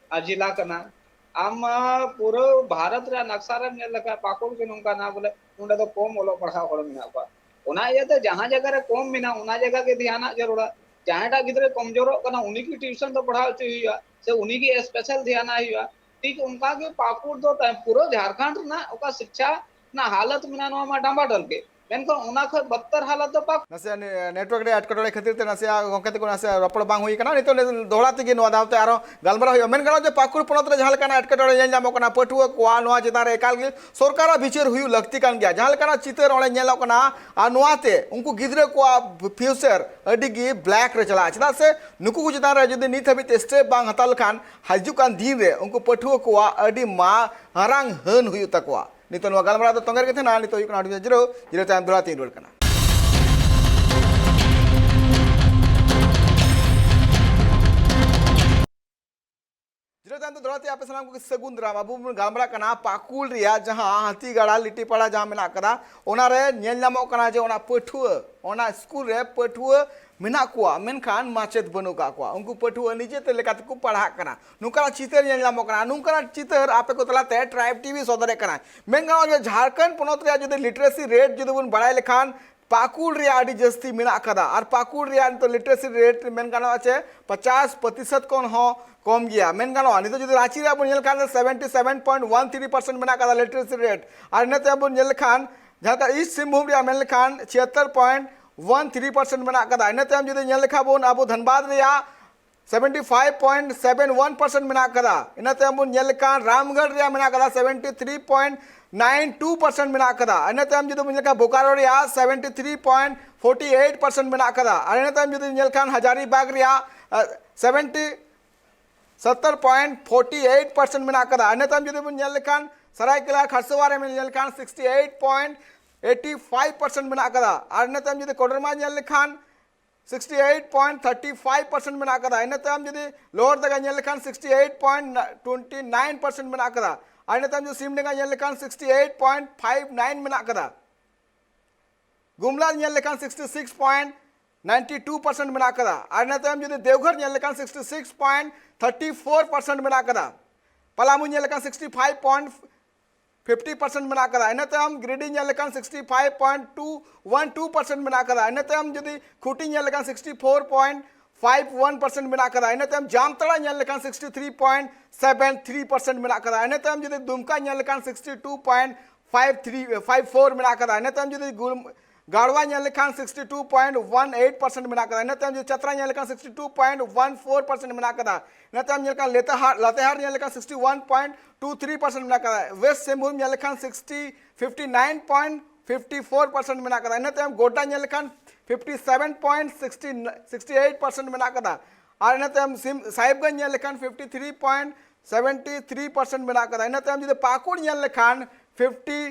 ᱡᱮᱞᱟ ᱠᱟᱱᱟ᱾ ᱟᱢ, ᱟ, ᱯᱩᱨᱟᱹ ᱵᱷᱟᱨᱚᱛ ᱨᱮᱭᱟᱜ ᱱᱟᱠᱥᱟ ᱨᱮᱢ ᱧᱮᱞ ᱞᱮᱠᱷᱟᱱ ᱯᱟᱹᱠᱩᱲ ᱜᱮ ᱱᱚᱝᱠᱟᱱᱟ, ᱵᱚᱞᱮ, ᱱᱚᱸᱰᱮ ᱫᱚ ᱠᱚᱢ ᱚᱞᱚᱜ ᱯᱟᱲᱦᱟᱣ ᱦᱚᱲ ᱢᱮᱱᱟᱜ ᱠᱚᱣᱟ᱾ ᱚᱱᱟ ᱤᱭᱟᱹᱛᱮ ᱡᱟᱦᱟᱸ ᱡᱟᱭᱜᱟ ᱨᱮ ᱠᱚᱢ ᱢᱮᱱᱟᱜᱼᱟ, ᱚᱱᱟ ᱡᱟᱭᱜᱟ ᱜᱮ ᱫᱷᱮᱭᱟᱱᱟᱜ ᱡᱟᱹᱨᱩᱲᱟ᱾ ᱡᱟᱦᱟᱸᱭᱴᱟᱜ ᱜᱤᱫᱽᱨᱟᱹ ᱠᱚᱢᱡᱳᱨᱚᱜ ᱠᱟᱱᱟ, ᱩᱱᱤ ᱜᱮ tuition ᱫᱚ ᱯᱟᱲᱦᱟᱣ ᱦᱚᱪᱚᱭ ᱦᱩᱭᱩᱜᱼᱟ, ᱥᱮ ᱩᱱᱤ ᱜᱮ special ᱫᱷᱮᱭᱟᱱᱟᱭ ᱦᱩᱭᱩᱜᱼᱟ᱾ ᱴᱷᱤᱠ ᱚᱱᱠᱟ ᱜᱮ ᱯᱟᱹᱠᱩᱲ ᱫᱚ ᱛᱟᱭ-, ᱯᱩᱨᱟᱹ ᱡᱷᱟᱲᱠᱷᱚᱸᱰ ᱨᱮᱱᱟᱜ ᱚᱠᱟ ᱥᱤᱠᱪᱷᱟ ᱨᱮᱱᱟᱜ ᱦᱟᱞᱚᱛ ᱢᱮᱱᱟᱜᱼᱟ, ᱱᱚᱣᱟ ᱢᱟ ᱰᱟᱢᱵᱟᱰᱚᱞ ᱜᱮ, ᱢᱮᱱᱠᱷᱟᱱ ᱚᱱᱟ ᱠᱷᱚᱱ ᱵᱚᱫᱛᱚᱨ ᱦᱟᱞᱚᱛ ᱫᱚ ᱯᱟᱹᱠᱩᱲ᱾ ᱱᱟᱥᱮᱭᱟᱜ ᱱᱮ-, network ᱨᱮ ᱮᱴᱠᱮᱴᱚᱬᱮ ᱠᱷᱟᱹᱛᱤᱨ ᱛᱮ ᱱᱟᱥᱮᱭᱟᱜ ᱜᱚᱢᱠᱮ ᱛᱟᱠᱚ ᱱᱟᱥᱮᱭᱟᱜ ᱨᱚᱯᱚᱲ ᱵᱟᱝ ᱦᱩᱭ ᱠᱟᱱᱟ᱾ ᱱᱤᱛᱚᱜ ᱫᱚᱦᱲᱟ ᱛᱮᱜᱮ ᱱᱚᱣᱟ ᱫᱷᱟᱣ ᱛᱮ ᱟᱨᱦᱚᱸ ᱜᱟᱞᱢᱟᱨᱟᱣ ᱦᱩᱭᱩᱜᱼᱟ᱾ ᱢᱮᱱ ᱜᱟᱱᱚᱜᱼᱟ ᱡᱮ ᱯᱟᱹᱠᱩᱲ ᱯᱚᱱᱚᱛ ᱨᱮ ᱡᱟᱦᱟᱸ ᱞᱮᱠᱟᱱᱟᱜ ᱮᱴᱠᱮᱴᱚᱬᱮ ᱧᱮᱞ ᱧᱟᱢᱚᱜ ᱠᱟᱱᱟ, ᱯᱟᱹᱴᱷᱩᱣᱟᱹ ᱠᱚᱣᱟᱜ ᱱᱚᱣᱟ ᱪᱮᱛᱟᱱ ᱨᱮ ᱮᱠᱟᱞ ᱜᱮ ᱥᱚᱨᱠᱟᱨᱟᱜ ᱵᱤᱪᱟᱹᱨ ᱦᱩᱭᱩᱜ ᱞᱟᱹᱠᱛᱤ ᱠᱟᱱ ᱜᱮᱭᱟ᱾ ᱡᱟᱦᱟᱸ ᱞᱮᱠᱟᱱᱟᱜ ᱪᱤᱛᱟᱹᱨ ᱚᱸᱰᱮ ᱧᱮᱞᱚᱜ ᱠᱟᱱᱟ, ᱟᱨ ᱱᱚᱣᱟᱛᱮ ᱩᱱᱠᱩ ᱜᱤᱫᱽᱨᱟᱹ ᱠᱚᱣᱟᱜ future ᱟᱹᱰᱤ ᱜᱮ black ᱨᱮ ᱪᱟᱞᱟᱜᱼᱟ᱾ ᱪᱮᱫᱟᱜ ᱥᱮ ᱱᱩᱠᱩ ᱠᱚ ᱪᱮᱛᱟᱱ ᱨᱮ ᱡᱩᱫᱤ ᱱᱤᱛ ᱦᱟᱹᱵᱤᱡ ᱛᱮ step ᱵᱟᱝ ᱦᱟᱛᱟᱣ ᱞᱮᱠᱷᱟᱱ, ᱦᱤᱡᱩᱜ ᱠᱟᱱ ᱫᱤᱱ ᱨᱮ ᱩᱱᱠᱩ ᱯᱟᱹᱴᱷᱩᱣᱟᱹ ᱠᱚᱣᱟᱜ ᱟᱹᱰᱤ ᱢᱟᱨᱟᱝ ᱦᱟᱹᱱ ᱦᱩᱭᱩᱜ ᱛᱟᱠᱚᱣᱟ᱾ ᱱᱤᱛᱚᱜ ᱱᱚᱣᱟ ᱜᱟᱞᱢᱟᱨᱟᱣ ᱫᱚ ᱛᱚᱸᱜᱮ ᱨᱮᱜᱮ ᱛᱟᱦᱮᱱᱟ᱾ ᱱᱤᱛᱚᱜ ᱦᱩᱭᱩᱜ ᱠᱟᱱᱟ ᱦᱩᱰᱤᱧ ᱡᱤᱨᱟᱹᱣ, ᱡᱤᱨᱟᱹᱣ ᱛᱟᱭᱚᱢ ᱫᱚᱦᱲᱟ ᱛᱤᱧ ᱨᱩᱣᱟᱹᱲ ᱠᱟᱱᱟ᱾ ᱡᱤᱨᱟᱹᱣ ᱛᱟᱭᱚᱢ ᱫᱚ ᱫᱚᱦᱲᱟ ᱛᱮ ᱟᱯᱮ ᱥᱟᱱᱟᱢ ᱠᱚᱜᱮ ᱥᱟᱹᱜᱩᱱ ᱫᱟᱨᱟᱢ᱾ ᱟᱵᱚ ᱵᱚᱱ ᱜᱟᱞᱢᱟᱨᱟᱜ ᱠᱟᱱᱟ ᱯᱟᱹᱠᱩᱲ ᱨᱮᱭᱟᱜ ᱡᱟᱦᱟᱸ ᱦᱟᱹᱛᱤᱜᱟᱲᱟ ᱞᱤᱴᱤᱯᱟᱲᱟ ᱡᱟᱦᱟᱸ ᱢᱮᱱᱟᱜ ᱠᱟᱫᱟ, ᱚᱱᱟᱨᱮ ᱧᱮᱞ ᱧᱟᱢᱚᱜ ᱠᱟᱱᱟ ᱡᱮ ᱚᱱᱟ ᱯᱟᱹᱴᱷᱩᱣᱟᱹ, ᱚᱱᱟ ᱥᱠᱩᱞ ᱨᱮ ᱯᱟᱹᱴᱷᱩᱣᱟᱹ ᱢᱮᱱᱟᱜ ᱠᱚᱣᱟ, ᱢᱮᱱᱠᱷᱟᱱ ᱢᱟᱪᱮᱫ ᱵᱟᱹᱱᱩᱜ ᱠᱟᱜ ᱠᱚᱣᱟ᱾ ᱩᱱᱠᱩ ᱯᱟᱹᱴᱷᱩᱣᱟᱹ ᱱᱤᱡᱮᱛᱮ ᱞᱮᱠᱟ ᱛᱮᱠᱚ ᱯᱟᱲᱦᱟᱜ ᱠᱟᱱᱟ, ᱱᱚᱝᱠᱟᱱᱟᱜ ᱪᱤᱛᱟᱹᱨ ᱧᱮᱞ ᱧᱟᱢᱚᱜ ᱠᱟᱱᱟ᱾ ᱱᱚᱝᱠᱟᱱᱟᱜ ᱪᱤᱛᱟᱹᱨ ᱟᱯᱮ ᱠᱚ ᱛᱟᱞᱟᱛᱮ Tribe TV ᱥᱚᱫᱚᱨᱮᱫ ᱠᱟᱱᱟ᱾ ᱢᱮᱱ ᱜᱟᱱᱚᱜᱼᱟ ᱡᱮ ᱡᱷᱟᱲᱠᱷᱚᱸᱰ ᱯᱚᱱᱚᱛ ᱨᱮᱭᱟᱜ ᱡᱩᱫᱤ literacy rate ᱡᱩᱫᱤ ᱵᱚᱱ ᱵᱟᱲᱟᱭ ᱞᱮᱠᱷᱟᱱ, ᱯᱟᱹᱠᱩᱲ ᱨᱮᱭᱟᱜ ᱟᱹᱰᱤ ᱡᱟᱹᱥᱛᱤ ᱢᱮᱱᱟᱜ ᱠᱟᱫᱟ᱾ ᱟᱨ ᱯᱟᱹᱠᱩᱲ ᱨᱮᱭᱟᱜ ᱱᱤᱛᱚᱜ literacy rate ᱢᱮᱱ ᱜᱟᱱᱚᱜᱼᱟ ᱪᱮ ᱯᱚᱪᱟᱥ ᱯᱨᱚᱛᱤᱥᱚᱛ ᱠᱷᱚᱱ ᱦᱚᱸ ᱠᱚᱢ ᱜᱮᱭᱟ᱾ ᱢᱮᱱ ᱜᱟᱱᱚᱜᱼᱟ ᱱᱤᱛᱚᱜ ᱡᱩᱫᱤ ᱨᱟᱸᱪᱤ ᱨᱮᱭᱟᱜ ᱵᱚᱱ ᱧᱮᱞ ᱠᱷᱟᱱ ᱫᱚ seventy seven point one three percent ᱢᱮᱱᱟᱜ ᱠᱟᱫᱟ literacy rate᱾ ᱟᱨ ᱤᱱᱟᱹ ᱛᱟᱭᱚᱢ ᱵᱚᱱ ᱧᱮᱞ ᱞᱮᱠᱷᱟᱱ ᱡᱟᱦᱟᱸ ᱞᱮᱠᱟ ᱤᱥᱴ ᱥᱤᱝᱵᱷᱩᱢ ᱨᱮᱭᱟᱜ ᱢᱮᱱ ᱞᱮᱠᱷᱟᱱ ᱪᱷᱤᱭᱟᱛᱛᱚᱨ point one three percent ᱢᱮᱱᱟᱜ ᱠᱟᱫᱟ᱾ ᱤᱱᱟᱹ ᱛᱟᱭᱚᱢ ᱡᱩᱫᱤ ᱧᱮᱞ ᱞᱮᱠᱷᱟᱱ ᱵᱚᱱ ᱟᱵᱚ ᱫᱷᱟᱱᱵᱟᱫᱽ ᱨᱮᱭᱟᱜ seventy five point seven one percent ᱢᱮᱱᱟᱜ ᱟᱠᱟᱫᱟ᱾ ᱤᱱᱟᱹ ᱛᱟᱭᱚᱢ ᱵᱚᱱ ᱧᱮᱞ ᱞᱮᱠᱷᱟᱱ ᱨᱟᱢᱜᱚᱲ ᱨᱮᱭᱟᱜ ᱢᱮᱱᱟᱜ ᱟᱠᱟᱫᱟ seventy three point nine two percent ᱢᱮᱱᱟᱜ ᱟᱠᱟᱫᱟ᱾ ᱤᱱᱟᱹ ᱛᱟᱭᱚᱢ ᱡᱩᱫᱤ ᱵᱚᱱ ᱧᱮᱞ ᱞᱮᱠᱷᱟᱱ ᱵᱳᱠᱟᱨᱳ ᱨᱮᱭᱟᱜ seventy three point forty eight percent ᱢᱮᱱᱟᱜ ᱟᱠᱟᱫᱟ᱾ ᱟᱨ ᱤᱱᱟᱹ ᱛᱟᱭᱚᱢ ᱡᱩᱫᱤ ᱧᱮᱞ ᱠᱷᱟᱱ ᱦᱟᱡᱟᱨᱤᱵᱟᱜᱽ ᱨᱮᱭᱟᱜ seventy ᱥᱚᱛᱛᱚᱨ point forty eight percent ᱢᱮᱱᱟᱜ ᱟᱠᱟᱫᱟ᱾ ᱤᱱᱟᱹ ᱛᱟᱭᱚᱢ ᱡᱩᱫᱤ ᱵᱚᱱ ᱧᱮᱞ ᱞᱮᱠᱷᱟᱱ ᱥᱟᱨᱟᱭᱠᱮᱞᱟ ᱠᱷᱟᱨᱥᱚᱣᱟ ᱨᱮ ᱧᱮᱞ ᱞᱮᱠᱷᱟᱱ sixty eight point eighty five percent ᱢᱮᱱᱟᱜ ᱟᱠᱟᱫᱟ᱾ ᱟᱨ ᱤᱱᱟᱹ ᱛᱟᱭᱚᱢ ᱡᱩᱫᱤ ᱠᱚᱰᱮᱨᱢᱟ ᱧᱮᱞ ᱞᱮᱠᱷᱟᱱ sixty eight point thirty five percent ᱢᱮᱱᱟᱜ ᱟᱠᱟᱫᱟ᱾ ᱤᱱᱟᱹ ᱛᱟᱭᱚᱢ ᱡᱩᱫᱤ ᱞᱳᱣᱟᱨ ᱫᱟᱜᱟ ᱧᱮᱞ ᱞᱮᱠᱷᱟᱱ sixty eight point twenty nine percent ᱢᱮᱱᱟᱜ ᱟᱠᱟᱫᱟ᱾ ᱟᱨ ᱤᱱᱟᱹ ᱛᱟᱭᱚᱢ ᱡᱩᱫᱤ ᱥᱤᱢᱰᱮᱸᱜᱟ ᱧᱮᱞ ᱞᱮᱠᱷᱟᱱ sixty eight point five nine ᱢᱮᱱᱟᱜ ᱟᱠᱟᱫᱟ᱾ ᱜᱩᱢᱞᱟ ᱧᱮᱞ ᱞᱮᱠᱷᱟᱱ sixty six point ninety two percent ᱢᱮᱱᱟᱜ ᱟᱠᱟᱫᱟ᱾ ᱟᱨ ᱤᱱᱟᱹ ᱛᱟᱭᱚᱢ ᱡᱩᱫᱤ ᱫᱮᱣᱜᱷᱚᱨ ᱧᱮᱞ ᱞᱮᱠᱷᱟᱱ sixty six point thirty four percent ᱢᱮᱱᱟᱜ ᱟᱠᱟᱫᱟ᱾ ᱯᱟᱞᱟᱢᱩ ᱧᱮᱞ ᱞᱮᱠᱷᱟᱱ sixty five point fifty percent ᱢᱮᱱᱟᱜ ᱟᱠᱟᱫᱟ᱾ ᱤᱱᱟᱹ ᱛᱟᱭᱚᱢ ᱜᱤᱨᱤᱰᱤ ᱧᱮᱞ ᱞᱮᱠᱷᱟᱱ sixty five point two one two percent ᱢᱮᱱᱟᱜ ᱟᱠᱟᱫᱟ᱾ ᱤᱱᱟᱹ ᱛᱟᱭᱚᱢ ᱡᱩᱫᱤ ᱠᱷᱩᱴᱤ ᱧᱮᱞ ᱞᱮᱠᱷᱟᱱ sixty four point five one percent ᱢᱮᱱᱟᱜ ᱟᱠᱟᱫᱟ᱾ ᱤᱱᱟᱹ ᱛᱟᱭᱚᱢ ᱡᱟᱢᱛᱟᱲᱟ ᱧᱮᱞ ᱞᱮᱠᱷᱟᱱ sixty three point seven three percent ᱢᱮᱱᱟᱜ ᱟᱠᱟᱫᱟ᱾ ᱤᱱᱟᱹ ᱛᱟᱭᱚᱢ ᱡᱩᱫᱤ ᱫᱩᱢᱠᱟ ᱧᱮᱞ ᱞᱮᱠᱷᱟᱱ sixty two point five three five four ᱢᱮᱱᱟᱜ ᱟᱠᱟᱫᱟ᱾ ᱤᱱᱟᱹ ᱛᱟᱭᱚᱢ ᱡᱩᱫᱤ ᱜᱩᱞ- ᱜᱟᱲᱣᱟ ᱧᱮᱞ ᱞᱮᱠᱷᱟᱱ sixty two point one eight percent ᱢᱮᱱᱟᱜ ᱟᱠᱟᱫᱟ᱾ ᱤᱱᱟᱹ ᱛᱟᱭᱚᱢ ᱡᱩᱫᱤ ᱪᱟᱛᱨᱟ ᱧᱮᱞ ᱞᱮᱠᱷᱟᱱ sixty two point one four percent ᱢᱮᱱᱟᱜ ᱟᱠᱟᱫᱟ᱾ ᱤᱱᱟᱹ ᱛᱟᱭᱚᱢ ᱧᱮᱞ ᱞᱮᱠᱷᱟᱱ ᱞᱮᱛᱟᱦᱟᱨ ᱞᱟᱛᱮᱦᱟᱨ ᱧᱮᱞ ᱞᱮᱠᱷᱟᱱ sixty one point two three percent ᱢᱮᱱᱟᱜ ᱟᱠᱟᱫᱟ᱾ ᱣᱮᱥᱴ ᱥᱤᱝᱵᱷᱩᱢ ᱧᱮᱞ ᱞᱮᱠᱷᱟᱱ sixty fifty nine point fifty four percent ᱢᱮᱱᱟᱜ ᱟᱠᱟᱫᱟ᱾ ᱤᱱᱟᱹ ᱛᱟᱭᱚᱢ ᱜᱳᱰᱰᱟ ᱧᱮᱞ ᱞᱮᱠᱷᱟᱱ fifty seven point sixty sixty eight percent ᱢᱮᱱᱟᱜ ᱟᱠᱟᱫᱟ᱾ ᱟᱨ ᱤᱱᱟᱹ ᱛᱟᱭᱚᱢ ᱥᱤᱢ ᱥᱟᱦᱮᱵᱽᱜᱚᱸᱡᱽ ᱧᱮᱞ ᱞᱮᱠᱷᱟᱱ fifty three point seventy three percent ᱢᱮᱱᱟᱜ ᱟᱠᱟᱫᱟ᱾ ᱤᱱᱟᱹ ᱛᱟᱭᱚᱢ ᱡᱩᱫᱤ ᱯᱟᱹᱠᱩᱲ ᱧᱮᱞ ᱞᱮᱠᱷᱟᱱ fifty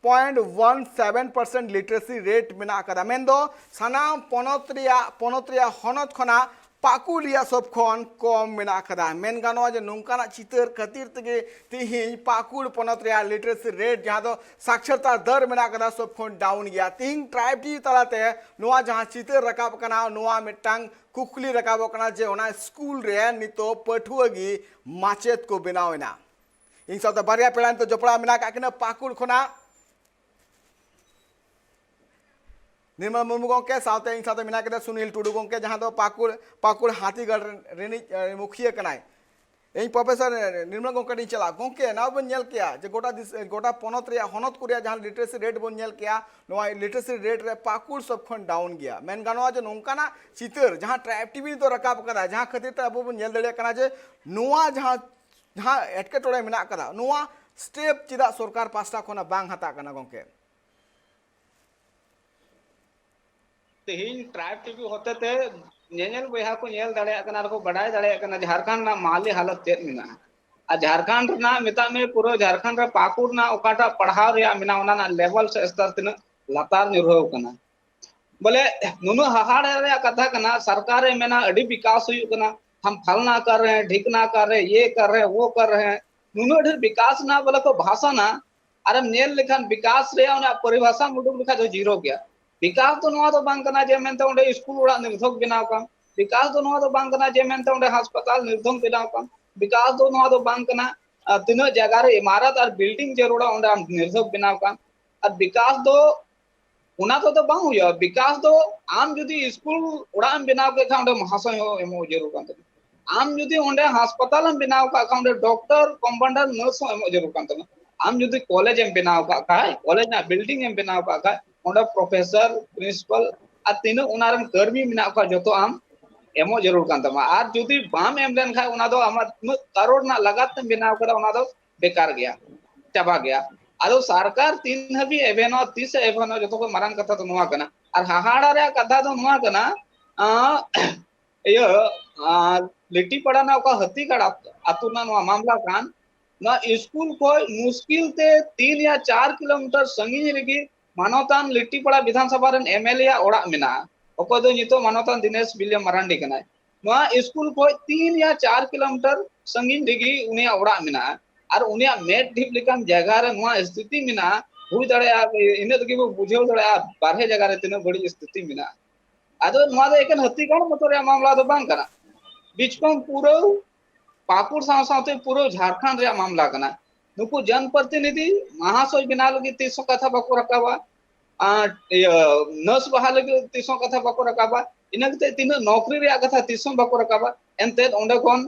point one seven percent literacy rate ᱢᱮᱱᱟᱜ ᱟᱠᱟᱫᱟ᱾ ᱢᱮᱱᱫᱚ ᱥᱟᱱᱟᱢ ᱯᱚᱱᱚᱛ ᱨᱮᱭᱟᱜ ᱯᱚᱱᱚᱛ ᱨᱮᱭᱟᱜ ᱦᱚᱱᱚᱛ ᱠᱷᱚᱱᱟᱜ ᱯᱟᱹᱠᱩᱲ ᱨᱮᱭᱟᱜ ᱥᱚᱵ ᱠᱷᱚᱱ ᱠᱚᱢ ᱢᱮᱱᱟᱜ ᱟᱠᱟᱫᱟ᱾ ᱢᱮᱱ ᱜᱟᱱᱚᱜᱼᱟ ᱡᱮ ᱱᱚᱝᱠᱟᱱᱟᱜ ᱪᱤᱛᱟᱹᱨ ᱠᱷᱟᱹᱛᱤᱨ ᱛᱮᱜᱮ ᱛᱤᱦᱤᱧ ᱯᱟᱹᱠᱩᱲ ᱯᱚᱱᱚᱛ ᱨᱮᱭᱟᱜ literacy rate ᱡᱟᱦᱟᱸ ᱫᱚ ᱥᱟᱠᱷᱨᱚᱛᱟ ᱫᱟᱨ ᱢᱮᱱᱟᱜ ᱟᱠᱟᱫᱟ ᱥᱚᱵ ᱠᱷᱚᱱ down ᱜᱮᱭᱟ᱾ ᱛᱤᱦᱤᱧ TRIBE TV ᱛᱟᱞᱟᱛᱮ ᱱᱚᱣᱟ ᱡᱟᱦᱟᱸ ᱪᱤᱛᱟᱹᱨ ᱨᱟᱠᱟᱵ ᱟᱠᱟᱱᱟ, ᱱᱚᱣᱟ ᱢᱤᱫᱴᱟᱝ ᱠᱩᱠᱞᱤ ᱨᱟᱠᱟᱵᱚᱜ ᱠᱟᱱᱟ ᱡᱮ ᱚᱱᱟ ᱥᱠᱩᱞ ᱨᱮ ᱱᱤᱛᱚᱜ ᱯᱟᱹᱴᱷᱩᱣᱟᱹ ᱜᱮ ᱢᱟᱪᱮᱫ ᱠᱚ ᱵᱮᱱᱟᱣ ᱮᱱᱟ᱾ ᱤᱧ ᱥᱟᱶᱛᱮ ᱵᱟᱨᱭᱟ ᱯᱮᱲᱟ ᱱᱤᱛᱚᱜ ᱡᱚᱯᱲᱟᱣ ᱢᱮᱱᱟᱜ ᱟᱠᱟᱫ ᱠᱤᱱᱟ ᱯᱟᱹᱠᱩᱲ ᱠᱷᱚᱱᱟᱜ᱾ ᱱᱤᱨᱢᱚᱞ ᱢᱩᱨᱢᱩ ᱜᱚᱢᱠᱮ ᱥᱟᱶᱛᱮ ᱤᱧ ᱥᱟᱶᱛᱮ ᱢᱮᱱᱟᱜ ᱠᱤᱱᱟ ᱥᱩᱱᱤᱞ ᱴᱩᱰᱩ ᱜᱚᱢᱠᱮ, ᱡᱟᱦᱟᱸ ᱫᱚ ᱯᱟᱹᱠᱩᱲ, ᱯᱟᱹᱠᱩᱲ ᱦᱟᱹᱛᱤᱜᱟᱲ ᱨᱤᱱᱤᱡ, ᱮ, ᱢᱩᱠᱷᱤᱭᱟᱹ ᱠᱟᱱᱟᱭ᱾ ᱤᱧ ᱯᱨᱚᱯᱷᱮᱥᱚᱨ ᱱᱤᱨᱢᱚᱞ ᱜᱚᱢᱠᱮ ᱴᱷᱮᱱ ᱤᱧ ᱪᱟᱞᱟᱜᱼᱟ᱾ ᱜᱚᱢᱠᱮ, ᱱᱚᱣᱟ ᱵᱚᱱ ᱧᱮᱞ ᱠᱮᱭᱟ ᱡᱮ ᱜᱚᱴᱟ ᱫᱤᱥ-, ᱜᱚᱴᱟ ᱯᱚᱱᱚᱛ ᱨᱮᱭᱟᱜ, ᱦᱚᱱᱚᱛ ᱠᱚ ᱨᱮᱭᱟᱜ ᱡᱟᱦᱟᱸ ᱞᱤᱴᱟᱨᱮᱥᱤ ᱨᱮᱴ ᱵᱚᱱ ᱧᱮᱞ ᱠᱮᱭᱟ, ᱱᱚᱣᱟ ᱞᱤᱴᱟᱨᱮᱥᱤ ᱨᱮᱴ ᱨᱮ ᱯᱟᱹᱠᱩᱲ ᱥᱚᱵ ᱠᱷᱚᱱ ᱰᱟᱣᱩᱱ ᱜᱮᱭᱟ᱾ ᱢᱮᱱ ᱜᱟᱱᱚᱜᱼᱟ ᱡᱮ ᱱᱚᱝᱠᱟᱱᱟᱜ ᱪᱤᱛᱟᱹᱨ ᱡᱟᱦᱟᱸ ᱴᱨᱟᱭᱤᱵᱽ ᱴᱤᱵᱷᱤ ᱱᱤᱛᱚᱜ ᱨᱟᱠᱟᱵ ᱟᱠᱟᱫᱟ, ᱡᱟᱦᱟᱸ ᱠᱷᱟᱹᱛᱤᱨ ᱛᱮ ᱟᱵᱚ ᱵᱚᱱ ᱧᱮᱞ ᱫᱟᱲᱮᱭᱟᱜ ᱠᱟᱱᱟ ᱡᱮ ᱱᱚᱣᱟ ᱡᱟᱦᱟᱸ, ᱡᱟᱦᱟᱸ ᱮᱴᱠᱮᱴᱚᱬᱮ ᱢᱮᱱᱟᱜ ᱟᱠᱟᱫᱟ, ᱱᱚᱣᱟ ᱥᱴᱮᱯ ᱪᱮᱫᱟᱜ ᱥᱚᱨᱠᱟᱨ ᱯᱟᱥᱴᱟ ᱠᱷᱚᱱᱟᱜ ᱵᱟᱝ ᱦᱟᱛᱟᱜ ᱠᱟᱱᱟ ᱜᱚᱢᱠᱮ? ᱛᱮᱦᱮᱧ ᱴᱨᱟᱭᱤᱵᱽ ᱴᱤᱵᱷᱤ ᱦᱚᱛᱮᱛᱮ ᱧᱮᱧᱮᱞ ᱵᱚᱭᱦᱟ ᱠᱚ ᱧᱮᱞ ᱫᱟᱲᱮᱭᱟᱜ ᱠᱟᱱᱟ ᱟᱨ ᱠᱚ ᱵᱟᱰᱟᱭ ᱫᱟᱲᱮᱭᱟᱜ ᱠᱟᱱᱟ ᱡᱷᱟᱲᱠᱷᱚᱸᱰ ᱨᱮᱱᱟᱜ ᱢᱟᱞᱤ ᱦᱟᱞᱚᱛ ᱪᱮᱫ ᱢᱮᱱᱟᱜᱼᱟ᱾ ᱟᱨ ᱡᱷᱟᱲᱠᱷᱚᱸᱰ ᱨᱮᱱᱟᱜ, ᱢᱮᱛᱟᱜ ᱢᱮ, ᱯᱩᱨᱟᱹ ᱡᱷᱟᱲᱠᱷᱚᱸᱰ ᱨᱮ ᱯᱟᱹᱠᱩᱲ ᱨᱮᱱᱟᱜ ᱚᱠᱟᱴᱟᱜ ᱯᱟᱲᱦᱟᱣ ᱨᱮᱭᱟᱜ ᱢᱮᱱᱟᱜᱼᱟ, ᱚᱱᱟ ᱨᱮᱱᱟᱜ ᱞᱮᱵᱮᱞ ᱥᱮ ᱥᱛᱚᱨ ᱛᱤᱱᱟᱹᱜ ᱞᱟᱛᱟᱨ ᱧᱩᱨᱦᱟᱹᱣ ᱠᱟᱱᱟ᱾ ᱵᱚᱞᱮ, ᱱᱩᱱᱟᱹᱜ ᱦᱟᱦᱟᱲᱟ ᱨᱮᱭᱟᱜ ᱠᱟᱛᱷᱟ ᱠᱟᱱᱟ, ᱥᱚᱨᱠᱟᱨᱮ ᱢᱮᱱᱟ ᱟᱹᱰᱤ ᱵᱤᱠᱟᱥ ᱦᱩᱭᱩᱜ ᱠᱟᱱᱟ, ᱦᱟᱢ ᱯᱷᱟᱞᱱᱟ ᱠᱟᱨ ᱨᱮ ᱦᱮᱸ, ᱰᱷᱤᱠᱱᱟ ᱠᱟᱨ ᱨᱮ ᱦᱮᱸ, ᱭᱮ ᱠᱟᱨ ᱨᱮ ᱦᱮᱸ, ᱣᱳ ᱠᱟᱨ ᱨᱮ ᱦᱮᱸ, ᱱᱩᱱᱟᱹᱜ ᱰᱷᱮᱨ ᱵᱤᱠᱟᱥ ᱨᱮᱱᱟᱜ ᱵᱚᱞᱮ ᱠᱚ ᱵᱷᱟᱥᱚᱱᱟ᱾ ᱟᱨᱮᱢ ᱧᱮᱞ ᱞᱮᱠᱷᱟᱱ ᱵᱤᱠᱟᱥ ᱨᱮᱭᱟᱜ ᱚᱱᱟ ᱯᱚᱨᱤᱵᱷᱟᱥᱟᱢ ᱩᱰᱩᱠ ᱞᱮᱠᱷᱟᱱ ᱫᱚ ᱡᱤᱨᱳ ᱜᱮᱭᱟ᱾ ᱵᱤᱠᱟᱥ ᱫᱚ ᱱᱚᱣᱟ ᱫᱚ ᱵᱟᱝ ᱠᱟᱱᱟ ᱡᱮ ᱢᱮᱱᱛᱮ ᱚᱸᱰᱮ ᱥᱠᱩᱞ ᱚᱲᱟᱜ ᱱᱤᱨᱫᱷᱚᱠ ᱵᱮᱱᱟᱣ ᱠᱟᱢ᱾ ᱵᱤᱠᱟᱥ ᱫᱚ ᱱᱚᱣᱟ ᱫᱚ ᱵᱟᱝ ᱠᱟᱱᱟ ᱡᱮ ᱢᱮᱱᱛᱮ ᱚᱸᱰᱮ ᱦᱟᱥᱯᱟᱛᱟᱞ ᱱᱤᱨᱫᱷᱚᱠ ᱵᱮᱱᱟᱣ ᱠᱟᱢ᱾ ᱵᱤᱠᱟᱥ ᱫᱚ ᱱᱚᱣᱟ ᱫᱚ ᱵᱟᱝ ᱠᱟᱱᱟ, ᱟᱨ ᱛᱤᱱᱟᱹᱜ ᱡᱟᱭᱜᱟ ᱨᱮ ᱤᱢᱟᱨᱟᱛ ᱟᱨ ᱵᱤᱞᱰᱤᱝ ᱡᱟᱹᱨᱩᱲᱟ ᱚᱸᱰᱮ ᱟᱢ ᱱᱤᱨᱫᱷᱚᱠ ᱵᱮᱱᱟᱣ ᱠᱟᱢ᱾ ᱟᱨ ᱵᱤᱠᱟᱥ ᱫᱚ ᱚᱱᱟ ᱛᱮᱫᱚ ᱵᱟᱝ ᱦᱩᱭᱩᱜᱼᱟ᱾ ᱵᱤᱠᱟᱥ ᱫᱚ ᱟᱢ ᱡᱩᱫᱤ ᱥᱠᱩᱞ ᱚᱲᱟᱜ ᱮᱢ ᱵᱮᱱᱟᱣ ᱠᱮᱫ ᱠᱷᱟᱱ ᱚᱸᱰᱮ ᱢᱟᱦᱟᱥᱚᱭ ᱦᱚᱸ ᱮᱢᱚᱜ ᱡᱟᱹᱨᱩᱲ ᱠᱟᱱ ᱛᱟᱢᱟ᱾ ᱟᱢ ᱡᱩᱫᱤ ᱚᱸᱰᱮ ᱦᱟᱥᱯᱟᱛᱟᱞ ᱮᱢ ᱵᱮᱱᱟᱣ ᱠᱟᱜ ᱠᱷᱟᱱ ᱚᱸᱰᱮ ᱰᱚᱠᱴᱚᱨ, ᱠᱚᱢᱯᱟᱣᱩᱱᱰᱟᱨ, ᱱᱟᱨᱥ ᱦᱚᱸ ᱮᱢᱚᱜ ᱡᱟᱹᱨᱩᱲ ᱠᱟᱱ ᱛᱟᱢᱟ᱾ ᱟᱢ ᱡᱩᱫᱤ ᱠᱚᱞᱮᱡᱽ ᱮᱢ ᱵᱮᱱᱟᱣ ᱠᱟᱜ ᱠᱷᱟᱡ, ᱠᱚᱞᱮᱡᱽ ᱨᱮᱱᱟᱜ ᱵᱤᱞᱰᱤᱝ ᱮᱢ ᱵᱮᱱᱟᱣ ᱠᱟᱜ ᱠᱷᱟᱡ, ᱚᱸᱰᱮ ᱯᱨᱚᱯᱷᱮᱥᱚᱨ, ᱯᱨᱤᱱᱥᱤᱯᱟᱞ ᱟᱨ ᱛᱤᱱᱟᱹᱜ ᱚᱱᱟ ᱨᱮᱱ ᱠᱟᱹᱨᱢᱤ ᱢᱮᱱᱟᱜ ᱠᱚᱣᱟ ᱡᱚᱛᱚ ᱟᱢ ᱮᱢᱚᱜ ᱡᱟᱹᱨᱩᱲ ᱠᱟᱱ ᱛᱟᱢᱟ᱾ ᱟᱨ ᱡᱩᱫᱤ ᱵᱟᱢ ᱮᱢ ᱞᱮᱱᱠᱷᱟᱡ ᱚᱱᱟ ᱫᱚ ᱟᱢᱟᱜ ᱛᱤᱱᱟᱹᱜ ᱠᱟᱨᱳᱲ ᱨᱮᱱᱟᱜ ᱞᱟᱜᱟᱛ ᱛᱮᱢ ᱵᱮᱱᱟᱣ ᱠᱟᱫᱟ ᱚᱱᱟ ᱫᱚ ᱵᱮᱠᱟᱨ ᱜᱮᱭᱟ, ᱪᱟᱵᱟ ᱜᱮᱭᱟ᱾ ᱟᱫᱚ ᱥᱚᱨᱠᱟᱨ ᱛᱤᱱ ᱦᱟᱹᱵᱤᱡ ᱮᱵᱷᱮᱱᱚᱜᱼᱟ, ᱛᱤᱥ ᱮ ᱮᱵᱷᱮᱱᱚᱜᱼᱟ, ᱡᱚᱛᱚ ᱠᱷᱚᱱ ᱢᱟᱨᱟᱝ ᱠᱟᱛᱷᱟ ᱫᱚ ᱱᱚᱣᱟ ᱠᱟᱱᱟ᱾ ᱟᱨ ᱦᱟᱦᱟᱲᱟ ᱨᱮᱭᱟᱜ ᱠᱟᱛᱷᱟ ᱫᱚ ᱱᱚᱣᱟ ᱠᱟᱱᱟ, ᱟᱸ, ᱤᱭᱟᱹ, ᱟᱸ, ᱞᱤᱴᱤᱯᱟᱲᱟ ᱨᱮᱱᱟᱜ ᱚᱠᱟ ᱦᱟᱹᱛᱤᱜᱟᱲ ᱟᱛ-, ᱟᱹᱛᱩ ᱨᱮᱱᱟᱜ ᱱᱚᱣᱟ ᱢᱟᱢᱞᱟ ᱠᱟᱱ, ᱱᱚᱣᱟ ᱥᱠᱩᱞ ᱠᱷᱚᱡ ᱢᱩᱥᱠᱤᱞ ᱛᱮ ᱛᱤᱱ ᱭᱟ ᱪᱟᱨ ᱠᱤᱞᱳᱢᱤᱴᱟᱨ ᱥᱟᱺᱜᱤᱧ ᱨᱮᱜᱮ ᱢᱟᱱᱚᱛᱟᱱ ᱞᱤᱴᱤᱯᱟᱲᱟ ᱵᱤᱫᱷᱟᱱ ᱥᱚᱵᱷᱟ ᱨᱮᱱ ᱮᱢ ᱮᱞ ᱮ ᱭᱟᱜ ᱚᱲᱟᱜ ᱢᱮᱱᱟᱜᱼᱟ, ᱚᱠᱚᱭ ᱫᱚ ᱱᱤᱛᱚᱜ ᱢᱟᱱᱚᱛᱟᱱ ᱫᱤᱱᱮᱥ ᱵᱤᱞᱤᱭᱟᱢ ᱢᱟᱨᱟᱱᱰᱤ ᱠᱟᱱᱟᱭ᱾ ᱱᱚᱣᱟ ᱥᱠᱩᱞ ᱠᱷᱚᱡ ᱛᱤᱱ ᱭᱟ ᱪᱟᱨ ᱠᱤᱞᱳᱢᱤᱴᱟᱨ ᱥᱟᱺᱜᱤᱧ ᱨᱮᱜᱮ ᱩᱱᱤᱭᱟᱜ ᱚᱲᱟᱜ ᱢᱮᱱᱟᱜᱼᱟ᱾ ᱟᱨ ᱩᱱᱤᱭᱟᱜ ᱢᱮᱫ ᱰᱷᱤᱯ ᱞᱮᱠᱟᱱ ᱡᱟᱭᱜᱟ ᱨᱮ ᱱᱚᱣᱟ ᱥᱛᱷᱤᱛᱤ ᱢᱮᱱᱟᱜᱼᱟ, ᱦᱩᱭ ᱫᱟᱲᱮᱭᱟᱜᱼᱟ, ᱤᱱᱟᱹᱜ ᱨᱮᱜᱮ ᱵᱚ ᱵᱩᱡᱷᱟᱹᱣ ᱫᱟᱲᱮᱭᱟᱜᱼᱟ ᱵᱟᱨᱦᱮ ᱡᱟᱭᱜᱟ ᱨᱮ ᱛᱤᱱᱟᱹᱜ ᱵᱟᱹᱲᱤᱡ ᱥᱛᱷᱤᱛᱤ ᱢᱮᱱᱟᱜᱼᱟ᱾ ᱟᱫᱚ ᱱᱚᱣᱟ ᱫᱚ ᱮᱠᱮᱱ ᱦᱟᱹᱛᱤᱜᱟᱲ ᱢᱚᱛᱚ ᱨᱮᱭᱟᱜ ᱢᱟᱢᱞᱟ ᱫᱚ ᱵᱟᱝ ᱠᱟᱱᱟ, ᱵᱤᱪᱠᱚᱢ ᱯᱩᱨᱟᱹ ᱯᱟᱹᱠᱩᱲ ᱥᱟᱶ ᱥᱟᱶᱛᱮ ᱯᱩᱨᱟᱹ ᱡᱷᱟᱲᱠᱷᱚᱸᱰ ᱨᱮᱭᱟᱜ ᱢᱟᱢᱞᱟ ᱠᱟᱱᱟ᱾ ᱱᱩᱠᱩ ᱡᱚᱱ ᱯᱨᱚᱛᱤᱱᱤᱫᱷᱤ ᱢᱟᱦᱟᱥᱚᱭ ᱵᱮᱱᱟᱣ ᱞᱟᱹᱜᱤᱫ ᱛᱤᱥ ᱦᱚᱸ ᱠᱟᱛᱷᱟ ᱵᱟᱠᱚ ᱨᱟᱠᱟᱵᱟ, ᱟᱨ ᱤᱭᱟᱹ ᱱᱟᱨᱥ ᱵᱟᱦᱟ ᱞᱟᱹᱜᱤᱫ ᱛᱤᱥ ᱦᱚᱸ ᱠᱟᱛᱷᱟ ᱵᱟᱠᱚ ᱨᱟᱠᱟᱵᱟ, ᱤᱱᱟᱹ ᱠᱟᱛᱮ ᱛᱤᱱᱟᱹᱜ ᱱᱚᱠᱨᱤ ᱨᱮᱭᱟᱜ ᱠᱟᱛᱷᱟ ᱛᱤᱥ ᱦᱚᱸ ᱵᱟᱠᱚ ᱨᱟᱠᱟᱵᱟ᱾ ᱮᱱᱛᱮᱫ ᱚᱸᱰᱮ ᱠᱷᱚᱱ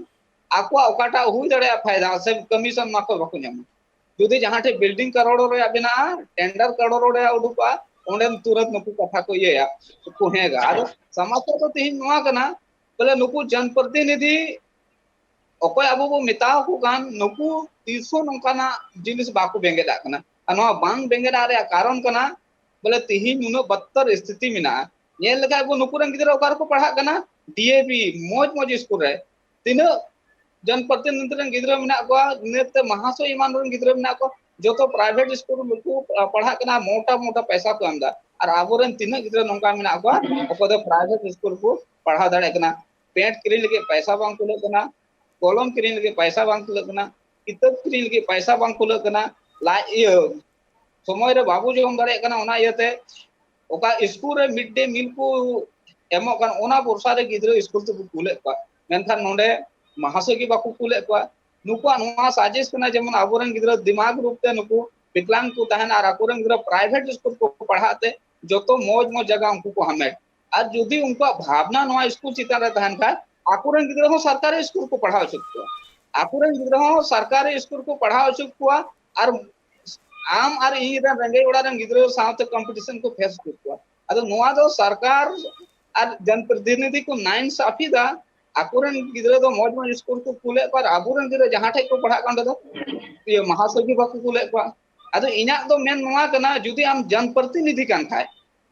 ᱟᱠᱚᱣᱟᱜ ᱚᱠᱟᱴᱟᱜ ᱦᱩᱭ ᱫᱟᱲᱮᱭᱟᱜᱼᱟ ᱯᱷᱟᱭᱫᱟ ᱥᱮ ᱠᱚᱢᱤᱥᱚᱱ ᱚᱱᱟ ᱠᱚ ᱵᱟᱠᱚ ᱧᱟᱢᱟ᱾ ᱡᱩᱫᱤ ᱡᱟᱦᱟᱸ ᱴᱷᱮᱱ ᱵᱤᱞᱰᱤᱝ ᱠᱟᱨᱳᱲ ᱨᱮᱭᱟᱜ ᱵᱮᱱᱟᱜᱼᱟ, ᱴᱮᱱᱰᱟᱨ ᱠᱟᱨᱳᱲ ᱨᱮᱭᱟᱜ ᱩᱰᱩᱠᱚᱜᱼᱟ, ᱚᱸᱰᱮ ᱛᱩᱨᱟᱹᱛ ᱱᱩᱠᱩ ᱠᱟᱛᱷᱟ ᱠᱚ ᱤᱭᱟᱹᱭᱟ, ᱠᱚ ᱦᱮᱸᱜᱟ᱾ ᱟᱫᱚ ᱥᱚᱢᱚᱥᱥᱟ ᱫᱚ ᱛᱮᱦᱮᱧ ᱱᱚᱣᱟ ᱠᱟᱱᱟ, ᱵᱚᱞᱮ ᱱᱩᱠᱩ ᱡᱚᱱᱯᱨᱚᱛᱤᱱᱤᱫᱷᱤ ᱚᱠᱚᱭ ᱟᱵᱚ ᱵᱚ ᱢᱮᱛᱟ ᱠᱚ ᱠᱟᱱ, ᱱᱩᱠᱩ ᱛᱤᱥ ᱦᱚᱸ ᱱᱚᱝᱠᱟᱱᱟᱜ ᱡᱤᱱᱤᱥ ᱵᱟᱠᱚ ᱵᱮᱸᱜᱮᱫᱟᱜ ᱠᱟᱱᱟ᱾ ᱟᱨ ᱱᱚᱣᱟ ᱵᱟᱝ ᱵᱮᱸᱜᱮᱫᱟᱜ ᱨᱮᱭᱟᱜ ᱠᱟᱨᱚᱱ ᱠᱟᱱᱟ, ᱵᱚᱞᱮ ᱛᱤᱦᱤᱧ ᱱᱩᱱᱟᱹᱜ ᱵᱚᱫᱛᱚᱨ ᱥᱛᱷᱤᱛᱤ ᱢᱮᱱᱟᱜᱼᱟ᱾ ᱧᱮᱞ ᱞᱮᱠᱷᱟᱡ ᱵᱚ ᱱᱩᱠᱩ ᱨᱮᱱ ᱜᱤᱫᱽᱨᱟᱹ ᱚᱠᱟ ᱨᱮᱠᱚ ᱯᱟᱲᱦᱟᱜ ᱠᱟᱱᱟ? ᱰᱤ ᱮ ᱵᱷᱤ, ᱢᱚᱡᱽ ᱢᱚᱡᱽ ᱥᱠᱩᱞ ᱨᱮ᱾ ᱛᱤᱱᱟᱹᱜ ᱡᱚᱱᱯᱨᱚᱛᱤᱱᱤᱫᱷᱤ ᱨᱮᱱ ᱜᱤᱫᱽᱨᱟᱹ ᱢᱮᱱᱟᱜ ᱠᱚᱣᱟ, ᱤᱱᱟᱹᱛᱮ ᱢᱟᱦᱟᱥᱚᱭ ᱮᱢᱟᱱ ᱨᱮᱱ ᱜᱤᱫᱽᱨᱟᱹ ᱢᱮᱱᱟᱜ ᱠᱚᱣᱟ, ᱡᱚᱛᱚ ᱯᱨᱟᱭᱵᱷᱮᱴ ᱥᱠᱩᱞ ᱨᱮᱠᱚ ᱯᱟᱲᱦᱟᱜ ᱠᱟᱱᱟ, ᱢᱚᱴᱟ ᱢᱚᱴᱟ ᱯᱚᱭᱥᱟ ᱠᱚ ᱮᱢ ᱮᱫᱟ᱾ ᱟᱨ ᱟᱵᱚᱨᱮᱱ ᱛᱤᱱᱟᱹᱜ ᱜᱤᱫᱽᱨᱟᱹ ᱱᱚᱝᱠᱟ ᱢᱮᱱᱟᱜ ᱠᱚᱣᱟ, ᱚᱠᱚᱭ ᱫᱚ ᱯᱨᱟᱭᱵᱷᱮᱴ ᱥᱠᱩᱞ ᱨᱮᱠᱚ ᱯᱟᱲᱦᱟᱣ ᱫᱟᱲᱮᱭᱟᱜ ᱠᱟᱱᱟ, ᱯᱮᱱᱴ ᱠᱤᱨᱤᱧ ᱞᱟᱹᱜᱤᱫ ᱯᱚᱭᱥᱟ ᱵᱟᱝ ᱠᱩᱞᱟᱹᱜ ᱠᱟᱱᱟ, ᱠᱚᱞᱚᱢ ᱠᱤᱨᱤᱧ ᱞᱟᱹᱜᱤᱫ ᱯᱚᱭᱥᱟ ᱵᱟᱝ ᱠᱩᱞᱟᱹᱜ ᱠᱟᱱᱟ, ᱠᱤᱛᱟᱹᱵ ᱠᱤᱨᱤᱧ ᱞᱟᱹᱜᱤᱫ ᱯᱚᱭᱥᱟ ᱵᱟᱝ ᱠᱩᱞᱟᱹᱜ ᱠᱟᱱᱟ, ᱞᱟᱡ ᱤᱭᱟᱹ ᱥᱚᱢᱚᱭ ᱨᱮ ᱵᱟᱵᱚ ᱡᱚᱢ ᱫᱟᱲᱮᱭᱟᱜ ᱠᱟᱱᱟ᱾ ᱚᱱᱟ ᱤᱭᱟᱹᱛᱮ ᱚᱠᱟ ᱥᱠᱩᱞ ᱨᱮ ᱢᱤᱰ ᱰᱮ ᱢᱤᱞ ᱠᱚ ᱮᱢᱚᱜ ᱠᱟᱱ, ᱚᱱᱟ ᱵᱷᱚᱨᱥᱟ ᱨᱮ ᱜᱤᱫᱽᱨᱟᱹ ᱥᱠᱩᱞ ᱛᱮᱵᱚ ᱠᱩᱞᱮᱫ ᱠᱚᱣᱟ, ᱢᱮᱱᱠᱷᱟᱱ ᱱᱚᱰᱮ ᱢᱟᱦᱟᱥᱚᱭ ᱜᱮ ᱵᱟᱠᱚ ᱠᱩᱞᱮᱫ ᱠᱚᱣᱟ᱾ ᱱᱩᱠᱩᱣᱟᱜ ᱱᱚᱣᱟ ᱥᱟᱡᱮᱥ ᱠᱟᱱᱟ, ᱡᱮᱢᱚᱱ ᱟᱵᱚᱨᱮᱱ ᱜᱤᱫᱽᱨᱟᱹ ᱫᱤᱢᱟᱜᱽ ᱨᱩᱯ ᱛᱮ ᱱᱩᱠᱩ ᱵᱤᱠᱞᱟᱝ ᱠᱚ ᱛᱟᱦᱮᱱᱟ ᱟᱨ ᱟᱠᱚᱨᱮᱱ ᱜᱤᱫᱽᱨᱟᱹ ᱯᱨᱟᱭᱵᱷᱮᱴ ᱥᱠᱩᱞ ᱠᱚ ᱯᱟᱲᱦᱟᱜ ᱛᱮ ᱡᱚᱛᱚ ᱢᱚᱡᱽ ᱢᱚᱡᱽ ᱡᱟᱭᱜᱟ ᱩᱱᱠᱩ ᱠᱚ ᱦᱟᱢᱮᱴ᱾ ᱟᱨ ᱡᱩᱫᱤ ᱩᱱᱠᱩᱣᱟᱜ ᱵᱷᱟᱵᱽᱱᱟ ᱱᱚᱣᱟ ᱥᱠᱩᱞ ᱪᱮᱛᱟᱱ ᱨᱮ ᱛᱟᱦᱮᱱ ᱠᱷᱟᱱ, ᱟᱠᱚᱨᱮᱱ ᱜᱤᱫᱽᱨᱟᱹ ᱦᱚᱸ ᱥᱚᱨᱠᱟᱨᱤ ᱥᱠᱩᱞ ᱠᱚ ᱯᱟᱲᱦᱟᱣ ᱦᱚᱪᱚ ᱠᱚᱣᱟ, ᱟᱠᱚᱨᱮᱱ ᱜᱤᱫᱽᱨᱟᱹ ᱦᱚᱸ ᱥᱚᱨᱠᱟᱨᱤ ᱥᱠᱩᱞ ᱠᱚ ᱯᱟᱲᱦᱟᱣ ᱦᱚᱪᱚ ᱠᱚᱣᱟ᱾ ᱟᱨ ᱟᱢ ᱟᱨ ᱤᱧ ᱨᱮᱱ ᱨᱮᱸᱜᱮᱡ ᱚᱲᱟᱜ ᱨᱮᱱ ᱜᱤᱫᱽᱨᱟᱹ ᱥᱟᱶᱛᱮ ᱠᱚᱢᱯᱤᱴᱤᱥᱚᱱ ᱠᱚ ᱯᱷᱮᱥ ᱦᱚᱪᱚ ᱠᱚᱣᱟ᱾ ᱟᱫᱚ ᱱᱚᱣᱟ ᱫᱚ ᱥᱚᱨᱠᱟᱨ ᱟᱨ ᱡᱚᱱᱯᱨᱚᱛᱤᱱᱤᱫᱷᱤ ᱠᱚ ᱱᱟᱭᱤᱱᱥᱟᱯᱷᱤ ᱫᱟ, ᱟᱠᱚᱨᱮᱱ ᱜᱤᱫᱽᱨᱟᱹ ᱫᱚ ᱢᱚᱡᱽ ᱢᱚᱡᱽ ᱥᱠᱩᱞ ᱠᱚ ᱠᱩᱞᱮᱫ ᱠᱚᱣᱟ, ᱟᱨ ᱟᱵᱚᱨᱮᱱ ᱜᱤᱫᱽᱨᱟᱹ ᱡᱟᱦᱟᱸ ᱴᱷᱮᱡ ᱠᱚ ᱯᱟᱲᱦᱟᱜ ᱠᱟᱱ ᱨᱮᱫᱚ ᱤᱭᱟᱹ ᱢᱟᱦᱟᱥᱚᱭ ᱜᱮ ᱵᱟᱠᱚ ᱠᱩᱞᱮᱫ ᱠᱚᱣᱟ᱾ ᱟᱫᱚ ᱤᱧᱟᱹᱜ ᱫᱚ ᱢᱮᱱ ᱱᱚᱣᱟ ᱠᱟᱱᱟ, ᱡᱩᱫᱤ ᱟᱢ ᱡᱚᱱᱯᱨᱚᱛᱤᱱᱤᱫᱷᱤ ᱠᱟᱱ ᱠᱷᱟᱡ,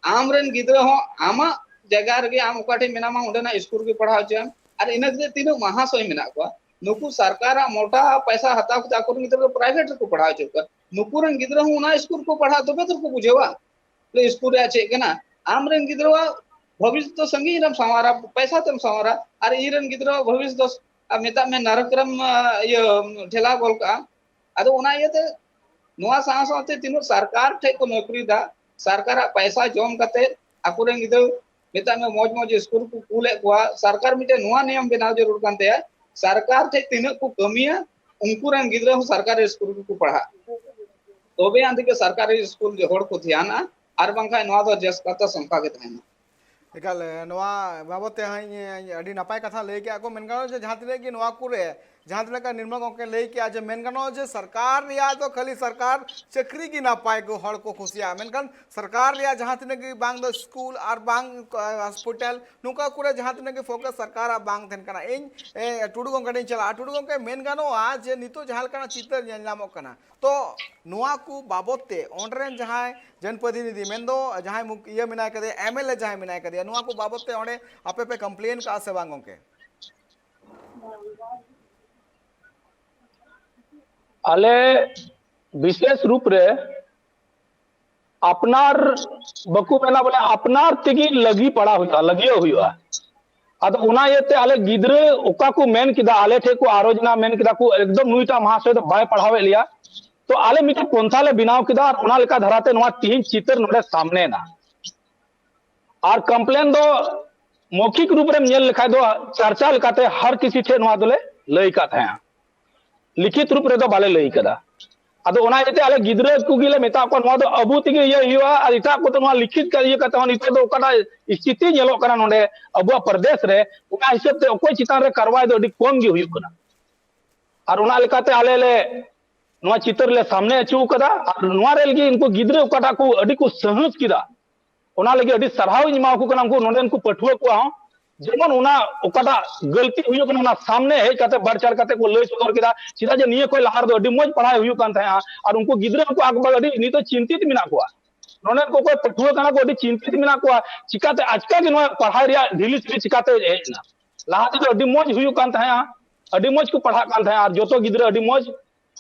ᱟᱢᱨᱮᱱ ᱜᱤᱫᱽᱨᱟᱹ ᱦᱚᱸ ᱟᱢᱟᱜ ᱡᱟᱭᱜᱟ ᱨᱮᱜᱮ ᱟᱢ ᱚᱠᱟ ᱴᱷᱮᱡ ᱢᱮᱱᱟᱢᱟ ᱚᱸᱰᱮᱱᱟᱜ ᱥᱠᱩᱞ ᱜᱮ ᱯᱟᱲᱦᱟᱣ ᱦᱚᱪᱚᱭᱮᱢ᱾ ᱟᱨ ᱤᱱᱟᱹ ᱠᱟᱛᱮ ᱛᱤᱱᱟᱹᱜ ᱢᱟᱦᱟᱥᱚᱭ ᱢᱮᱱᱟᱜ ᱠᱚᱣᱟ, ᱱᱩᱠᱩ ᱥᱚᱨᱠᱟᱨᱟᱜ ᱢᱚᱴᱟ ᱯᱚᱭᱥᱟ ᱦᱟᱛᱟᱣ ᱠᱟᱛᱮ ᱟᱠᱚᱨᱮᱱ ᱜᱤᱫᱽᱨᱟᱹ ᱫᱚ ᱯᱨᱟᱭᱵᱷᱮᱴ ᱨᱮᱠᱚ ᱯᱟᱲᱦᱟᱣ ᱦᱚᱪᱚ ᱠᱚᱣᱟ᱾ ᱱᱩᱠᱩ ᱨᱮᱱ ᱜᱤᱫᱽᱨᱟᱹ ᱦᱚᱸ ᱚᱱᱟ ᱥᱠᱩᱞ ᱠᱚ ᱯᱟᱲᱦᱟᱜ ᱛᱚᱵᱮ ᱛᱚ ᱠᱚ ᱵᱩᱡᱷᱟᱹᱣᱟ ᱵᱚᱞᱮ ᱥᱠᱩᱞ ᱨᱮᱭᱟᱜ ᱪᱮᱫ ᱠᱟᱱᱟ᱾ ᱟᱢᱨᱮᱱ ᱜᱤᱫᱽᱨᱟᱹᱣᱟᱜ ᱵᱷᱚᱵᱤᱥᱥᱚᱛ ᱫᱚ ᱥᱟᱺᱜᱤᱧ ᱨᱮᱢ ᱥᱟᱶᱟᱨᱟ, ᱯᱚᱭᱥᱟ ᱛᱮᱢ ᱥᱟᱶᱟᱨᱟ, ᱟᱨ ᱤᱧᱨᱮᱱ ᱜᱤᱫᱽᱨᱟᱹᱣᱟᱜ ᱵᱷᱚᱵᱤᱥᱥᱚᱛ ᱫᱚ, ᱟᱨ ᱢᱮᱛᱟᱜ ᱢᱮ ᱱᱟᱨᱚᱠ ᱨᱮᱢ, ᱟ, ᱤᱭᱟᱹ, ᱴᱷᱮᱞᱟᱣ ᱜᱚᱞ ᱠᱟᱜᱼᱟ᱾ ᱟᱫᱚ ᱚᱱᱟ ᱤᱭᱟᱹᱛᱮ ᱱᱚᱣᱟ ᱥᱟᱶ ᱥᱟᱶᱛᱮ ᱛᱤᱱᱟᱹᱜ ᱥᱚᱨᱠᱟᱨ ᱴᱷᱮᱡ ᱠᱚ ᱱᱚᱠᱨᱤ ᱫᱟ, ᱥᱚᱨᱠᱟᱨᱟᱜ ᱯᱚᱭᱥᱟ ᱡᱚᱢ ᱠᱟᱛᱮ ᱟᱠᱚᱨᱮᱱ ᱜᱤᱫᱽᱨᱟᱹ, ᱢᱮᱛᱟᱜ ᱢᱮ, ᱢᱚᱡᱽ ᱢᱚᱡᱽ ᱥᱠᱩᱞ ᱠᱚ ᱠᱩᱞᱮᱫ ᱠᱚᱣᱟ᱾ ᱥᱚᱨᱠᱟᱨ ᱢᱤᱫᱴᱮᱱ ᱱᱚᱣᱟ ᱱᱤᱭᱚᱢ ᱵᱮᱱᱟᱣ ᱡᱟᱹᱨᱩᱲ ᱠᱟᱱ ᱛᱟᱭᱟ, ᱥᱚᱨᱠᱟᱨ ᱴᱷᱮᱡ ᱛᱤᱱᱟᱹᱜ ᱠᱚ ᱠᱟᱹᱢᱤᱭᱟ, ᱩᱱᱠᱩ ᱨᱮᱱ ᱜᱤᱫᱽᱨᱟᱹ ᱦᱚᱸ ᱥᱚᱨᱠᱟᱨᱤ ᱥᱠᱩᱞ ᱨᱮᱠᱚ ᱯᱟᱲᱦᱟᱜ᱾ ᱛᱚᱵᱮ ᱟᱹᱱᱤᱡ ᱜᱮ ᱥᱚᱨᱠᱟᱨᱤ ᱥᱠᱩᱞ ᱨᱮ ᱦᱚᱲ ᱠᱚ ᱫᱷᱮᱭᱟᱱᱟ, ᱟᱨ ᱵᱟᱝᱠᱷᱟᱱ ᱱᱚᱣᱟ ᱫᱚ ᱡᱟᱥᱠᱟᱛᱟ ᱥᱚᱝᱠᱷᱟ ᱜᱮ ᱛᱟᱦᱮᱱᱟ᱾ ᱮᱠᱟᱞ, ᱱᱚᱣᱟ ᱵᱟᱵᱚᱫ ᱛᱮ ᱦᱟᱸᱜ ᱤᱧ ᱟᱹᱰᱤ ᱱᱟᱯᱟᱭ ᱠᱟᱛᱷᱟ ᱞᱟᱹᱭ ᱠᱮᱜᱼᱟ ᱠᱚ᱾ ᱢᱮᱱ ᱜᱟᱱᱚᱜᱼᱟ ᱡᱮ ᱡᱟᱦᱟᱸ ᱛᱤᱱᱟᱹᱜ ᱜᱮ ᱱᱚᱣᱟ ᱠᱚᱨᱮ, ᱡᱟᱦᱟᱸ ᱛᱤᱱᱟᱹᱜ ᱜᱟᱱ ᱱᱤᱨᱢᱚᱞ ᱜᱚᱢᱠᱮ ᱞᱟᱹᱭ ᱠᱮᱜᱼᱟ ᱡᱮ ᱢᱮᱱ ᱜᱟᱱᱚᱜᱼᱟ ᱡᱮ ᱥᱚᱨᱠᱟᱨ ᱨᱮᱭᱟᱜ ᱫᱚ ᱠᱷᱟᱹᱞᱤ ᱥᱚᱨᱠᱟᱨ ᱪᱟᱹᱠᱨᱤ ᱜᱮ ᱱᱟᱯᱟᱭ ᱠᱚ ᱦᱚᱲ ᱠᱚ ᱠᱩᱥᱤᱭᱟᱜᱼᱟ, ᱢᱮᱱᱠᱷᱟᱱ ᱥᱚᱨᱠᱟᱨ ᱨᱮᱭᱟᱜ ᱡᱟᱦᱟᱸ ᱛᱤᱱᱟᱹᱜ ᱜᱮ ᱵᱟᱝ ᱫᱚ ᱥᱠᱩᱞ ᱟᱨ ᱵᱟᱝ ᱦᱚᱥᱯᱤᱴᱟᱞ, ᱱᱚᱝᱠᱟ ᱠᱚᱨᱮ ᱡᱟᱦᱟᱸ ᱛᱤᱱᱟᱹᱜ ᱜᱮ ᱯᱷᱳᱠᱟᱥ ᱥᱚᱨᱠᱟᱨᱟᱜ ᱵᱟᱝ ᱛᱟᱦᱮᱱ ᱠᱟᱱᱟ᱾ ᱤᱧ ᱮ, ᱴᱩᱰᱩ ᱜᱚᱢᱠᱮ ᱴᱷᱮᱱ ᱤᱧ ᱪᱟᱞᱟᱜᱼᱟ᱾ ᱴᱩᱰᱩ ᱜᱚᱢᱠᱮ, ᱢᱮᱱ ᱜᱟᱱᱚᱜᱼᱟ ᱡᱮ ᱱᱤᱛᱚᱜ ᱡᱟᱦᱟᱸ ᱞᱮᱠᱟᱱᱟᱜ ᱪᱤᱛᱟᱹᱨ ᱧᱮᱞ ᱧᱟᱢᱚᱜ ᱠᱟᱱᱟ, ᱛᱚ ᱱᱚᱣᱟ ᱠᱚ ᱵᱟᱵᱚᱫ ᱛᱮ ᱚᱸᱰᱮ ᱨᱮᱱ ᱡᱟᱦᱟᱸᱭ ᱡᱚᱱᱯᱨᱚᱛᱤᱱᱤᱫᱷᱤ, ᱢᱮᱱᱫᱚ ᱡᱟᱦᱟᱸᱭ ᱢᱩᱠ-, ᱤᱭᱟᱹ ᱢᱮᱱᱟᱭ ᱠᱟᱫᱮᱭᱟ, ᱮᱢ ᱮᱞ ᱮ ᱡᱟᱦᱟᱸᱭ ᱢᱮᱱᱟᱭ ᱠᱟᱫᱮᱭᱟ, ᱱᱚᱣᱟ ᱠᱚ ᱵᱟᱵᱚᱫ ᱛᱮ ᱚᱸᱰᱮ ᱟᱯᱮ ᱯᱮ ᱠᱚᱢᱯᱞᱮᱱ ᱠᱟᱜᱼᱟ ᱥᱮ ᱵᱟᱝ ᱜᱚᱢᱠᱮ? ᱟᱞᱮ ᱵᱤᱥᱮᱥ ᱨᱩᱯ ᱨᱮ ᱟᱯᱱᱟᱨ, ᱵᱟᱠᱚ ᱢᱮᱱᱟ ᱵᱚᱞᱮ, ᱟᱯᱱᱟᱨ ᱛᱮᱜᱮ ᱞᱟᱹᱜᱤ ᱯᱟᱲᱟᱣ ᱦᱩᱭᱩᱜᱼᱟ, ᱞᱟᱹᱜᱤᱭᱟᱹᱣ ᱦᱩᱭᱩᱜᱼᱟ᱾ ᱟᱫᱚ ᱚᱱᱟ ᱤᱭᱟᱹᱛᱮ ᱟᱞᱮ ᱜᱤᱫᱽᱨᱟᱹ ᱚᱠᱟ ᱠᱚ ᱢᱮᱱ ᱠᱮᱫᱟ, ᱟᱞᱮ ᱴᱷᱮᱱ ᱠᱚ ᱟᱨᱚ ᱡᱮᱱᱟ ᱢᱮᱱ ᱠᱮᱫᱟ ᱠᱚ, ᱮᱠᱫᱚᱢ ᱱᱩᱭᱴᱟᱜ ᱢᱟᱦᱟᱥᱚᱭ ᱫᱚ ᱵᱟᱭ ᱯᱟᱲᱦᱟᱣᱮᱫ ᱞᱮᱭᱟ᱾ ᱛᱚ ᱟᱞᱮ ᱢᱤᱫᱴᱮᱱ ᱯᱚᱱᱛᱷᱟ ᱞᱮ ᱵᱮᱱᱟᱣ ᱠᱮᱫᱟ ᱟᱨ ᱚᱱᱟ ᱞᱮᱠᱟ ᱫᱷᱟᱨᱟᱛᱮ ᱱᱚᱣᱟ ᱛᱤᱦᱤᱧ ᱪᱤᱛᱟᱹᱨ ᱱᱚᱰᱮ ᱥᱟᱢᱱᱮ ᱮᱱᱟ᱾ ᱟᱨ ᱠᱚᱢᱯᱞᱮᱱ ᱫᱚ ᱢᱚᱣᱠᱷᱤᱠ ᱨᱩᱯ ᱨᱮᱢ ᱧᱮᱞ ᱞᱮᱠᱷᱟᱡ ᱫᱚ ᱪᱟᱨᱪᱟ ᱞᱮᱠᱟᱛᱮ ᱦᱟᱨ ᱠᱤᱥᱤ ᱴᱷᱮᱡ ᱱᱚᱣᱟ ᱫᱚᱞᱮ ᱞᱟᱹᱭ ᱠᱟᱫ ᱛᱟᱦᱮᱸᱜᱼᱟ, ᱞᱤᱠᱷᱤᱛ ᱨᱩᱯ ᱨᱮᱫᱚ ᱵᱟᱞᱮ ᱞᱟᱹᱭ ᱠᱟᱫᱟ᱾ ᱟᱫᱚ ᱚᱱᱟ ᱤᱭᱟᱹᱛᱮ ᱟᱞᱮ ᱜᱤᱫᱽᱨᱟᱹ ᱠᱚᱜᱮ ᱞᱮ ᱢᱮᱛᱟᱜ ᱠᱚᱣᱟ, ᱱᱚᱣᱟ ᱫᱚ ᱟᱵᱚ ᱛᱮᱜᱮ ᱤᱭᱟᱹ ᱦᱩᱭᱩᱜᱼᱟ᱾ ᱟᱨ ᱮᱴᱟᱜ ᱠᱚᱫᱚ ᱱᱚᱣᱟ ᱞᱤᱠᱷᱤᱛ ᱤᱭᱟᱹ ᱠᱟᱛᱮ ᱦᱚᱸ ᱱᱤᱛᱚᱜ ᱫᱚ ᱚᱠᱟᱴᱟᱜ ᱥᱛᱷᱤᱛᱤ ᱧᱮᱞᱚᱜ ᱠᱟᱱᱟ ᱱᱚᱰᱮ ᱟᱵᱚᱣᱟᱜ ᱯᱨᱚᱫᱮᱥ ᱨᱮ, ᱚᱱᱟ ᱦᱤᱥᱟᱹᱵ ᱛᱮ ᱚᱠᱚᱭ ᱪᱮᱛᱟᱱ ᱨᱮ ᱠᱟᱨᱣᱟᱭ ᱫᱚ ᱟᱹᱰᱤ ᱠᱚᱢ ᱜᱮ ᱦᱩᱭᱩᱜ ᱠᱟᱱᱟ᱾ ᱟᱨ ᱚᱱᱟ ᱞᱮᱠᱟᱛᱮ ᱟᱞᱮ ᱞᱮ ᱱᱚᱣᱟ ᱪᱤᱛᱟᱹᱨ ᱞᱮ ᱥᱟᱢᱱᱮ ᱦᱚᱪᱚ ᱠᱟᱫᱟ᱾ ᱟᱨ ᱱᱚᱣᱟ ᱨᱮ ᱞᱟᱹᱜᱤᱫ ᱩᱱᱠᱩ ᱜᱤᱫᱽᱨᱟᱹ ᱚᱠᱟᱴᱟᱜ ᱠᱚ ᱟᱹᱰᱤ ᱠᱚ ᱥᱟᱦᱚᱥ ᱠᱮᱫᱟ, ᱚᱱᱟ ᱞᱟᱹᱜᱤᱫ ᱟᱹᱰᱤ ᱥᱟᱨᱦᱟᱣ ᱤᱧ ᱮᱢᱟ ᱠᱚ ᱠᱟᱱᱟ, ᱩᱱᱠᱩ ᱱᱚᱰᱮᱱ ᱠᱚ ᱯᱟᱹᱴᱷᱩᱣᱟᱹ ᱠᱚᱣᱟᱜ ᱦᱚᱸ᱾ ᱡᱮᱢᱚᱱ ᱚᱱᱟ ᱚᱠᱟᱴᱟᱜ ᱜᱟᱹᱞᱛᱤ ᱦᱩᱭᱩᱜ ᱠᱟᱱᱟ, ᱚᱱᱟ ᱥᱟᱢᱱᱮ ᱦᱮᱡ ᱠᱟᱛᱮ ᱵᱟᱨ ᱪᱟᱨ ᱠᱟᱛᱮ ᱠᱚ ᱞᱟᱹᱭ ᱥᱚᱫᱚᱨ ᱠᱮᱫᱟ᱾ ᱪᱮᱫᱟᱜ ᱡᱮ ᱱᱤᱭᱟᱹ ᱠᱷᱚᱱ ᱞᱟᱦᱟ ᱨᱮᱫᱚ ᱟᱹᱰᱤ ᱢᱚᱡᱽ ᱯᱟᱲᱦᱟᱣ ᱦᱩᱭᱩᱜ ᱠᱟᱱ ᱛᱟᱦᱮᱸᱜᱼᱟ ᱟᱨ ᱩᱱᱠᱩ ᱜᱤᱫᱽᱨᱟᱹ ᱦᱚᱸᱠᱚ ᱟᱠᱵᱟᱨ ᱟᱹᱰᱤ ᱱᱤᱛᱚᱜ ᱪᱤᱱᱛᱤᱛ ᱢᱮᱱᱟᱜ ᱠᱚᱣᱟ᱾ ᱱᱚᱰᱮᱱ ᱠᱚ ᱚᱠᱚᱭ ᱯᱟᱹᱴᱷᱩᱣᱟᱹ ᱠᱟᱱᱟ ᱠᱚ, ᱟᱹᱰᱤ ᱪᱤᱱᱛᱤᱛ ᱢᱮᱱᱟᱜ ᱠᱚᱣᱟ, ᱪᱤᱠᱟᱛᱮ ᱟᱪᱠᱟ ᱜᱮ ᱱᱚᱣᱟ ᱯᱟᱲᱦᱟᱣ ᱨᱮᱭᱟᱜ ᱰᱷᱤᱞᱤ ᱥᱤᱞᱤ ᱪᱤᱠᱟᱛᱮ ᱦᱮᱡ ᱮᱱᱟ? ᱞᱟᱦᱟ ᱛᱮᱫᱚ ᱟᱹᱰᱤ ᱢᱚᱡᱽ ᱦᱩᱭᱩᱜ ᱠᱟᱱ ᱛᱟᱦᱮᱸᱜᱼᱟ, ᱟᱹᱰᱤ ᱢᱚᱡᱽ ᱠᱚ ᱯᱟᱲᱦᱟᱜ ᱠᱟᱱ ᱛᱟᱦᱮᱸᱜᱼᱟ ᱟᱨ ᱡᱚᱛᱚ ᱜᱤᱫᱽᱨᱟᱹ ᱟᱹᱰᱤ ᱢᱚᱡᱽ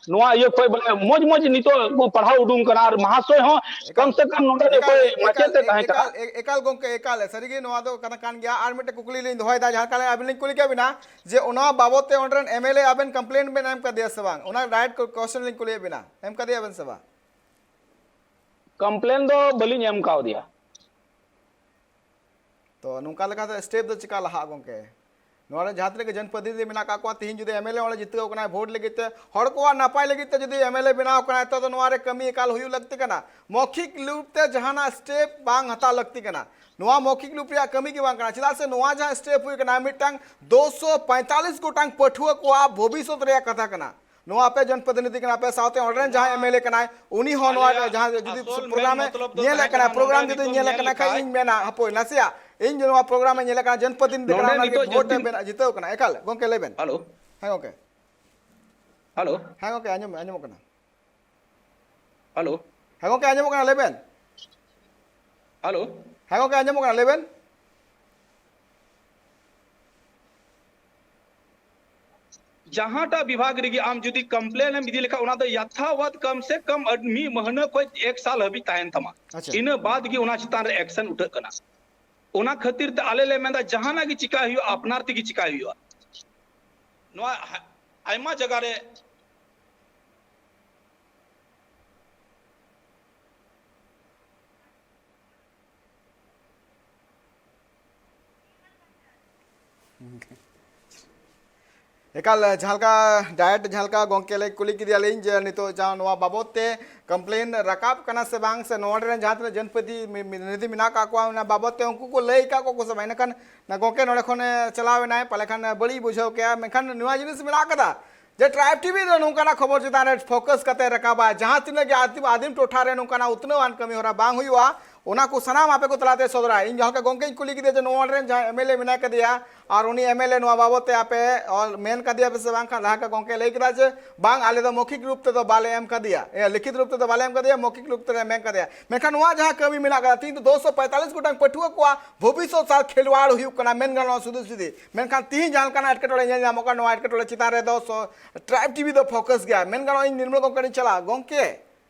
ᱱᱚᱣᱟ ᱤᱭᱟᱹ ᱠᱷᱚᱡ ᱵᱚᱞᱮ ᱢᱚᱡᱽ ᱢᱚᱡᱽ ᱱᱤᱛᱚᱜ ᱠᱚ ᱯᱟᱲᱦᱟᱣ ᱩᱰᱩᱝ ᱠᱟᱱᱟ ᱟᱨ ᱢᱟᱦᱟᱥᱚᱭ ᱦᱚᱸ ᱠᱚᱢ ᱮᱠᱟᱞ, ᱥᱮ ᱠᱚᱢ ᱱᱚᱰᱮ ᱫᱚ ᱮᱠᱟᱞ, ᱚᱠᱚᱭ ᱮᱠᱟᱞ, ᱢᱟᱪᱮᱫ ᱮ ᱛᱟᱦᱮᱸ ᱠᱟᱱᱟ᱾ ᱮᱠᱟᱞ, ᱮᱠᱟᱞ ᱜᱚᱢᱠᱮ, ᱮᱠᱟᱞ ᱥᱟᱹᱨᱤᱜᱮ ᱱᱚᱣᱟ ᱫᱚ ᱠᱟᱛᱷᱟ ᱠᱟᱱ ᱜᱮᱭᱟ᱾ ᱟᱨ ᱢᱤᱫᱴᱮᱱ ᱠᱩᱠᱞᱤ ᱞᱤᱧ ᱫᱚᱦᱚᱭᱮᱫᱟ, ᱡᱟᱦᱟᱸ ᱞᱮᱠᱟ ᱟᱹᱵᱤᱱ ᱞᱤᱧ ᱠᱩᱞᱤ ᱠᱮᱫ ᱵᱤᱱᱟ ᱡᱮ ᱚᱱᱟ ᱵᱟᱵᱚᱫ ᱛᱮ ᱚᱸᱰᱮ ᱨᱮᱱ ᱮᱢ ᱮᱞ ᱮ ᱟᱵᱮᱱ ᱠᱚᱢᱯᱞᱮᱱ ᱵᱮᱱ ᱮᱢ ᱠᱟᱫᱮᱭᱟ ᱥᱮ ᱵᱟᱝ? ᱚᱱᱟ ᱰᱟᱭᱨᱮᱠᱴ ᱠᱚᱥᱪᱮᱱ ᱞᱤᱧ ᱠᱩᱞᱤᱭᱮᱫ ᱵᱤᱱᱟ, ᱮᱢ ᱠᱟᱫᱮᱭᱟ ᱵᱮᱱ ᱥᱮ ᱵᱟᱝ? ᱠᱚᱢᱯᱞᱮᱱ ᱫᱚ ᱵᱟᱹᱞᱤᱧ ᱮᱢ ᱠᱟᱣᱫᱮᱭᱟ᱾ ᱛᱚ ᱱᱚᱝᱠᱟ ᱞᱮᱠᱟᱛᱮ ᱥᱴᱮᱯ ᱫᱚ ᱪᱮᱠᱟ ᱞᱟᱦᱟᱜᱼᱟ ᱜᱚᱢᱠᱮ? ᱱᱚᱣᱟ ᱨᱮ ᱡᱟᱦᱟᱸ ᱛᱤᱱᱟᱹᱜ ᱜᱮ ᱡᱚᱱᱯᱨᱚᱛᱤᱱᱤᱫᱷᱤ ᱢᱮᱱᱟᱜ ᱠᱟᱜ ᱠᱚᱣᱟ, ᱛᱤᱦᱤᱧ ᱡᱩᱫᱤ ᱮᱢ ᱮᱞ ᱮ ᱚᱸᱰᱮ ᱡᱤᱛᱟᱹᱣ ᱠᱟᱱᱟᱭ, ᱵᱷᱳᱴ ᱞᱟᱹᱜᱤᱫ ᱛᱮ, ᱦᱚᱲ ᱠᱚᱣᱟᱜ ᱱᱟᱯᱟᱭ ᱞᱟᱹᱜᱤᱫ ᱛᱮ ᱡᱩᱫᱤ ᱮᱢ ᱮᱞ ᱮ ᱵᱮᱱᱟᱣ ᱠᱟᱱᱟᱭ, ᱛᱚ ᱱᱚᱣᱟ ᱨᱮ ᱠᱟᱹᱢᱤ ᱮᱠᱟᱞ ᱦᱩᱭᱩᱜ ᱞᱟᱹᱠᱛᱤ ᱠᱟᱱᱟ᱾ ᱢᱚᱠᱷᱤᱠ ᱨᱩᱯ ᱛᱮ ᱡᱟᱦᱟᱱᱟᱜ ᱥᱴᱮᱯ ᱵᱟᱝ ᱦᱟᱛᱟᱣ ᱞᱟᱹᱠᱛᱤ ᱠᱟᱱᱟ᱾ ᱱᱚᱣᱟ ᱢᱚᱠᱷᱤᱠ ᱨᱩᱯ ᱨᱮᱭᱟᱜ ᱠᱟᱹᱢᱤ ᱜᱮ ᱵᱟᱝ ᱠᱟᱱᱟ, ᱪᱮᱫᱟᱜ ᱥᱮ ᱱᱚᱣᱟ ᱡᱟᱦᱟᱸ ᱥᱴᱮᱯ ᱦᱩᱭ ᱠᱟᱱᱟ, ᱢᱤᱫᱴᱟᱝ ᱫᱩᱥᱚ ᱯᱚᱸᱭᱛᱟᱞᱞᱤᱥ ᱜᱚᱴᱟᱝ ᱯᱟᱹᱴᱷᱩᱣᱟᱹ ᱠᱚᱣᱟᱜ ᱵᱷᱚᱵᱤᱥᱥᱚᱛ ᱨᱮᱭᱟᱜ ᱠᱟᱛᱷᱟ ᱠᱟᱱᱟ᱾ ᱱᱚᱣᱟ ᱟᱯᱮ ᱡᱚᱱᱯᱨᱚᱛᱤᱱᱤᱫᱷᱤ ᱠᱟᱱᱟ ᱯᱮ, ᱥᱟᱶᱛᱮ ᱚᱸᱰᱮ ᱨᱮᱱ ᱡᱟᱦᱟᱸᱭ ᱮᱢ ᱮᱞ ᱮ ᱠᱟᱱᱟᱭ, ᱩᱱᱤ ᱦᱚᱸ ᱱᱚᱣᱟ ᱟᱞᱮᱭᱟᱜ ᱡᱟᱦᱟᱸ ᱡᱩᱫᱤ ᱟᱥᱚᱞ ᱢᱮᱱ ᱯᱨᱳᱜᱨᱟᱢ ᱮ ᱢᱚᱛᱞᱚᱵ ᱫᱚ ᱧᱮᱞᱮᱫ ᱛᱟᱦᱮᱸ ᱠᱟᱱᱟ, ᱠᱟᱱᱟ, ᱯᱨᱳᱜᱨᱟᱢ ᱱᱚᱰᱮ ᱡᱩᱫᱤ ᱱᱤᱛᱚᱜ ᱧᱮᱞᱮᱫ ᱧᱮᱞ ᱠᱟᱱᱟ, ᱠᱷᱟᱡ ᱞᱮᱠᱷᱟᱡ ᱤᱧ ᱢᱮᱱᱟ, ᱦᱟᱯᱳᱭ ᱱᱟᱥᱮᱭᱟᱜ, ᱤᱧ ᱱᱚᱣᱟ ᱯᱨᱳᱜᱨᱟᱢ ᱮ ᱧᱮᱞᱮᱫ ᱠᱟᱱᱟ, ᱡᱚᱱᱯᱨᱚᱛᱤᱱᱤᱫᱷᱤ ᱠᱟᱱᱟ, ᱱᱚᱰᱮ ᱚᱱᱟ ᱞᱟᱹᱜᱤᱫ ᱱᱤᱛᱚᱜ ᱵᱷᱳᱴ ᱮ ᱡᱚᱛᱤᱱ ᱵᱮᱱᱟ-, ᱡᱤᱛᱟᱹᱣ ᱠᱟᱱᱟ᱾ ᱮᱠᱟᱞ, ᱜᱚᱝᱠᱮ, ᱞᱟᱹᱭ ᱵᱮᱱ᱾ ᱦᱮᱞᱳ᱾ ᱦᱮᱸ, ᱜᱚᱝᱠᱮ᱾ ᱦᱮᱞᱳ᱾ ᱦᱮᱸ, ᱜᱚᱝᱠᱮ, ᱟᱸᱡᱚᱢ, ᱟᱸᱡᱚᱢᱚᱜ ᱠᱟᱱᱟ᱾ ᱦᱮᱞᱳ᱾ ᱦᱮᱸ, ᱜᱚᱝᱠᱮ, ᱟᱸᱡᱚᱢᱚᱜ ᱠᱟᱱᱟ, ᱞᱟᱹᱭ ᱵᱮᱱ᱾ ᱦᱮᱞᱳ᱾ ᱦᱮᱸ, ᱜᱚᱝᱠᱮ, ᱟᱸᱡᱚᱢᱚᱜ ᱠᱟᱱᱟ, ᱞᱟᱹᱭ ᱵᱮᱱ᱾ ᱡᱟᱦᱟᱸᱴᱟᱜ ᱵᱤᱵᱷᱟᱜᱽ ᱨᱮᱜᱮ ᱟᱢ ᱡᱩᱫᱤ ᱠᱚᱢᱯᱞᱮᱱ ᱮᱢ ᱤᱫᱤ ᱞᱮᱠᱷᱟᱱ, ᱚᱱᱟ ᱫᱚ ᱭᱟᱛᱷᱟᱣᱟᱛ ᱠᱚᱢ ᱥᱮ ᱠᱚᱢ ᱟᱹᱰ-, ᱢᱤᱫ ᱢᱟᱹᱦᱱᱟᱹ ᱠᱷᱚᱡ ᱮᱠ ᱥᱟᱞ ᱦᱟᱹᱵᱤᱡ ᱛᱟᱦᱮᱱ ᱛᱟᱢᱟ᱾ ᱟᱪᱪᱷᱟ᱾ ᱤᱱᱟᱹ ᱵᱟᱫ ᱜᱮ ᱚᱱᱟ ᱪᱮᱛᱟᱱ ᱨᱮ ᱮᱠᱥᱮᱱ ᱩᱴᱷᱟᱹᱜ ᱠᱟᱱᱟ᱾ ᱚᱱᱟ ᱠᱷᱟᱹᱛᱤᱨ ᱛᱮ ᱟᱞᱮ ᱞᱮ ᱢᱮᱱᱫᱟ, ᱡᱟᱦᱟᱱᱟᱜ ᱜᱮ ᱪᱤᱠᱟᱭ ᱦᱩᱭᱩᱜᱼᱟ, ᱟᱯᱱᱟᱨ ᱛᱮᱜᱮ ᱪᱤᱠᱟᱭ ᱦᱩᱭᱩᱜᱼᱟ᱾ ᱱᱚᱣᱟ ᱦᱟ-, ᱟᱭᱢᱟ ᱡᱟᱭᱜᱟ ᱨᱮ ᱮᱠᱟᱞ, ᱡᱟᱦᱟᱸ ᱞᱮᱠᱟ ᱰᱟᱭᱨᱮᱠᱴ ᱡᱟᱦᱟᱸ ᱞᱮᱠᱟ ᱜᱚᱝᱠᱮ ᱞᱮ ᱠᱩᱞᱤ ᱠᱮᱫᱮᱭᱟᱞᱤᱧ ᱡᱮ ᱱᱤᱛᱚᱜ ᱡᱟᱦᱟᱸ ᱱᱚᱣᱟ ᱵᱟᱵᱚᱫ ᱛᱮ ᱠᱚᱢᱯᱞᱮᱱ ᱨᱟᱠᱟᱵ ᱠᱟᱱᱟ ᱥᱮ ᱵᱟᱝ, ᱥᱮ ᱱᱚᱣᱟ ᱨᱮᱱ ᱡᱟᱦᱟᱸ ᱛᱤᱱᱟᱹᱜ ᱡᱚᱱᱯᱨᱚᱛᱤᱱᱤᱫᱷᱤ ᱢᱮᱱᱟᱜ ᱠᱟᱜ ᱠᱚᱣᱟ, ᱚᱱᱟ ᱵᱟᱵᱚᱫ ᱛᱮ ᱩᱱᱠᱩ ᱠᱚ ᱞᱟᱹᱭ ᱟᱠᱟᱫ ᱠᱚᱣᱟ ᱥᱮ ᱵᱟᱝ? ᱤᱱᱟᱹᱠᱷᱟᱱ ᱱᱟ ᱜᱚᱝᱠᱮ ᱱᱚᱰᱮ ᱠᱷᱚᱱᱮ ᱪᱟᱞᱟᱣ ᱮᱱᱟᱭ, ᱯᱟᱞᱮ ᱠᱷᱟᱱ ᱵᱟᱹᱲᱤᱡ ᱵᱩᱡᱷᱟᱹᱣ ᱠᱮᱜᱼᱟ, ᱢᱮᱱᱠᱷᱟᱱ ᱱᱚᱣᱟ ᱡᱤᱱᱤᱥ ᱢᱮᱱᱟᱜ ᱠᱟᱫᱟ ᱡᱮ ᱴᱨᱟᱭᱤᱵᱽ ᱴᱤᱵᱷᱤ ᱫᱚ ᱱᱚᱝᱠᱟᱱᱟᱜ ᱠᱷᱚᱵᱚᱨ ᱪᱮᱛᱟᱱ ᱨᱮ ᱯᱷᱳᱠᱟᱥ ᱠᱟᱛᱮ ᱨᱟᱠᱟᱵᱟ, ᱡᱟᱦᱟᱸ ᱛᱤᱱᱟᱹᱜ ᱜᱮ ᱟᱹᱫᱤᱢ, ᱟᱹᱫᱤᱢ ᱴᱚᱴᱷᱟ ᱨᱮ ᱱᱚᱝᱠᱟᱱᱟᱜ ᱩᱛᱱᱟᱹᱣᱟᱱ ᱠᱟᱹᱢᱤ ᱦᱚᱨᱟ ᱵᱟᱝ ᱦᱩᱭᱩᱜᱼᱟ, ᱚᱱᱟ ᱠᱚ ᱥᱟᱱᱟᱢ ᱟᱯᱮ ᱠᱚ ᱛᱟᱞᱟᱛᱮ ᱥᱚᱫᱚᱨᱟ᱾ ᱤᱧ ᱡᱟᱦᱟᱸ ᱞᱮᱠᱟ ᱜᱚᱝᱠᱮᱧ ᱠᱩᱞᱤ ᱠᱮᱫᱮᱭᱟ ᱡᱮ ᱱᱚᱣᱟ ᱨᱮᱱ ᱡᱟᱦᱟᱸᱭ ᱮᱢ ᱮᱞ ᱮ ᱢᱮᱱᱟᱭ ᱠᱟᱫᱮᱭᱟ, ᱟᱨ ᱩᱱᱤ ᱮᱢ ᱮᱞ ᱮ ᱱᱚᱣᱟ ᱵᱟᱵᱚᱫ ᱛᱮ ᱟᱯᱮ ᱚᱞ ᱢᱮᱱ ᱠᱟᱫᱮᱭᱟ ᱯᱮ ᱥᱮ ᱵᱟᱝ? ᱠᱷᱟᱱ ᱡᱟᱦᱟᱸ ᱞᱮᱠᱟ ᱜᱚᱝᱠᱮ ᱞᱟᱹᱭ ᱠᱮᱫᱟ ᱡᱮ ᱵᱟᱝ, ᱟᱞᱮ ᱫᱚ ᱢᱚᱠᱷᱤᱠ ᱨᱩᱯ ᱛᱮᱫᱚ ᱵᱟᱞᱮ ᱮᱢ ᱠᱟᱫᱮᱭᱟ, ᱮ, ᱞᱤᱠᱷᱤᱛ ᱨᱩᱯ ᱛᱮᱫᱚ ᱵᱟᱞᱮ ᱮᱢ ᱠᱟᱫᱮᱭᱟ, ᱢᱚᱠᱷᱤᱠ ᱨᱩᱯ ᱛᱮᱞᱮ ᱢᱮᱱ ᱠᱟᱫᱮᱭᱟ᱾ ᱢᱮᱱᱠᱷᱟᱱ ᱱᱚᱣᱟ ᱡᱟᱦᱟᱸ ᱠᱟᱹᱢᱤ ᱢᱮᱱᱟᱜ ᱠᱟᱫᱟ, ᱛᱤᱦᱤᱧ ᱫᱚ ᱫᱩᱥᱚ ᱯᱚᱸᱭᱛᱟᱞᱞᱤᱥ ᱜᱚᱴᱟᱝ ᱯᱟᱹᱴᱷᱩᱣᱟᱹ ᱠᱚᱣᱟᱜ ᱵᱷᱚᱵᱤᱥᱥᱚᱛ ᱥᱟᱞ ᱠᱷᱮᱞᱣᱟᱲ ᱦᱩᱭᱩᱜ ᱠᱟᱱᱟ, ᱢᱮᱱ ᱜᱟᱱᱚᱜᱼᱟ ᱥᱩᱫᱷᱩ ᱥᱩᱫᱷᱤ᱾ ᱢᱮᱱᱠᱷᱟᱱ ᱛᱤᱦᱤᱧ ᱡᱟᱦᱟᱸ ᱞᱮᱠᱟᱱᱟᱜ ᱮᱴᱠᱮᱴᱚᱬᱮ ᱧᱮᱞ ᱧᱟᱢᱚᱜ ᱠᱟᱱᱟ, ᱱᱚᱣᱟ ᱮᱴᱠᱮᱴᱚᱬᱮ ᱪᱮᱛᱟᱱ ᱨᱮᱫᱚ ᱥᱚ-, ᱴᱨᱟᱭᱤᱵᱽ ᱴᱤᱵᱷᱤ ᱫᱚ ᱯᱷᱳᱠᱟᱥ ᱜᱮᱭᱟ᱾ ᱢᱮᱱ ᱜᱟᱱᱚᱜᱼᱟ, ᱤᱧ ᱱᱤᱨᱢᱚᱞ ᱜᱚᱝᱠᱮ ᱴᱷᱮᱱ ᱪᱟᱞᱟᱜᱼᱟ, ᱜᱚᱝᱠᱮ,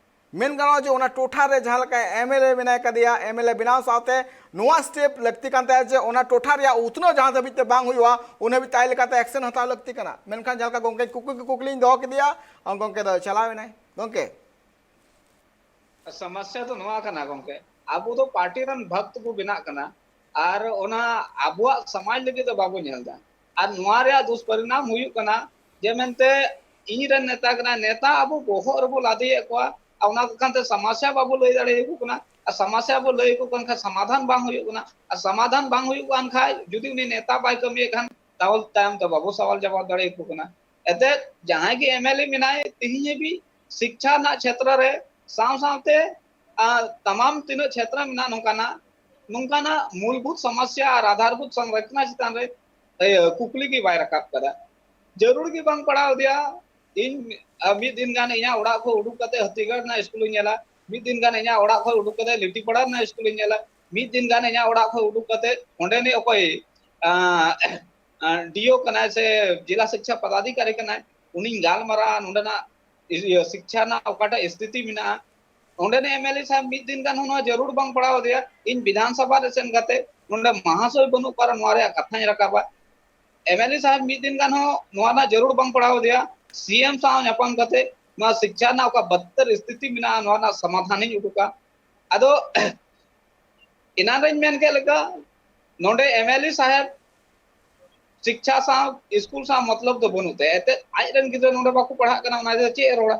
ᱢᱮᱱ ᱜᱟᱱᱚᱜᱼᱟ ᱡᱮ ᱚᱱᱟ ᱴᱚᱴᱷᱟ ᱨᱮ ᱡᱟᱦᱟᱸ ᱞᱮᱠᱟ ᱮᱢ ᱮᱞ ᱮ ᱢᱮᱱᱟᱭ ᱠᱟᱫᱮᱭᱟ, ᱮᱢ ᱮᱞ ᱮ ᱵᱮᱱᱟᱣ ᱥᱟᱶᱛᱮ ᱱᱚᱣᱟ ᱥᱴᱮᱯ ᱞᱟᱹᱠᱛᱤ ᱠᱟᱱ ᱛᱟᱭᱟ ᱡᱮ ᱚᱱᱟ ᱴᱚᱴᱷᱟ ᱨᱮᱭᱟᱜ ᱩᱛᱱᱟᱹᱣ ᱡᱟᱦᱟᱸ ᱫᱷᱟᱹᱵᱤᱡ ᱛᱮ ᱵᱟᱝ ᱦᱩᱭᱩᱜᱼᱟ, ᱩᱱ ᱦᱟᱹᱵᱤᱡ ᱛᱮ ᱟᱡ ᱞᱮᱠᱟᱛᱮ ᱮᱠᱥᱮᱱ ᱦᱟᱛᱟᱣ ᱞᱟᱹᱠᱛᱤ ᱠᱟᱱᱟ᱾ ᱢᱮᱱᱠᱷᱟᱱ ᱡᱟᱦᱟᱸ ᱞᱮᱠᱟ ᱜᱚᱝᱠᱮ ᱠᱩᱠᱞᱤ, ᱠᱩᱠᱞᱤᱧ ᱫᱚᱦᱚ ᱠᱮᱫᱮᱭᱟ, ᱟᱨ ᱜᱚᱝᱠᱮ ᱫᱚ ᱪᱟᱞᱟᱣ ᱮᱱᱟᱭ᱾ ᱜᱚᱝᱠᱮ᱾ ᱥᱚᱢᱚᱥᱥᱟ ᱫᱚ ᱱᱚᱣᱟ ᱠᱟᱱᱟ ᱜᱚᱝᱠᱮ, ᱟᱵᱚ ᱫᱚ ᱯᱟᱨᱴᱤ ᱨᱮᱱ ᱵᱷᱚᱠᱛ ᱵᱚ ᱵᱮᱱᱟᱜ ᱠᱟᱱᱟ, ᱟᱨ ᱚᱱᱟ ᱟᱵᱚᱣᱟᱜ ᱥᱚᱢᱟᱡᱽ ᱞᱟᱹᱜᱤᱫ ᱫᱚ ᱵᱟᱵᱚ ᱧᱮᱞ ᱮᱫᱟ᱾ ᱟᱨ ᱱᱚᱣᱟ ᱨᱮᱭᱟᱜ ᱫᱩᱥᱯᱚᱨᱤᱱᱟᱢ ᱦᱩᱭᱩᱜ ᱠᱟᱱᱟ ᱡᱮ ᱢᱮᱱᱛᱮ ᱤᱧ ᱨᱮᱱ ᱱᱮᱛᱟ ᱠᱟᱱᱟᱭ, ᱱᱮᱛᱟ ᱟᱵᱚ ᱵᱚᱦᱚᱜ ᱨᱮᱵᱚ ᱞᱟᱫᱮᱭᱮᱫ ᱠᱚᱣᱟ, ᱟᱨ ᱚᱱᱟ ᱠᱚ ᱠᱷᱟᱱᱛᱮ ᱥᱚᱢᱚᱥᱥᱟ ᱵᱟᱵᱚ ᱞᱟᱹᱭ ᱫᱟᱲᱮᱭᱟᱠᱚ ᱠᱟᱱᱟ᱾ ᱟᱨ ᱥᱚᱢᱚᱥᱥᱟ ᱵᱚ ᱞᱟᱹᱭ ᱟᱠᱚ ᱠᱟᱱ ᱠᱷᱟᱱ ᱥᱚᱢᱟᱫᱷᱟᱱ ᱵᱟᱝ ᱦᱩᱭᱩᱜ ᱠᱟᱱᱟ, ᱟᱨ ᱥᱚᱢᱟᱫᱷᱟᱱ ᱵᱟᱝ ᱦᱩᱭᱩᱜ ᱠᱟᱱ ᱠᱷᱟᱱ ᱡᱩᱫᱤ ᱩᱱᱤ ᱱᱮᱛᱟ ᱵᱟᱭ ᱠᱟᱹᱢᱤᱭᱮᱫ ᱠᱷᱟᱱ ᱛᱟᱦᱚᱞᱮ ᱛᱟᱭᱚᱢ ᱛᱮ ᱵᱟᱵᱚ ᱥᱟᱣᱟᱞ ᱡᱟᱣᱟᱵ ᱫᱟᱲᱮᱭᱟᱠᱚ ᱠᱟᱱᱟ᱾ ᱮᱱᱛᱮᱫ ᱡᱟᱦᱟᱸᱭ ᱜᱮ ᱮᱢ ᱮᱞ ᱮ ᱢᱮᱱᱟᱭ ᱛᱮᱦᱮᱧ ᱦᱟᱹᱵᱤᱡ ᱥᱤᱠᱪᱷᱟ ᱨᱮᱱᱟᱜ ᱪᱷᱮᱛᱨᱚ ᱨᱮ ᱥᱟᱶ ᱥᱟᱶᱛᱮ ᱟᱨ ᱛᱟᱢᱟᱢ ᱛᱤᱱᱟᱹᱜ ᱪᱷᱮᱛᱨᱚ ᱢᱮᱱᱟᱜ ᱱᱚᱝᱠᱟᱱᱟᱜ, ᱱᱚᱝᱠᱟᱱᱟᱜ ᱢᱩᱞᱵᱷᱩᱛ ᱥᱚᱢᱚᱥᱭᱟ ᱟᱨ ᱟᱫᱷᱟᱨᱵᱷᱩᱛ ᱥᱚᱝᱨᱚᱪᱚᱱᱟ ᱪᱮᱛᱟᱱ ᱨᱮ, ᱮ, ᱠᱩᱠᱞᱤ ᱜᱮ ᱵᱟᱭ ᱨᱟᱠᱟᱵ ᱠᱟᱫᱟ᱾ ᱡᱟᱹᱨᱩᱲ ᱜᱮ ᱵᱟᱝ ᱯᱟᱲᱟᱣ ᱟᱫᱮᱭᱟ᱾ ᱤᱧ, ᱟ, ᱢᱤᱫ ᱫᱤᱱ ᱜᱟᱱ ᱤᱧᱟᱹᱜ ᱚᱲᱟᱜ ᱠᱷᱚᱱ ᱩᱰᱩᱠ ᱠᱟᱛᱮ ᱦᱟᱹᱛᱤᱜᱟᱲ ᱨᱮᱱᱟᱜ ᱥᱠᱩᱞᱤᱧ ᱧᱮᱞᱟ, ᱢᱤᱫ ᱫᱤᱱ ᱜᱟᱱ ᱤᱧᱟᱹᱜ ᱚᱲᱟᱜ ᱠᱷᱚᱱ ᱩᱰᱩᱠ ᱠᱟᱛᱮ ᱞᱤᱴᱤᱯᱟᱲᱟ ᱨᱮᱱᱟᱜ ᱥᱠᱩᱞᱤᱧ ᱧᱮᱞᱟ, ᱢᱤᱫ ᱫᱤᱱ ᱜᱟᱱ ᱤᱧᱟᱹᱜ ᱚᱲᱟᱜ ᱠᱷᱚᱱ ᱩᱰᱩᱠ ᱠᱟᱛᱮ ᱚᱸᱰᱮᱱᱤᱡ ᱚᱠᱚᱭ, ᱟ, ᱟ, ᱰᱤ ᱳ ᱠᱟᱱᱟᱭ ᱥᱮ ᱡᱮᱞᱟ ᱥᱤᱠᱪᱷᱟ ᱯᱚᱫᱟᱫᱷᱤᱠᱟᱨᱤ ᱠᱟᱱᱟᱭ, ᱩᱱᱤᱧ ᱜᱟᱞᱢᱟᱨᱟᱜᱼᱟ, ᱱᱚᱸᱰᱮᱱᱟᱜ ᱤᱭᱟᱹ ᱥᱤᱠᱪᱷᱟ ᱨᱮᱱᱟᱜ ᱚᱠᱟᱴᱟᱜ ᱥᱛᱷᱤᱛᱤ ᱢᱮᱱᱟᱜᱼᱟ, ᱚᱸᱰᱮᱱᱤᱡ ᱮᱢ ᱮᱞ ᱮ ᱥᱟᱦᱮᱵᱽ ᱢᱤᱫ ᱫᱤᱱ ᱜᱟᱱ ᱦᱚᱸ ᱱᱚᱣᱟ ᱡᱟᱹᱨᱩᱲ ᱵᱟᱝ ᱯᱟᱲᱟᱣ ᱟᱫᱮᱭᱟ᱾ ᱤᱧ ᱵᱤᱫᱷᱟᱱ ᱥᱚᱵᱷᱟ ᱨᱮ ᱥᱮᱱ ᱠᱟᱛᱮ ᱱᱚᱸᱰᱮ ᱢᱟᱦᱟᱥᱚᱭ ᱵᱟᱹᱱᱩᱜ ᱠᱚᱣᱟ, ᱱᱚᱣᱟ ᱨᱮᱭᱟᱜ ᱠᱟᱛᱷᱟᱧ ᱨᱟᱠᱟᱵᱟ᱾ ᱮᱢ ᱮᱞ ᱮ ᱥᱟᱦᱮᱵᱽ ᱢᱤᱫ ᱫᱤᱱ ᱜᱟᱱ ᱦᱚᱸ ᱱᱚᱣᱟ ᱨᱮᱱᱟᱜ ᱡᱟᱹᱨᱩᱲ ᱵᱟᱝ ᱯᱟᱲᱟᱣ ᱟᱫᱮᱭᱟ᱾ ᱥᱤ ᱮᱢ ᱥᱟᱶ ᱧᱟᱯᱟᱢ ᱠᱟᱛᱮ ᱱᱚᱣᱟ ᱥᱤᱠᱪᱷᱟ ᱨᱮᱱᱟᱜ ᱚᱠᱟ ᱵᱚᱫᱛᱚᱨ ᱥᱛᱷᱤᱛᱤ ᱢᱮᱱᱟᱜᱼᱟ, ᱱᱚᱣᱟ ᱨᱮᱱᱟᱜ ᱥᱚᱢᱟᱫᱷᱟᱱᱤᱧ ᱩᱰᱩᱠᱟ᱾ ᱟᱫᱚ ᱮᱱᱟᱱ ᱨᱮᱧ ᱢᱮᱱ ᱠᱮᱫ ᱞᱮᱠᱟ, ᱱᱚᱰᱮ ᱮᱢ ᱮᱞ ᱮ ᱥᱟᱦᱮᱵᱽ ᱥᱤᱠᱪᱷᱟ ᱥᱟᱶ, ᱥᱠᱩᱞ ᱥᱟᱶ ᱢᱚᱛᱞᱚᱵ ᱫᱚ ᱵᱟᱹᱱᱩᱜ ᱛᱟᱭᱟ᱾ ᱮᱱᱛᱮᱫ ᱟᱡ ᱨᱮᱱ ᱜᱤᱫᱽᱨᱟᱹ ᱱᱚᱰᱮ ᱵᱟᱠᱚ ᱯᱟᱲᱦᱟᱜ ᱠᱟᱱᱟ, ᱚᱱᱟ ᱫᱚ ᱪᱮᱫ ᱮ ᱨᱚᱲᱟ?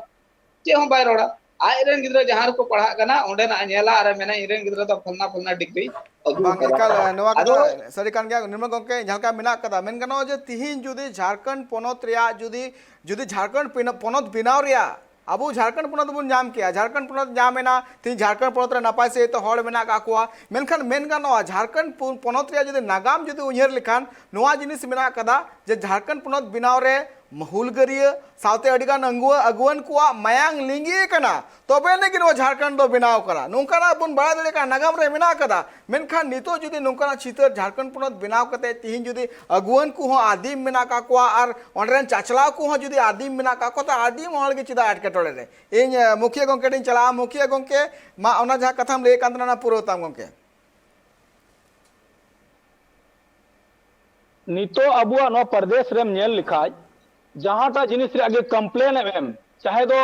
ᱪᱮᱫ ᱦᱚᱸ ᱵᱟᱭ ᱨᱚᱲᱟ᱾ ᱟᱡ ᱨᱮᱱ ᱜᱤᱫᱽᱨᱟᱹ ᱡᱟᱦᱟᱸ ᱨᱮᱠᱚ ᱯᱟᱲᱦᱟᱜ ᱠᱟᱱᱟ, ᱚᱸᱰᱮᱱᱟᱜ ᱮ ᱧᱮᱞᱟ ᱟᱨ ᱮ ᱢᱮᱱᱟ, "ᱤᱧ ᱨᱮᱱ ᱜᱤᱫᱽᱨᱟᱹ ᱫᱚ ᱯᱷᱟᱞᱱᱟ ᱯᱷᱟᱞᱱᱟ ᱰᱤᱜᱽᱨᱤ ᱟᱹᱜᱩ ᱵᱟᱝ, ᱠᱟᱫᱟ᱾" ᱮᱠᱟᱞ, ᱱᱚᱣᱟ ᱟᱫᱚ ᱠᱟᱛᱷᱟ ᱥᱟᱹᱨᱤ ᱠᱟᱱ ᱜᱮᱭᱟ, ᱱᱤᱨᱢᱚᱞ ᱜᱚᱢᱠᱮ, ᱡᱟᱦᱟᱸ ᱞᱮᱠᱟ ᱢᱮᱱᱟᱜ ᱠᱟᱫᱟ, ᱢᱮᱱ ᱜᱟᱱᱚᱜᱼᱟ ᱡᱮ ᱛᱤᱦᱤᱧ ᱡᱩᱫᱤ ᱡᱷᱟᱲᱠᱷᱚᱸᱰ ᱯᱚᱱᱚᱛ ᱨᱮᱭᱟᱜ ᱡᱩᱫᱤ, ᱡᱩᱫᱤ ᱡᱷᱟᱲᱠᱷᱚᱸᱰ ᱯᱤᱱ-, ᱯᱚᱱᱚᱛ ᱵᱮᱱᱟᱣ ᱨᱮᱭᱟᱜ ᱟᱵᱚ ᱡᱷᱟᱲᱠᱷᱚᱸᱰ ᱯᱚᱱᱚᱛ ᱵᱚᱱ ᱧᱟᱢ ᱠᱮᱭᱟ, ᱡᱷᱟᱲᱠᱷᱚᱸᱰ ᱯᱚᱱᱚᱛ ᱧᱟᱢ ᱮᱱᱟ, ᱛᱤᱦᱤᱧ ᱡᱷᱟᱲᱠᱷᱚᱸᱰ ᱯᱚᱱᱚᱛ ᱨᱮ ᱱᱟᱯᱟᱭ ᱥᱟᱺᱦᱤᱡ ᱛᱮ ᱦᱚᱲ ᱢᱮᱱᱟᱜ ᱟᱠᱟᱫ ᱠᱚᱣᱟ, ᱢᱮᱱᱠᱷᱟᱱ ᱢᱮᱱ ᱜᱟᱱᱚᱜᱼᱟ ᱡᱷᱟᱲᱠᱷᱚᱸᱰ ᱯᱚ-, ᱯᱚᱱᱚᱛ ᱨᱮᱭᱟᱜ ᱡᱩᱫᱤ ᱱᱟᱜᱟᱢ ᱡᱩᱫᱤ ᱩᱭᱦᱟᱹᱨ ᱞᱮᱠᱷᱟᱱ ᱱᱚᱣᱟ ᱡᱤᱱᱤᱥ ᱢᱮᱱᱟᱜ ᱟᱠᱟᱫᱟ ᱡᱮ ᱡᱷᱟᱲᱠᱷᱚᱸᱰ ᱯᱚᱱᱚᱛ ᱵᱮᱱᱟᱣ ᱨᱮ ᱦᱩᱞᱜᱟᱹᱨᱤᱭᱟᱹ ᱥᱟᱶᱛᱮ ᱟᱹᱰᱤᱜᱟᱱ ᱟᱹᱜᱩᱣᱟᱹ-, ᱟᱹᱜᱩᱣᱟᱹᱱ ᱠᱚᱣᱟᱜ ᱢᱟᱭᱟᱝ ᱞᱤᱸᱜᱤ ᱟᱠᱟᱱᱟ, ᱛᱚᱵᱮ ᱟᱹᱱᱤᱡ ᱜᱮ ᱱᱚᱣᱟ ᱡᱷᱟᱲᱠᱷᱚᱸᱰ ᱫᱚ ᱵᱮᱱᱟᱣ ᱠᱟᱱᱟ᱾ ᱱᱚᱝᱠᱟᱱᱟᱜ ᱵᱚᱱ ᱵᱟᱲᱟᱭ ᱫᱟᱲᱮᱭᱟᱜ ᱠᱟᱱᱟ, ᱱᱟᱜᱟᱢ ᱨᱮ ᱢᱮᱱᱟᱜ ᱟᱠᱟᱫᱟ᱾ ᱢᱮᱱᱠᱷᱟᱱ ᱱᱤᱛᱚᱜ ᱡᱩᱫᱤ ᱱᱚᱝᱠᱟᱱᱟᱜ ᱪᱤᱛᱟᱹᱨ ᱡᱷᱟᱲᱠᱷᱚᱸᱰ ᱯᱚᱱᱚᱛ ᱵᱮᱱᱟᱣ ᱠᱟᱛᱮ ᱛᱤᱦᱤᱧ ᱡᱩᱫᱤ ᱟᱹᱜᱩᱣᱟᱹᱱ ᱠᱚᱦᱚᱸ ᱟᱹᱫᱤᱢ ᱢᱮᱱᱟᱜ ᱟᱠᱟᱫ ᱠᱚᱣᱟ ᱟᱨ ᱚᱸᱰᱮ ᱨᱮᱱ ᱪᱟᱪᱞᱟᱣ ᱠᱚᱦᱚᱸ ᱡᱩᱫᱤ ᱟᱹᱫᱤᱢ ᱢᱮᱱᱟᱜ ᱟᱠᱟᱫ ᱠᱚᱣᱟ, ᱛᱚ ᱟᱹᱫᱤᱢ ᱦᱚᱲ ᱜᱮ ᱪᱮᱫᱟᱜ ᱮᱴᱠᱮᱴᱚᱬᱮ ᱨᱮ? ᱤᱧ, ᱮ, ᱢᱩᱠᱷᱤᱭᱟᱹ ᱜᱚᱢᱠᱮ ᱴᱷᱮᱱ ᱪᱟᱞᱟᱜᱼᱟ᱾ ᱢᱩᱠᱷᱤᱭᱟᱹ ᱜᱚᱢᱠᱮ, ᱢᱟ ᱚᱱᱟ ᱡᱟᱦᱟᱸ ᱠᱟᱛᱷᱟᱢ ᱞᱟᱹᱭᱮᱫ ᱠᱟᱱ ᱛᱟᱦᱮᱱᱟ, ᱚᱱᱟ ᱯᱩᱨᱟᱹᱣ ᱛᱟᱢ ᱜᱚᱢᱠᱮ᱾ ᱱᱤᱛᱚᱜ ᱟᱵᱚᱣᱟᱜ ᱱᱚᱣᱟ ᱯᱨᱚᱫᱮᱥ ᱨᱮᱢ ᱧᱮᱞ ᱞᱮᱠᱷᱟᱡ, ᱡᱟᱦᱟᱸᱴᱟᱜ ᱡᱤᱱᱤᱥ ᱨᱮᱭᱟᱜ ᱜᱮ ᱠᱚᱢᱯᱞᱮᱱ ᱮᱢ ᱮᱢ, ᱪᱟᱦᱮ ᱫᱚ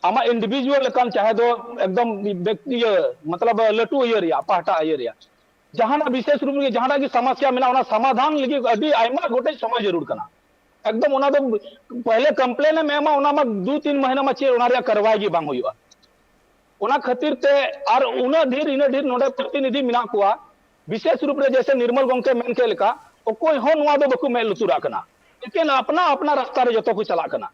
ᱟᱢᱟᱜ ᱤᱱᱰᱤᱵᱷᱤᱡᱩᱣᱟᱞ ᱞᱮᱠᱟᱱ, ᱪᱟᱦᱮ ᱫᱚ ᱮᱠᱫᱚᱢ ᱵᱮᱠ-, ᱤᱭᱟᱹ, ᱢᱚᱛᱞᱚᱵ ᱞᱟᱹᱴᱩ ᱤᱭᱟᱹ ᱨᱮᱭᱟᱜ, ᱯᱟᱦᱴᱟ ᱤᱭᱟᱹ ᱨᱮᱭᱟᱜ, ᱡᱟᱦᱟᱱᱟᱜ ᱵᱤᱥᱮᱥ ᱨᱩᱯ ᱨᱮ ᱡᱟᱦᱟᱱᱟᱜ ᱜᱮ ᱥᱚᱢᱚᱥᱥᱟ ᱢᱮᱱᱟᱜᱼᱟ, ᱚᱱᱟ ᱥᱚᱢᱟᱫᱷᱟᱱ ᱞᱟᱹᱜᱤᱫ ᱟᱹᱰᱤ ᱟᱭᱢᱟ ᱜᱚᱴᱮᱡ ᱥᱚᱢᱚᱭ ᱡᱟᱹᱨᱩᱲ ᱠᱟᱱᱟ᱾ ᱮᱠᱫᱚᱢ ᱚᱱᱟ ᱫᱚ ᱯᱮᱦᱞᱮ ᱠᱚᱢᱯᱞᱮᱱ ᱮᱢ ᱮᱢᱟ, ᱚᱱᱟ ᱢᱟ ᱫᱩ ᱛᱤᱱ ᱢᱟᱹᱦᱱᱟᱹ ᱢᱟ ᱪᱮᱫ ᱚᱱᱟ ᱨᱮᱭᱟᱜ ᱠᱟᱨᱣᱟᱭ ᱜᱮ ᱵᱟᱝ ᱦᱩᱭᱩᱜᱼᱟ᱾ ᱚᱱᱟ ᱠᱷᱟᱹᱛᱤᱨ ᱛᱮ ᱟᱨ ᱩᱱᱟᱹᱜ ᱰᱷᱮᱨ, ᱤᱱᱟᱹᱜ ᱰᱷᱮᱨ ᱱᱚᱰᱮ ᱯᱨᱚᱛᱤᱱᱤᱫᱷᱤ ᱢᱮᱱᱟᱜ ᱠᱚᱣᱟ, ᱵᱤᱥᱮᱥ ᱨᱩᱯ ᱨᱮ ᱡᱮᱭᱥᱮ ᱱᱤᱨᱢᱚᱞ ᱜᱚᱢᱠᱮ ᱢᱮᱱ ᱠᱮᱫ ᱞᱮᱠᱟ, ᱚᱠᱚᱭ ᱦᱚᱸ ᱱᱚᱣᱟ ᱫᱚ ᱵᱟᱠᱚ ᱢᱮᱫ ᱞᱩᱛᱩᱨᱟᱜ ᱠᱟᱱᱟ᱾ ᱮᱠᱮᱱ ᱟᱯᱱᱟ ᱟᱯᱱᱟ ᱨᱟᱥᱛᱟ ᱨᱮ ᱡᱚᱛᱚ ᱠᱚ ᱪᱟᱞᱟᱜ ᱠᱟᱱᱟ᱾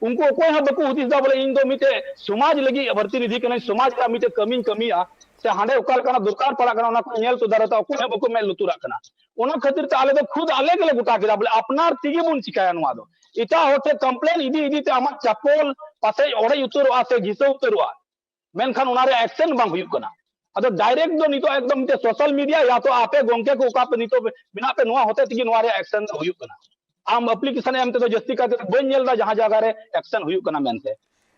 ᱩᱱᱠᱩ ᱚᱠᱚᱭ ᱦᱚᱸ ᱵᱟᱠᱚ ᱦᱩᱫᱤᱥ ᱫᱟ ᱵᱚᱞᱮ ᱤᱧ ᱫᱚ ᱢᱤᱫᱴᱮᱡ ᱥᱚᱢᱟᱡᱽ ᱞᱟᱹᱜᱤᱫ ᱯᱨᱚᱛᱤᱱᱤᱫᱷᱤ ᱠᱟᱹᱱᱟᱹᱧ, ᱥᱚᱢᱟᱡᱽ ᱨᱮᱭᱟᱜ ᱢᱤᱫᱴᱮᱡ ᱠᱟᱹᱢᱤᱧ ᱠᱟᱹᱢᱤᱭᱟ, ᱥᱮ ᱦᱟᱸᱰᱮ ᱚᱠᱟ ᱞᱮᱠᱟᱱᱟᱜ ᱫᱚᱨᱠᱟᱨ ᱯᱟᱲᱟᱜ ᱠᱟᱱᱟ ᱚᱱᱟ ᱠᱚ ᱧᱮᱞ ᱛᱚᱫᱟᱨᱚᱛᱟ, ᱚᱠᱚᱭ ᱦᱚᱸ ᱵᱟᱠᱚ ᱢᱮᱫ ᱞᱩᱛᱩᱨᱟᱜ ᱠᱟᱱᱟ᱾ ᱚᱱᱟ ᱠᱷᱟᱹᱛᱤᱨ ᱛᱮ ᱟᱞᱮ ᱫᱚ ᱠᱷᱩᱫ ᱟᱞᱮ ᱜᱮᱞᱮ ᱜᱚᱴᱟ ᱠᱮᱫᱟ ᱵᱚᱞᱮ ᱟᱯᱱᱟᱨ ᱛᱮᱜᱮ ᱵᱚᱱ ᱪᱤᱠᱟᱭᱟ ᱱᱚᱣᱟ ᱫᱚ᱾ ᱮᱴᱟᱜ ᱦᱚᱲ ᱴᱷᱮᱱ ᱠᱚᱢᱯᱞᱮᱱ ᱤᱫᱤ ᱤᱫᱤ ᱛᱮ ᱟᱢᱟᱜ ᱪᱟᱯᱚᱞ ᱯᱟᱥᱮᱡ ᱚᱲᱮᱡ ᱩᱛᱟᱹᱨᱚᱜᱼᱟ ᱥᱮ ᱜᱷᱤᱥᱟᱹ ᱩᱛᱟᱹᱨᱚᱜᱼᱟ, ᱢᱮᱱᱠᱷᱟᱱ ᱚᱱᱟ ᱨᱮᱭᱟᱜ ᱮᱠᱥᱮᱱ ᱵᱟᱝ ᱦᱩᱭᱩᱜ ᱠᱟᱱᱟ᱾ ᱟᱫᱚ ᱰᱟᱭᱨᱮᱠᱴ ᱫᱚ ᱱᱤᱛᱚᱜ ᱮᱠᱫᱚᱢ ᱢᱤᱫᱴᱮᱡ ᱥᱳᱥᱟᱞ ᱢᱤᱰᱤᱭᱟ ᱭᱟ ᱛᱚ ᱟᱯᱮ ᱜᱚᱝᱠᱮ ᱠᱚ ᱚᱠᱟ ᱯᱮ ᱱᱤᱛᱚᱜ ᱢᱮᱱᱟᱜ ᱯᱮ, ᱱᱚᱣᱟ ᱦᱚᱛᱮ ᱛᱮᱜᱮ ᱱᱚᱣᱟ ᱨᱮᱭᱟᱜ ᱮᱠᱥᱮᱱ ᱫᱚ ᱦᱩᱭᱩᱜ ᱠᱟᱱᱟ᱾ ᱟᱢ ᱟᱯᱞᱤᱠᱮᱥᱚᱱ ᱮᱢ ᱛᱮᱫᱚ ᱡᱟᱹᱥᱛᱤ ᱠᱟᱭᱛᱮ ᱵᱟᱹᱧ ᱧᱮᱞ ᱮᱫᱟ ᱡᱟᱦᱟᱸ ᱡᱟᱭᱜᱟ ᱨᱮ ᱮᱠᱥᱮᱱ ᱦᱩᱭᱩᱜ ᱠᱟᱱᱟ ᱢᱮᱱᱛᱮ᱾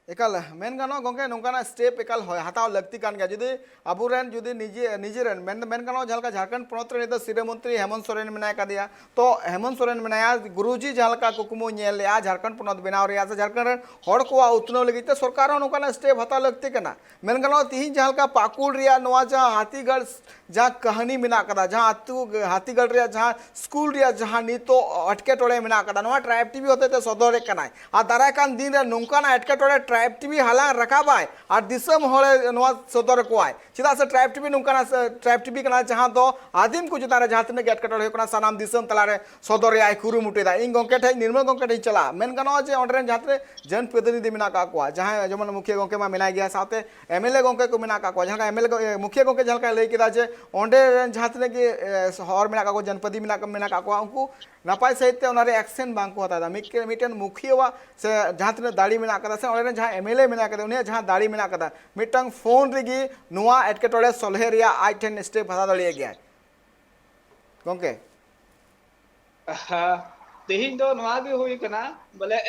ᱮᱠᱟᱞ, ᱢᱮᱱ ᱜᱟᱱᱚᱜᱼᱟ ᱜᱚᱝᱠᱮ, ᱱᱚᱝᱠᱟᱱᱟᱜ ᱥᱴᱮᱯ ᱮᱠᱟᱞ ᱦᱚ-, ᱦᱟᱛᱟᱣ ᱞᱟᱹᱠᱛᱤ ᱠᱟᱱ ᱜᱮᱭᱟ᱾ ᱡᱩᱫᱤ ᱟᱵᱚᱨᱮᱱ ᱡᱩᱫᱤ ᱱᱤᱡᱮ, ᱱᱤᱡᱮᱨᱮᱱ ᱢᱮᱱ, ᱢᱮᱱ ᱜᱟᱱᱚᱜᱼᱟ, ᱡᱟᱦᱟᱸ ᱞᱮᱠᱟ ᱡᱷᱟᱲᱠᱷᱚᱸᱰ ᱯᱚᱱᱚᱛ ᱨᱮ ᱱᱤᱛᱚᱜ ᱥᱤᱨᱟᱹ ᱢᱚᱱᱛᱨᱤ ᱦᱮᱢᱚᱱᱛ ᱥᱚᱨᱮᱱ ᱢᱮᱱᱟᱭ ᱠᱟᱫᱮᱭᱟ, ᱛᱚ ᱦᱮᱢᱚᱱᱛ ᱥᱚᱨᱮᱱ ᱢᱮᱱᱟᱭᱟ, ᱜᱩᱨᱩᱡᱤ ᱡᱟᱦᱟᱸ ᱞᱮᱠᱟ ᱠᱩᱠᱢᱩ ᱧᱮᱞ ᱞᱮᱜᱼᱟ ᱡᱷᱟᱲᱠᱷᱚᱸᱰ ᱯᱚᱱᱚᱛ ᱵᱮᱱᱟᱣ ᱨᱮᱭᱟᱜ ᱥᱮ ᱡᱷᱟᱲᱠᱷᱚᱸᱰ ᱨᱮᱱ ᱦᱚᱲ ᱠᱚᱣᱟᱜ ᱩᱛᱱᱟᱹᱣ ᱞᱟᱹᱜᱤᱫ ᱛᱮ, ᱥᱚᱨᱠᱟᱨ ᱦᱚᱸ ᱱᱚᱝᱠᱟᱱᱟᱜ ᱥᱴᱮᱯ ᱦᱟᱛᱟᱣ ᱞᱟᱹᱠᱛᱤ ᱠᱟᱱᱟ᱾ ᱢᱮᱱ ᱜᱟᱱᱚᱜᱼᱟ, ᱛᱤᱦᱤᱧ ᱡᱟᱦᱟᱸ ᱞᱮᱠᱟ ᱯᱟᱹᱠᱩᱲ ᱨᱮᱭᱟᱜ ᱱᱚᱣᱟ ᱡᱟᱦᱟᱸ ᱦᱟᱛᱤᱜᱟᱲ ᱡᱟᱦᱟᱸ ᱠᱟᱹᱦᱱᱤ ᱢᱮᱱᱟᱜ ᱠᱟᱫᱟ, ᱡᱟᱦᱟᱸ ᱟᱹᱛᱩ ᱦᱟᱛᱤᱜᱟᱲ ᱨᱮᱭᱟᱜ ᱡᱟᱦᱟᱸ ᱥᱠᱩᱞ ᱨᱮᱭᱟᱜ ᱡᱟᱦᱟᱸ ᱱᱤᱛᱚᱜ ᱮᱴᱠᱮᱴᱚᱬᱮ ᱢᱮᱱᱟᱜ ᱠᱟᱫᱟ, ᱱᱚᱣᱟ ᱴᱨᱟᱭᱤᱵᱽ ᱴᱤᱵᱷᱤ ᱦᱚᱛᱮᱛᱮ ᱥᱚᱫᱚᱨᱮᱫ ᱠᱟᱱᱟᱭ᱾ ᱟᱨ ᱫᱟᱨᱟᱭ ᱠᱟᱱ ᱫᱤᱱ ᱨᱮ ᱱᱚᱝᱠᱟᱱᱟᱜ ᱮᱴᱠᱮᱴᱚᱬᱮ ᱴᱨᱟᱭᱤᱵᱽ ᱴᱤᱵᱷᱤ ᱦᱟᱞᱟᱝ ᱨᱟᱠᱟᱵᱟᱭ ᱟᱨ ᱫᱤᱥᱚᱢ ᱦᱚᱲᱮ ᱱᱚᱣᱟ ᱥᱚᱫᱚᱨ ᱠᱚᱣᱟᱭ᱾ ᱪᱮᱫᱟᱜ ᱥᱮ ᱴᱨᱟᱭᱤᱵᱽ ᱴᱤᱵᱷᱤ ᱱᱚᱝᱠᱟᱱᱟᱜ ᱥᱮ, ᱴᱨᱟᱭᱤᱵᱽ ᱴᱤᱵᱷᱤ ᱠᱟᱱᱟ, ᱡᱟᱦᱟᱸ ᱫᱚ ᱟᱹᱫᱤᱢ ᱠᱚ ᱪᱮᱛᱟᱱ ᱨᱮ ᱡᱟᱦᱟᱸ ᱛᱤᱱᱟᱹᱜ ᱜᱮ ᱮᱴᱠᱮᱴᱚᱬᱮ ᱦᱩᱭᱩᱜ ᱠᱟᱱᱟ, ᱥᱟᱱᱟᱢ ᱫᱤᱥᱚᱢ ᱛᱟᱞᱟᱨᱮ ᱥᱚᱫᱚᱨ ᱨᱮᱭᱟᱜ ᱮ ᱠᱩᱨᱩᱢᱩᱴᱩᱭᱮᱫᱟ᱾ ᱤᱧ ᱜᱚᱝᱠᱮ ᱴᱷᱮᱡ, ᱱᱤᱨᱢᱚᱞ ᱜᱚᱝᱠᱮ ᱴᱷᱮᱡ ᱤᱧ ᱪᱟᱞᱟᱜᱼᱟ, ᱢᱮᱱ ᱜᱟᱱᱚᱜᱼᱟ ᱡᱮ ᱚᱸᱰᱮ ᱨᱮᱱ ᱡᱟᱦᱟᱸ ᱛᱤᱱᱟᱹᱜ ᱡᱚᱱ ᱯᱨᱚᱛᱤᱱᱤᱫᱷᱤ ᱢᱮᱱᱟᱜ ᱠᱟᱜ ᱠᱚᱣᱟ, ᱡᱟᱦᱟᱸᱭ ᱡᱮᱢᱚᱱ ᱢᱩᱠᱷᱤᱭᱟᱹ ᱜᱚᱝᱠᱮ ᱢᱟ ᱢᱮᱱᱟᱭ ᱜᱮᱭᱟ, ᱥᱟᱶᱛᱮ ᱮᱢ ᱮᱞ ᱮ ᱜᱚᱝᱠᱮ ᱠᱚ ᱢᱮᱱᱟᱜ ᱠᱟᱜ ᱠᱚᱣᱟ, ᱡᱟᱦᱟᱸ ᱞᱮᱠᱟ ᱮᱢ ᱮᱞ ᱮ ᱜᱚ-, ᱮ, ᱢᱩᱠᱷᱤᱭᱟᱹ ᱜᱚᱝᱠᱮ ᱡᱟᱦᱟᱸ ᱞᱮᱠᱟᱭ ᱞᱟᱹᱭ ᱠᱮᱫᱟ ᱡᱮ ᱚᱸᱰᱮ ᱨᱮᱱ ᱡᱟᱦᱟᱸ ᱛᱤᱱᱟᱹᱜ ᱜᱮ, ᱮ, ᱦᱚᱲ ᱢᱮᱱᱟᱜ ᱠᱟᱜ ᱠᱚᱣᱟ, ᱡᱚᱱᱯᱨᱚᱛᱤᱱᱤᱫᱷᱤ ᱢᱮᱱᱟᱜ, ᱢᱮᱱᱟᱜ ᱠᱟᱜ ᱠᱚᱣᱟ, ᱩᱱᱠᱩ ᱱᱟᱯᱟᱭ ᱥᱟᱺᱦᱤᱡ ᱛᱮ ᱚᱱᱟ ᱨᱮ ᱮᱠᱥᱮᱱ ᱵᱟᱝ ᱠᱚ ᱦᱟᱛᱟᱣ ᱮᱫᱟ᱾ ᱢᱤᱫ-, ᱢᱤᱫᱴᱮᱱ ᱢᱩᱠᱷᱤᱭᱟᱹᱣᱟᱜ ᱥᱮ ᱡᱟᱦᱟᱸ ᱛᱤᱱᱟᱹᱜ ᱫᱟᱲᱮ ᱢᱮᱱᱟᱜ ᱠᱟᱫᱟ ᱥᱮ ᱚᱸᱰᱮ ᱨᱮᱱ ᱡᱟᱦᱟᱸ ᱮᱢ ᱮᱞ ᱮ ᱢᱮᱱᱟᱜ ᱠᱟᱫᱟ, ᱩᱱᱤᱭᱟᱜ ᱡᱟᱦᱟᱸ ᱫᱟᱲᱮ ᱢᱮᱱᱟᱜ ᱠᱟᱫᱟ, ᱢᱤᱫᱴᱟᱝ ᱯᱷᱳᱱ ᱨᱮᱜᱮ ᱱᱚᱣᱟ ᱮᱴᱠᱮᱴᱚᱬᱮ ᱥᱚᱞᱦᱮ ᱨᱮᱭᱟᱜ ᱟᱡ ᱴᱷᱮᱱ ᱥᱴᱮᱯ ᱦᱟᱛᱟᱣ ᱫᱟᱲᱮᱭᱟᱜ ᱜᱮᱭᱟᱭ᱾ ᱜᱚᱝᱠᱮ᱾ ᱟᱦᱟ, ᱛᱮᱦᱮᱧ ᱫᱚ ᱱᱚᱣᱟ ᱜᱮ ᱦᱩᱭ ᱠᱟᱱᱟ, ᱵᱚᱞᱮ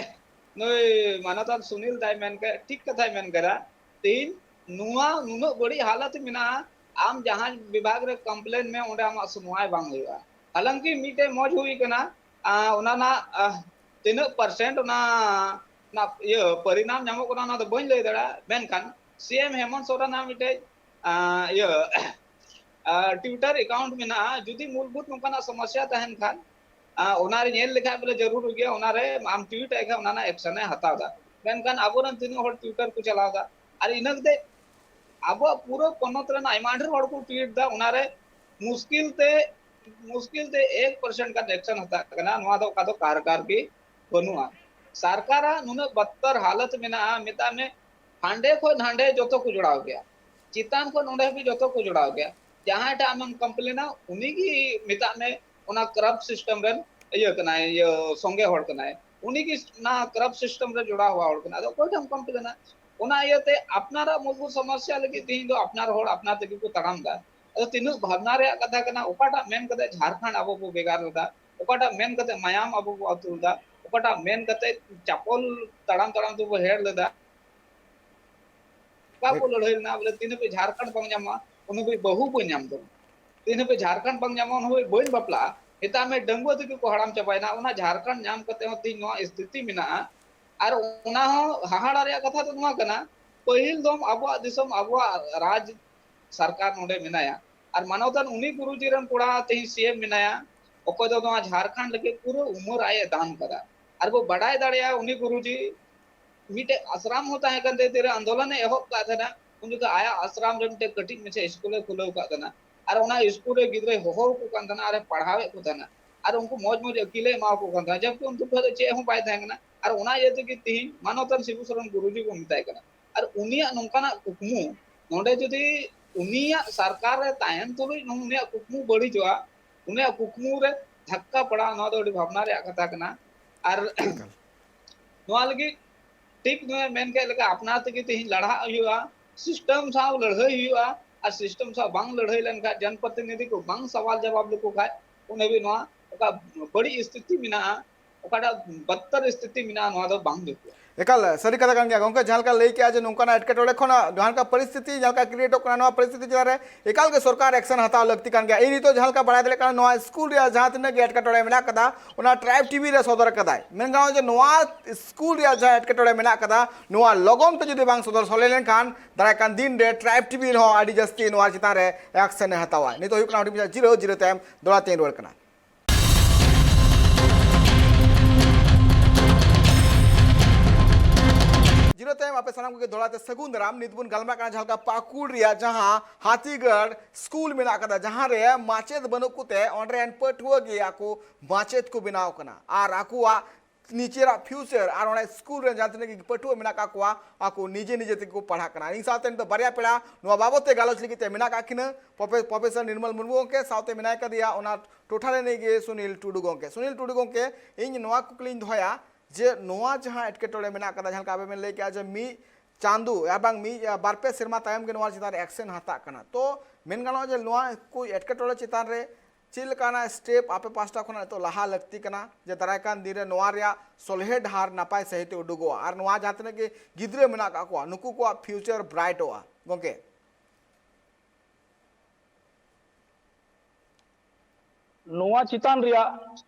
ᱱᱩᱭ ᱢᱟᱱᱚᱛᱟᱱ ᱥᱩᱱᱤᱞ ᱫᱟᱭ ᱢᱮᱱ ᱠᱮᱫ, ᱴᱷᱤᱠ ᱠᱟᱛᱷᱟᱭ ᱢᱮᱱ ᱠᱮᱫᱟ᱾ ᱛᱮᱦᱮᱧ ᱱᱚᱣᱟ ᱱᱩᱱᱟᱹᱜ ᱵᱟᱹᱲᱤᱡ ᱦᱟᱞᱚᱛ ᱢᱮᱱᱟᱜᱼᱟ, ᱟᱢ ᱡᱟᱦᱟᱸ ᱵᱤᱵᱷᱟᱜᱽ ᱨᱮ ᱠᱚᱢᱯᱞᱮᱱ ᱢᱮ, ᱚᱸᱰᱮ ᱟᱢᱟᱜ ᱥᱩᱱᱣᱟᱭ ᱵᱟᱝ ᱦᱩᱭᱩᱜᱼᱟ᱾ ᱦᱟᱞᱟᱝᱠᱤ ᱢᱤᱫᱴᱮᱡ ᱢᱚᱡᱽ ᱦᱩᱭ ᱠᱟᱱᱟ, ᱟ, ᱚᱱᱟ ᱨᱮᱱᱟᱜ, ᱟ, ᱛᱤᱱᱟᱹᱜ ᱯᱟᱨᱥᱮᱱᱴ ᱚᱱᱟ, ᱚᱱᱟ ᱤᱭᱟᱹ ᱯᱚᱨᱤᱱᱟᱢ ᱧᱟᱢᱚᱜ ᱠᱟᱱᱟ, ᱚᱱᱟ ᱫᱚ ᱵᱟᱹᱧ ᱞᱟᱹᱭ ᱫᱟᱲᱮᱭᱟᱜᱼᱟ, ᱢᱮᱱᱠᱷᱟᱱ ᱥᱤ ᱮᱢ ᱦᱮᱢᱚᱱᱛ ᱥᱚᱨᱮᱱᱟᱜ ᱢᱤᱫᱴᱮᱡ, ᱟ, ᱤᱭᱟᱹ ᱟᱨ ᱴᱩᱭᱤᱴᱟᱨ ᱮᱠᱟᱣᱩᱱᱴ ᱢᱮᱱᱟᱜᱼᱟ, ᱡᱩᱫᱤ ᱢᱩᱞᱵᱷᱩᱛ ᱱᱚᱝᱠᱟᱱᱟᱜ ᱥᱚᱢᱚᱥᱥᱟ ᱛᱟᱦᱮᱱ ᱠᱷᱟᱱ, ᱟᱨ ᱚᱱᱟᱨᱮ ᱧᱮᱞ ᱞᱮᱠᱷᱟᱡ ᱵᱚᱞᱮ ᱡᱟᱹᱨᱩᱲ ᱜᱮᱭᱟ, ᱚᱱᱟᱨᱮ ᱟᱢ ᱴᱩᱭᱤᱴ ᱟᱭ ᱠᱷᱟᱱ ᱚᱱᱟ ᱨᱮᱱᱟᱜ ᱮᱠᱥᱚᱱ ᱮ ᱦᱟᱛᱟᱣ ᱮᱫᱟ᱾ ᱢᱮᱱᱠᱷᱟᱱ ᱟᱵᱚᱨᱮᱱ ᱛᱤᱱᱟᱹᱜ ᱦᱚᱲ ᱴᱩᱭᱤᱴᱟᱨ ᱠᱚ ᱪᱟᱞᱟᱣ ᱮᱫᱟ, ᱟᱨ ᱤᱱᱟᱹ ᱠᱟᱛᱮ ᱟᱵᱚᱣᱟᱜ ᱯᱩᱨᱟᱹ ᱯᱚᱱᱚᱛ ᱨᱮᱱ ᱟᱭᱢᱟ ᱰᱷᱮᱨ ᱦᱚᱲ ᱠᱚ ᱴᱩᱭᱤᱴ ᱮᱫᱟ, ᱚᱱᱟᱨᱮ ᱢᱩᱥᱠᱤᱞ ᱛᱮ ᱢᱩᱥᱠᱤᱞ ᱛᱮ ᱮᱠ ᱯᱟᱨᱥᱮᱱᱴ ᱜᱟᱱ ᱮᱠᱥᱚᱱ ᱦᱟᱛᱟᱜ ᱠᱟᱱᱟ᱾ ᱱᱚᱣᱟ ᱫᱚ ᱚᱠᱟ ᱫᱚ ᱠᱟᱨᱠᱟᱨ ᱜᱮ ᱵᱟᱹᱱᱩᱜᱼᱟ᱾ ᱥᱚᱨᱠᱟᱨᱟᱜ ᱱᱩᱱᱟᱹᱜ ᱵᱟᱫᱛᱚᱨ ᱦᱟᱞᱚᱛ ᱢᱮᱱᱟᱜᱼᱟ, ᱢᱮᱛᱟᱜ ᱢᱮ ᱦᱟᱸᱰᱮ ᱠᱷᱚᱱ ᱱᱟᱸᱰᱮ ᱡᱚᱛᱚ ᱠᱚ ᱡᱚᱲᱟᱣ ᱜᱮᱭᱟ, ᱪᱮᱛᱟᱱ ᱠᱷᱚᱱ ᱱᱚᱸᱰᱮ ᱦᱟᱹᱵᱤᱡ ᱡᱚᱛᱚ ᱠᱚ ᱡᱚᱲᱟᱣ ᱜᱮᱭᱟ᱾ ᱡᱟᱦᱟᱸᱭ ᱴᱷᱮᱱ ᱟᱢᱮᱢ ᱠᱚᱢᱯᱞᱮᱱᱟ, ᱩᱱᱤ ᱜᱮ ᱢᱮᱛᱟᱜ ᱢᱮ ᱚᱱᱟ ᱠᱚᱨᱟᱯᱴ ᱥᱤᱥᱴᱮᱢ ᱨᱮᱱ ᱤᱭᱟᱹ ᱠᱟᱱᱟᱭ, ᱤᱭᱟᱹ ᱥᱚᱸᱜᱮ ᱦᱚᱲ ᱠᱟᱱᱟᱭ, ᱩᱱᱤ ᱜᱮ ᱚᱱᱟ ᱠᱚᱨᱟᱯᱴ ᱥᱤᱥᱴᱮᱢ ᱨᱮ ᱡᱚᱲᱟᱣ ᱦᱚᱲ ᱠᱟᱱᱟᱭ᱾ ᱟᱫᱚ ᱚᱠᱚᱭ ᱴᱷᱮᱱ ᱮᱢ ᱠᱚᱢᱯᱞᱮᱱᱟ? ᱚᱱᱟ ᱤᱭᱟᱹᱛᱮ ᱟᱯᱱᱟᱨᱟᱜ ᱢᱩᱞᱵᱷᱩᱛ ᱥᱚᱢᱚᱥᱥᱟ ᱞᱟᱹᱜᱤᱫ ᱛᱮᱦᱮᱧ ᱫᱚ ᱟᱯᱱᱟᱨ ᱦᱚᱲ ᱟᱯᱱᱟᱨ ᱛᱮᱜᱮ ᱠᱚ ᱛᱟᱲᱟᱢ ᱮᱫᱟ᱾ ᱟᱫᱚ ᱛᱤᱱᱟᱹᱜ ᱵᱷᱟᱵᱽᱱᱟ ᱨᱮᱭᱟᱜ ᱠᱟᱛᱷᱟ ᱠᱟᱱᱟ, ᱚᱠᱟᱴᱟᱜ ᱢᱮᱱ ᱠᱟᱛᱮ ᱡᱷᱟᱲᱠᱷᱚᱸᱰ ᱟᱵᱚ ᱵᱚ ᱵᱷᱮᱜᱟᱨ ᱞᱮᱫᱟ, ᱚᱠᱟᱴᱟᱜ ᱢᱮᱱ ᱠᱟᱛᱮ ᱢᱟᱭᱟᱢ ᱟᱵᱚ ᱵᱚ ᱟᱹᱛᱩ ᱞᱮᱫᱟ, ᱚᱠᱟᱴᱟᱜ ᱢᱮᱱ ᱠᱟᱛᱮ ᱪᱟᱯᱚᱞ ᱛᱟᱲᱟᱢ ᱛᱟᱲᱟᱢ ᱛᱮᱵᱚ ᱦᱮᱡ ᱞᱮᱫᱟ, ᱚᱠᱟ ᱵᱚ ᱞᱟᱹᱲᱦᱟᱹᱭ ᱞᱮᱱᱟ ᱵᱚᱞᱮ ᱛᱤᱱ ᱦᱟᱹᱵᱤᱡ ᱡᱷᱟᱲᱠᱷᱚᱸᱰ ᱵᱟᱝ ᱧᱟᱢᱚᱜᱼᱟ, ᱩᱱ ᱦᱟᱹᱵᱤᱡ ᱵᱟᱹᱦᱩ ᱵᱟᱹᱧ ᱧᱟᱢ ᱛᱟᱢᱟ, ᱛᱤᱱ ᱦᱟᱹᱵᱤᱡ ᱡᱷᱟᱲᱠᱷᱚᱸᱰ ᱵᱟᱝ ᱧᱟᱢᱚᱜᱼᱟ, ᱩᱱ ᱦᱟᱹᱵᱤᱡ ᱵᱟᱹᱧ ᱵᱟᱯᱞᱟᱜᱼᱟ᱾ ᱢᱮᱛᱟᱜ ᱢᱮ ᱰᱟᱺᱜᱩᱣᱟᱹ ᱛᱮᱜᱮ ᱠᱚ ᱦᱟᱲᱟᱢ ᱪᱟᱵᱟᱭᱮᱱᱟ᱾ ᱚᱱᱟ ᱡᱷᱟᱲᱠᱷᱚᱸᱰ ᱧᱟᱢ ᱠᱟᱛᱮ ᱦᱚᱸ ᱛᱮᱦᱮᱧ ᱱᱚᱣᱟ ᱥᱛᱷᱤᱛᱤ ᱢᱮᱱᱟᱜᱼᱟ᱾ ᱟᱨ ᱚᱱᱟ ᱦᱚᱸ ᱦᱟᱦᱟᱲᱟ ᱨᱮᱭᱟᱜ ᱠᱟᱛᱷᱟ ᱫᱚ ᱱᱚᱣᱟ ᱠᱟᱱᱟ, ᱯᱟᱹᱦᱤᱞ ᱫᱚᱢ ᱟᱵᱚᱣᱟᱜ ᱫᱤᱥᱚᱢ, ᱟᱵᱚᱣᱟᱜ ᱨᱟᱡᱽ ᱥᱚᱨᱠᱟᱨ ᱱᱚᱰᱮ ᱢᱮᱱᱟᱭᱟ, ᱟᱨ ᱢᱟᱱᱚᱛᱟᱱ ᱩᱱᱤ ᱜᱩᱨᱩᱡᱤ ᱨᱮᱱ ᱠᱚᱲᱟ ᱛᱮᱦᱮᱧ ᱥᱤ ᱮᱢ ᱢᱮᱱᱟᱭᱟ, ᱚᱠᱚᱭ ᱫᱚ ᱱᱚᱣᱟ ᱡᱷᱟᱲᱠᱷᱚᱸᱰ ᱞᱟᱹᱜᱤᱫ ᱯᱩᱨᱟᱹ ᱩᱢᱟᱹᱨ ᱟᱡ ᱮ ᱫᱟᱱ ᱠᱟᱫᱟ᱾ ᱟᱨ ᱵᱚ ᱵᱟᱰᱟᱭ ᱫᱟᱲᱮᱭᱟᱜᱼᱟ, ᱩᱱᱤ ᱜᱩᱨᱩᱡᱤ ᱢᱤᱫᱴᱮᱡ ᱟᱥᱨᱟᱢ ᱦᱚᱸ ᱛᱟᱦᱮᱸ ᱠᱟᱱ ᱛᱟᱭᱟ, ᱛᱤᱨᱮ ᱟᱱᱫᱳᱞᱚᱱ ᱮ ᱮᱦᱚᱵ ᱠᱟᱜ ᱛᱟᱦᱮᱱᱟ, ᱩᱱ ᱡᱚᱠᱷᱚᱱ ᱟᱭᱟᱜ ᱟᱥᱨᱟᱢ ᱨᱮ ᱢᱤᱫᱴᱮᱡ ᱠᱟᱹᱴᱤᱡ ᱢᱟᱪᱷᱟ ᱥᱠᱩᱞ ᱮ ᱠᱷᱩᱞᱟᱹᱣ ᱠᱟᱜ ᱛᱟᱦᱮᱱᱟ᱾ ᱟᱨ ᱚᱱᱟ ᱥᱠᱩᱞ ᱨᱮ ᱜᱤᱫᱽᱨᱟᱹᱭ ᱦᱚᱦᱚ ᱟᱠᱚ ᱠᱟᱱ ᱛᱟᱦᱮᱱᱟ ᱟᱨ ᱮ ᱯᱟᱲᱦᱟᱣᱮᱫ ᱠᱚ ᱛᱟᱦᱮᱱᱟ᱾ ᱟᱨ ᱩᱱᱠᱩ ᱢᱚᱡᱽ ᱢᱚᱡᱽ ᱟᱹᱠᱤᱞᱮ ᱮᱢᱟ ᱠᱚ ᱠᱟᱱ ᱛᱟᱦᱮᱱᱟ, ᱡᱚᱵᱠᱤ ᱩᱱᱠᱩ ᱴᱷᱮᱱ ᱫᱚ ᱪᱮᱫ ᱦᱚᱸ ᱵᱟᱭ ᱛᱟᱦᱮᱸ ᱠᱟᱱᱟ᱾ ᱟᱨ ᱚᱱᱟ ᱤᱭᱟᱹ ᱛᱮᱜᱮ ᱛᱤᱦᱤᱧ ᱢᱟᱱᱚᱛᱟᱱ ᱥᱤᱵᱩ ᱥᱚᱨᱮᱱ ᱜᱩᱨᱩᱡᱤ ᱠᱚ ᱢᱮᱛᱟᱭ ᱠᱟᱱᱟ᱾ ᱟᱨ ᱩᱱᱤᱭᱟᱜ ᱱᱚᱝᱠᱟᱱᱟᱜ ᱠᱩᱠᱢᱩ, ᱱᱚᱰᱮ ᱡᱩᱫᱤ ᱩᱱᱤᱭᱟᱜ ᱥᱚᱨᱠᱟᱨ ᱨᱮ ᱛᱟᱦᱮᱱ ᱛᱩᱞᱩᱡ ᱩᱱᱤᱭᱟᱜ ᱠᱩᱠᱢᱩ ᱵᱟᱹᱲᱤᱡᱚᱜᱼᱟ, ᱩᱱᱤᱭᱟᱜ ᱠᱩᱠᱢᱩ ᱨᱮ ᱫᱷᱟᱠᱠᱟ ᱯᱟᱲᱟᱜᱼᱟ, ᱱᱚᱣᱟ ᱫᱚ ᱟᱹᱰᱤ ᱵᱷᱟᱵᱽᱱᱟ ᱨᱮᱭᱟᱜ ᱠᱟᱛᱷᱟ ᱠᱟᱱᱟ᱾ ᱟᱨ ᱮᱠᱟᱞ᱾ ᱱᱚᱣᱟ ᱞᱟᱹᱜᱤᱫ ᱴᱷᱤᱠ ᱱᱚᱣᱟ ᱢᱮᱱ ᱠᱮᱫ ᱞᱮᱠᱟ ᱟᱯᱱᱟᱨ ᱛᱮᱜᱮ ᱛᱮᱦᱮᱧ ᱞᱟᱲᱦᱟᱜ ᱦᱩᱭᱩᱜᱼᱟ, ᱥᱤᱥᱴᱮᱢ ᱥᱟᱶ ᱞᱟᱹᱲᱦᱟᱹᱭ ᱦᱩᱭᱩᱜᱼᱟ᱾ ᱟᱨ ᱥᱤᱥᱴᱮᱢ ᱥᱟᱶ ᱵᱟᱝ ᱞᱟᱹᱲᱦᱟᱹᱭ ᱞᱮᱱᱠᱷᱟᱱ, ᱡᱚᱱᱯᱨᱚᱛᱤᱱᱤᱫᱷᱤ ᱠᱚ ᱵᱟᱝ ᱥᱟᱣᱟᱞ ᱡᱟᱣᱟᱵ ᱞᱮᱠᱚ ᱠᱷᱟᱱ, ᱩᱱ ᱦᱟᱹᱵᱤᱡ ᱱᱚᱣᱟ ᱚᱠᱟ ᱵᱟᱹᱲᱤᱡ ᱥᱛᱷᱤᱛᱤ ᱢᱮᱱᱟᱜᱼᱟ, ᱚᱠᱟᱴᱟᱜ ᱵᱚᱫᱛᱚᱨ ᱥᱛᱷᱤᱛᱤ ᱢᱮᱱᱟᱜᱼᱟ, ᱱᱚᱣᱟ ᱫᱚ ᱵᱟᱝ ᱡᱩᱛᱩᱜᱼᱟ᱾ ᱮᱠᱟᱞ ᱥᱟᱹᱨᱤ ᱠᱟᱛᱷᱟ ᱠᱟᱱ ᱜᱮᱭᱟ ᱜᱚᱝᱠᱮ, ᱡᱟᱦᱟᱸ ᱞᱮᱠᱟ ᱞᱟᱹᱭ ᱠᱮᱜᱼᱟ ᱡᱮ ᱱᱚᱝᱠᱟᱱᱟᱜ ᱮᱴᱠᱮᱴᱚᱬᱮ ᱠᱷᱚᱱᱟᱜ ᱡᱟᱦᱟᱸ ᱞᱮᱠᱟ ᱯᱚᱨᱤᱥᱛᱷᱤᱛᱤ ᱡᱟᱦᱟᱸ ᱞᱮᱠᱟ ᱠᱨᱤᱭᱮᱴᱚᱜ ᱠᱟᱱᱟ, ᱱᱚᱣᱟ ᱯᱚᱨᱤᱥᱛᱷᱤᱛᱤ ᱪᱮᱛᱟᱱ ᱨᱮ ᱮᱠᱟᱞ ᱜᱮ ᱥᱚᱨᱠᱟᱨ ᱮᱠᱥᱮᱱ ᱦᱟᱛᱟᱣ ᱞᱟᱹᱠᱛᱤ ᱠᱟᱱ ᱜᱮᱭᱟ᱾ ᱤᱧ ᱱᱤᱛᱚᱜ ᱡᱟᱦᱟᱸ ᱞᱮᱠᱟ ᱵᱟᱲᱟᱭ ᱫᱟᱲᱮᱭᱟᱜ ᱠᱟᱱᱟ, ᱱᱚᱣᱟ ᱥᱠᱩᱞ ᱨᱮᱭᱟᱜ ᱡᱟᱦᱟᱸ ᱛᱤᱱᱟᱹᱜ ᱜᱮ ᱮᱴᱠᱮᱴᱚᱬᱮ ᱢᱮᱱᱟᱜ ᱠᱟᱫᱟ, ᱚᱱᱟ ᱴᱨᱟᱭᱤᱵᱽ ᱴᱤᱵᱷᱤ ᱨᱮ ᱥᱚᱫᱚᱨ ᱠᱟᱫᱟᱭ᱾ ᱢᱮᱱ ᱜᱟᱱᱚᱜᱼᱟ ᱡᱮ ᱱᱚᱣᱟ ᱥᱠᱩᱞ ᱨᱮᱭᱟᱜ ᱡᱟᱦᱟᱸ ᱮᱴᱠᱮᱴᱚᱬᱮ ᱢᱮᱱᱟᱜ ᱠᱟᱫᱟ, ᱱᱚᱣᱟ ᱞᱚᱜᱚᱱ ᱛᱮ ᱡᱩᱫᱤ ᱵᱟᱝ ᱥᱚᱫᱚᱨ ᱥᱚᱞᱦᱮ ᱞᱮᱱᱠᱷᱟᱱ, ᱫᱟᱨᱟᱭ ᱠᱟᱱ ᱫᱤᱱ ᱨᱮ ᱴᱨᱟᱭᱤᱵᱽ ᱴᱤᱵᱷᱤ ᱨᱮᱦᱚᱸ ᱟᱹᱰᱤ ᱡᱟᱹᱥᱛᱤ ᱱᱚᱣᱟ ᱪᱮᱛᱟᱱ ᱨᱮ ᱮᱠᱥᱮᱱ ᱮ ᱦᱟᱛᱟᱣᱟ᱾ ᱱᱤᱛᱚᱜ ᱦᱩᱭᱩᱜ ᱠᱟᱱᱟ ᱦᱩᱰᱤᱧ ᱢᱟᱪᱷᱟ ᱡᱤᱨᱟᱹᱣ, ᱡᱤᱨᱟᱹᱣ ᱛᱟᱭᱚᱢ ᱫᱚᱦᱲᱟ ᱛᱮᱧ ᱨᱩᱣᱟᱹᱲ ᱠᱟᱱᱟ᱾ ᱡᱤᱨᱟᱹᱣ ᱛᱟᱭᱚᱢ ᱟᱯᱮ ᱥᱟᱱᱟᱢ ᱠᱚᱜᱮ ᱫᱚᱦᱲᱟ ᱛᱮ ᱥᱟᱹᱜᱩᱱ ᱫᱟᱨᱟᱢ᱾ ᱱᱤᱛ ᱵᱚᱱ ᱜᱟᱞᱢᱟᱨᱟᱜ ᱠᱟᱱᱟ ᱡᱟᱦᱟᱸ ᱞᱮᱠᱟ ᱯᱟᱹᱠᱩᱲ ᱨᱮᱭᱟᱜ ᱡᱟᱦᱟᱸ ᱦᱟᱛᱤᱜᱟᱲ ᱥᱠᱩᱞ ᱢᱮᱱᱟᱜ ᱠᱟᱫᱟ, ᱡᱟᱦᱟᱸ ᱨᱮ ᱢᱟᱪᱮᱫ ᱵᱟᱹᱱᱩᱜ ᱠᱚᱛᱮ ᱚᱸᱰᱮ ᱨᱮᱱ ᱯᱟᱹᱴᱷᱩᱣᱟᱹ ᱜᱮ ᱟᱠᱚ ᱢᱟᱪᱮᱫ ᱠᱚ ᱵᱮᱱᱟᱣ ᱠᱟᱱᱟ ᱟᱨ ᱟᱠᱚᱣᱟᱜ ᱱᱤᱡᱮᱨᱟᱜ ᱯᱷᱤᱭᱩᱪᱟᱨ ᱟᱨ ᱚᱸᱰᱮ ᱥᱠᱩᱞ ᱨᱮ ᱡᱟᱦᱟᱸ ᱛᱤᱱᱟᱹᱜ ᱜᱮ ᱯᱟᱹᱴᱷᱩᱣᱟᱹ ᱢᱮᱱᱟᱜ ᱠᱟᱜ ᱠᱚᱣᱟ, ᱟᱠᱚ ᱱᱤᱡᱮ ᱱᱤᱡᱮ ᱛᱮᱜᱮ ᱠᱚ ᱯᱟᱲᱦᱟᱜ ᱠᱟᱱᱟ᱾ ᱤᱧ ᱥᱟᱶᱛᱮ ᱱᱤᱛᱚᱜ ᱵᱟᱨᱭᱟ ᱯᱮᱲᱟ ᱱᱚᱣᱟ ᱵᱟᱵᱚᱫ ᱛᱮ ᱜᱟᱞᱚᱪ ᱞᱟᱹᱜᱤᱫ ᱛᱮ ᱢᱮᱱᱟᱜ ᱠᱟᱜ ᱠᱤᱱᱟᱹ, ᱯᱨᱚᱯᱷᱮ-, ᱯᱨᱚᱯᱷᱮᱥᱚᱨ ᱱᱤᱨᱢᱚᱞ ᱢᱩᱨᱢᱩ ᱜᱚᱢᱠᱮ, ᱥᱟᱶᱛᱮ ᱢᱮᱱᱟᱭ ᱠᱟᱫᱮᱭᱟ ᱚᱱᱟ ᱴᱚᱴᱷᱟ ᱨᱤᱱᱤᱡ ᱜᱮ ᱥᱩᱱᱤᱞ ᱴᱩᱰᱩ ᱜᱚᱢᱠᱮ᱾ ᱥᱩᱱᱤᱞ ᱴᱩᱰᱩ ᱜᱚᱢᱠᱮ, ᱤᱧ ᱱᱚᱣᱟ ᱠᱩᱠᱞᱤᱧ ᱫᱚᱦᱚᱭᱟ ᱡᱮ ᱱᱚᱣᱟ ᱡᱟᱦᱟᱸ ᱮᱴᱠᱮᱴᱚᱬᱮ ᱢᱮᱱᱟᱜ ᱠᱟᱫᱟ, ᱡᱟᱦᱟᱸ ᱞᱮᱠᱟ ᱟᱵᱮᱱ ᱵᱮᱱ ᱞᱟᱹᱭ ᱠᱮᱜᱼᱟ ᱡᱮ ᱢᱤᱫ ᱪᱟᱸᱫᱳ ᱟᱨ ᱵᱟᱝ ᱢᱤᱫ, ᱵᱟᱨ ᱯᱮ ᱥᱮᱨᱢᱟ ᱛᱟᱭᱚᱢ ᱜᱮ ᱱᱚᱣᱟ ᱪᱮᱛᱟᱱ ᱨᱮ ᱮᱠᱥᱮᱱ ᱦᱟᱛᱟᱜ ᱠᱟᱱᱟ, ᱛᱚ ᱢᱮᱱ ᱜᱟᱱᱚᱜᱼᱟ ᱡᱮ ᱱᱚᱣᱟ ᱠᱚ ᱮᱴᱠᱮᱴᱚᱬᱮ ᱪᱮᱛᱟᱱ ᱨᱮ ᱪᱮᱫ ᱞᱮᱠᱟᱱᱟᱜ ᱥᱴᱮᱯ ᱟᱯᱮ ᱯᱟᱥᱴᱟ ᱠᱷᱚᱱᱟᱜ ᱱᱤᱛᱚᱜ ᱞᱟᱦᱟ ᱞᱟᱹᱠᱛᱤ ᱠᱟᱱᱟ ᱡᱮ ᱫᱟᱨᱟᱭ ᱠᱟᱱ ᱫᱤᱱ ᱨᱮ ᱱᱚᱣᱟ ᱨᱮᱭᱟᱜ ᱥᱚᱞᱦᱮ ᱰᱟᱦᱟᱨ ᱱᱟᱯᱟᱭ ᱥᱟᱹᱦᱤᱡ ᱛᱮ ᱩᱰᱩᱠᱚᱜᱼᱟ ᱟᱨ ᱱᱚᱣᱟ ᱡᱟᱦᱟᱸ ᱛᱤᱱᱟᱹᱜ ᱜᱮ ᱜᱤᱫᱽᱨᱟᱹ ᱢᱮᱱᱟᱜ ᱠᱟᱜ ᱠᱚᱣᱟ ᱱᱩᱠᱩ ᱠᱚᱣᱟᱜ ᱯᱷᱤᱭᱩᱪᱟᱨ ᱵᱨᱟᱭᱤᱴᱚᱜᱼᱟ? ᱜᱚᱢᱠᱮ᱾ ᱱᱚᱣᱟ ᱪᱮᱛᱟᱱ ᱨᱮᱭᱟᱜ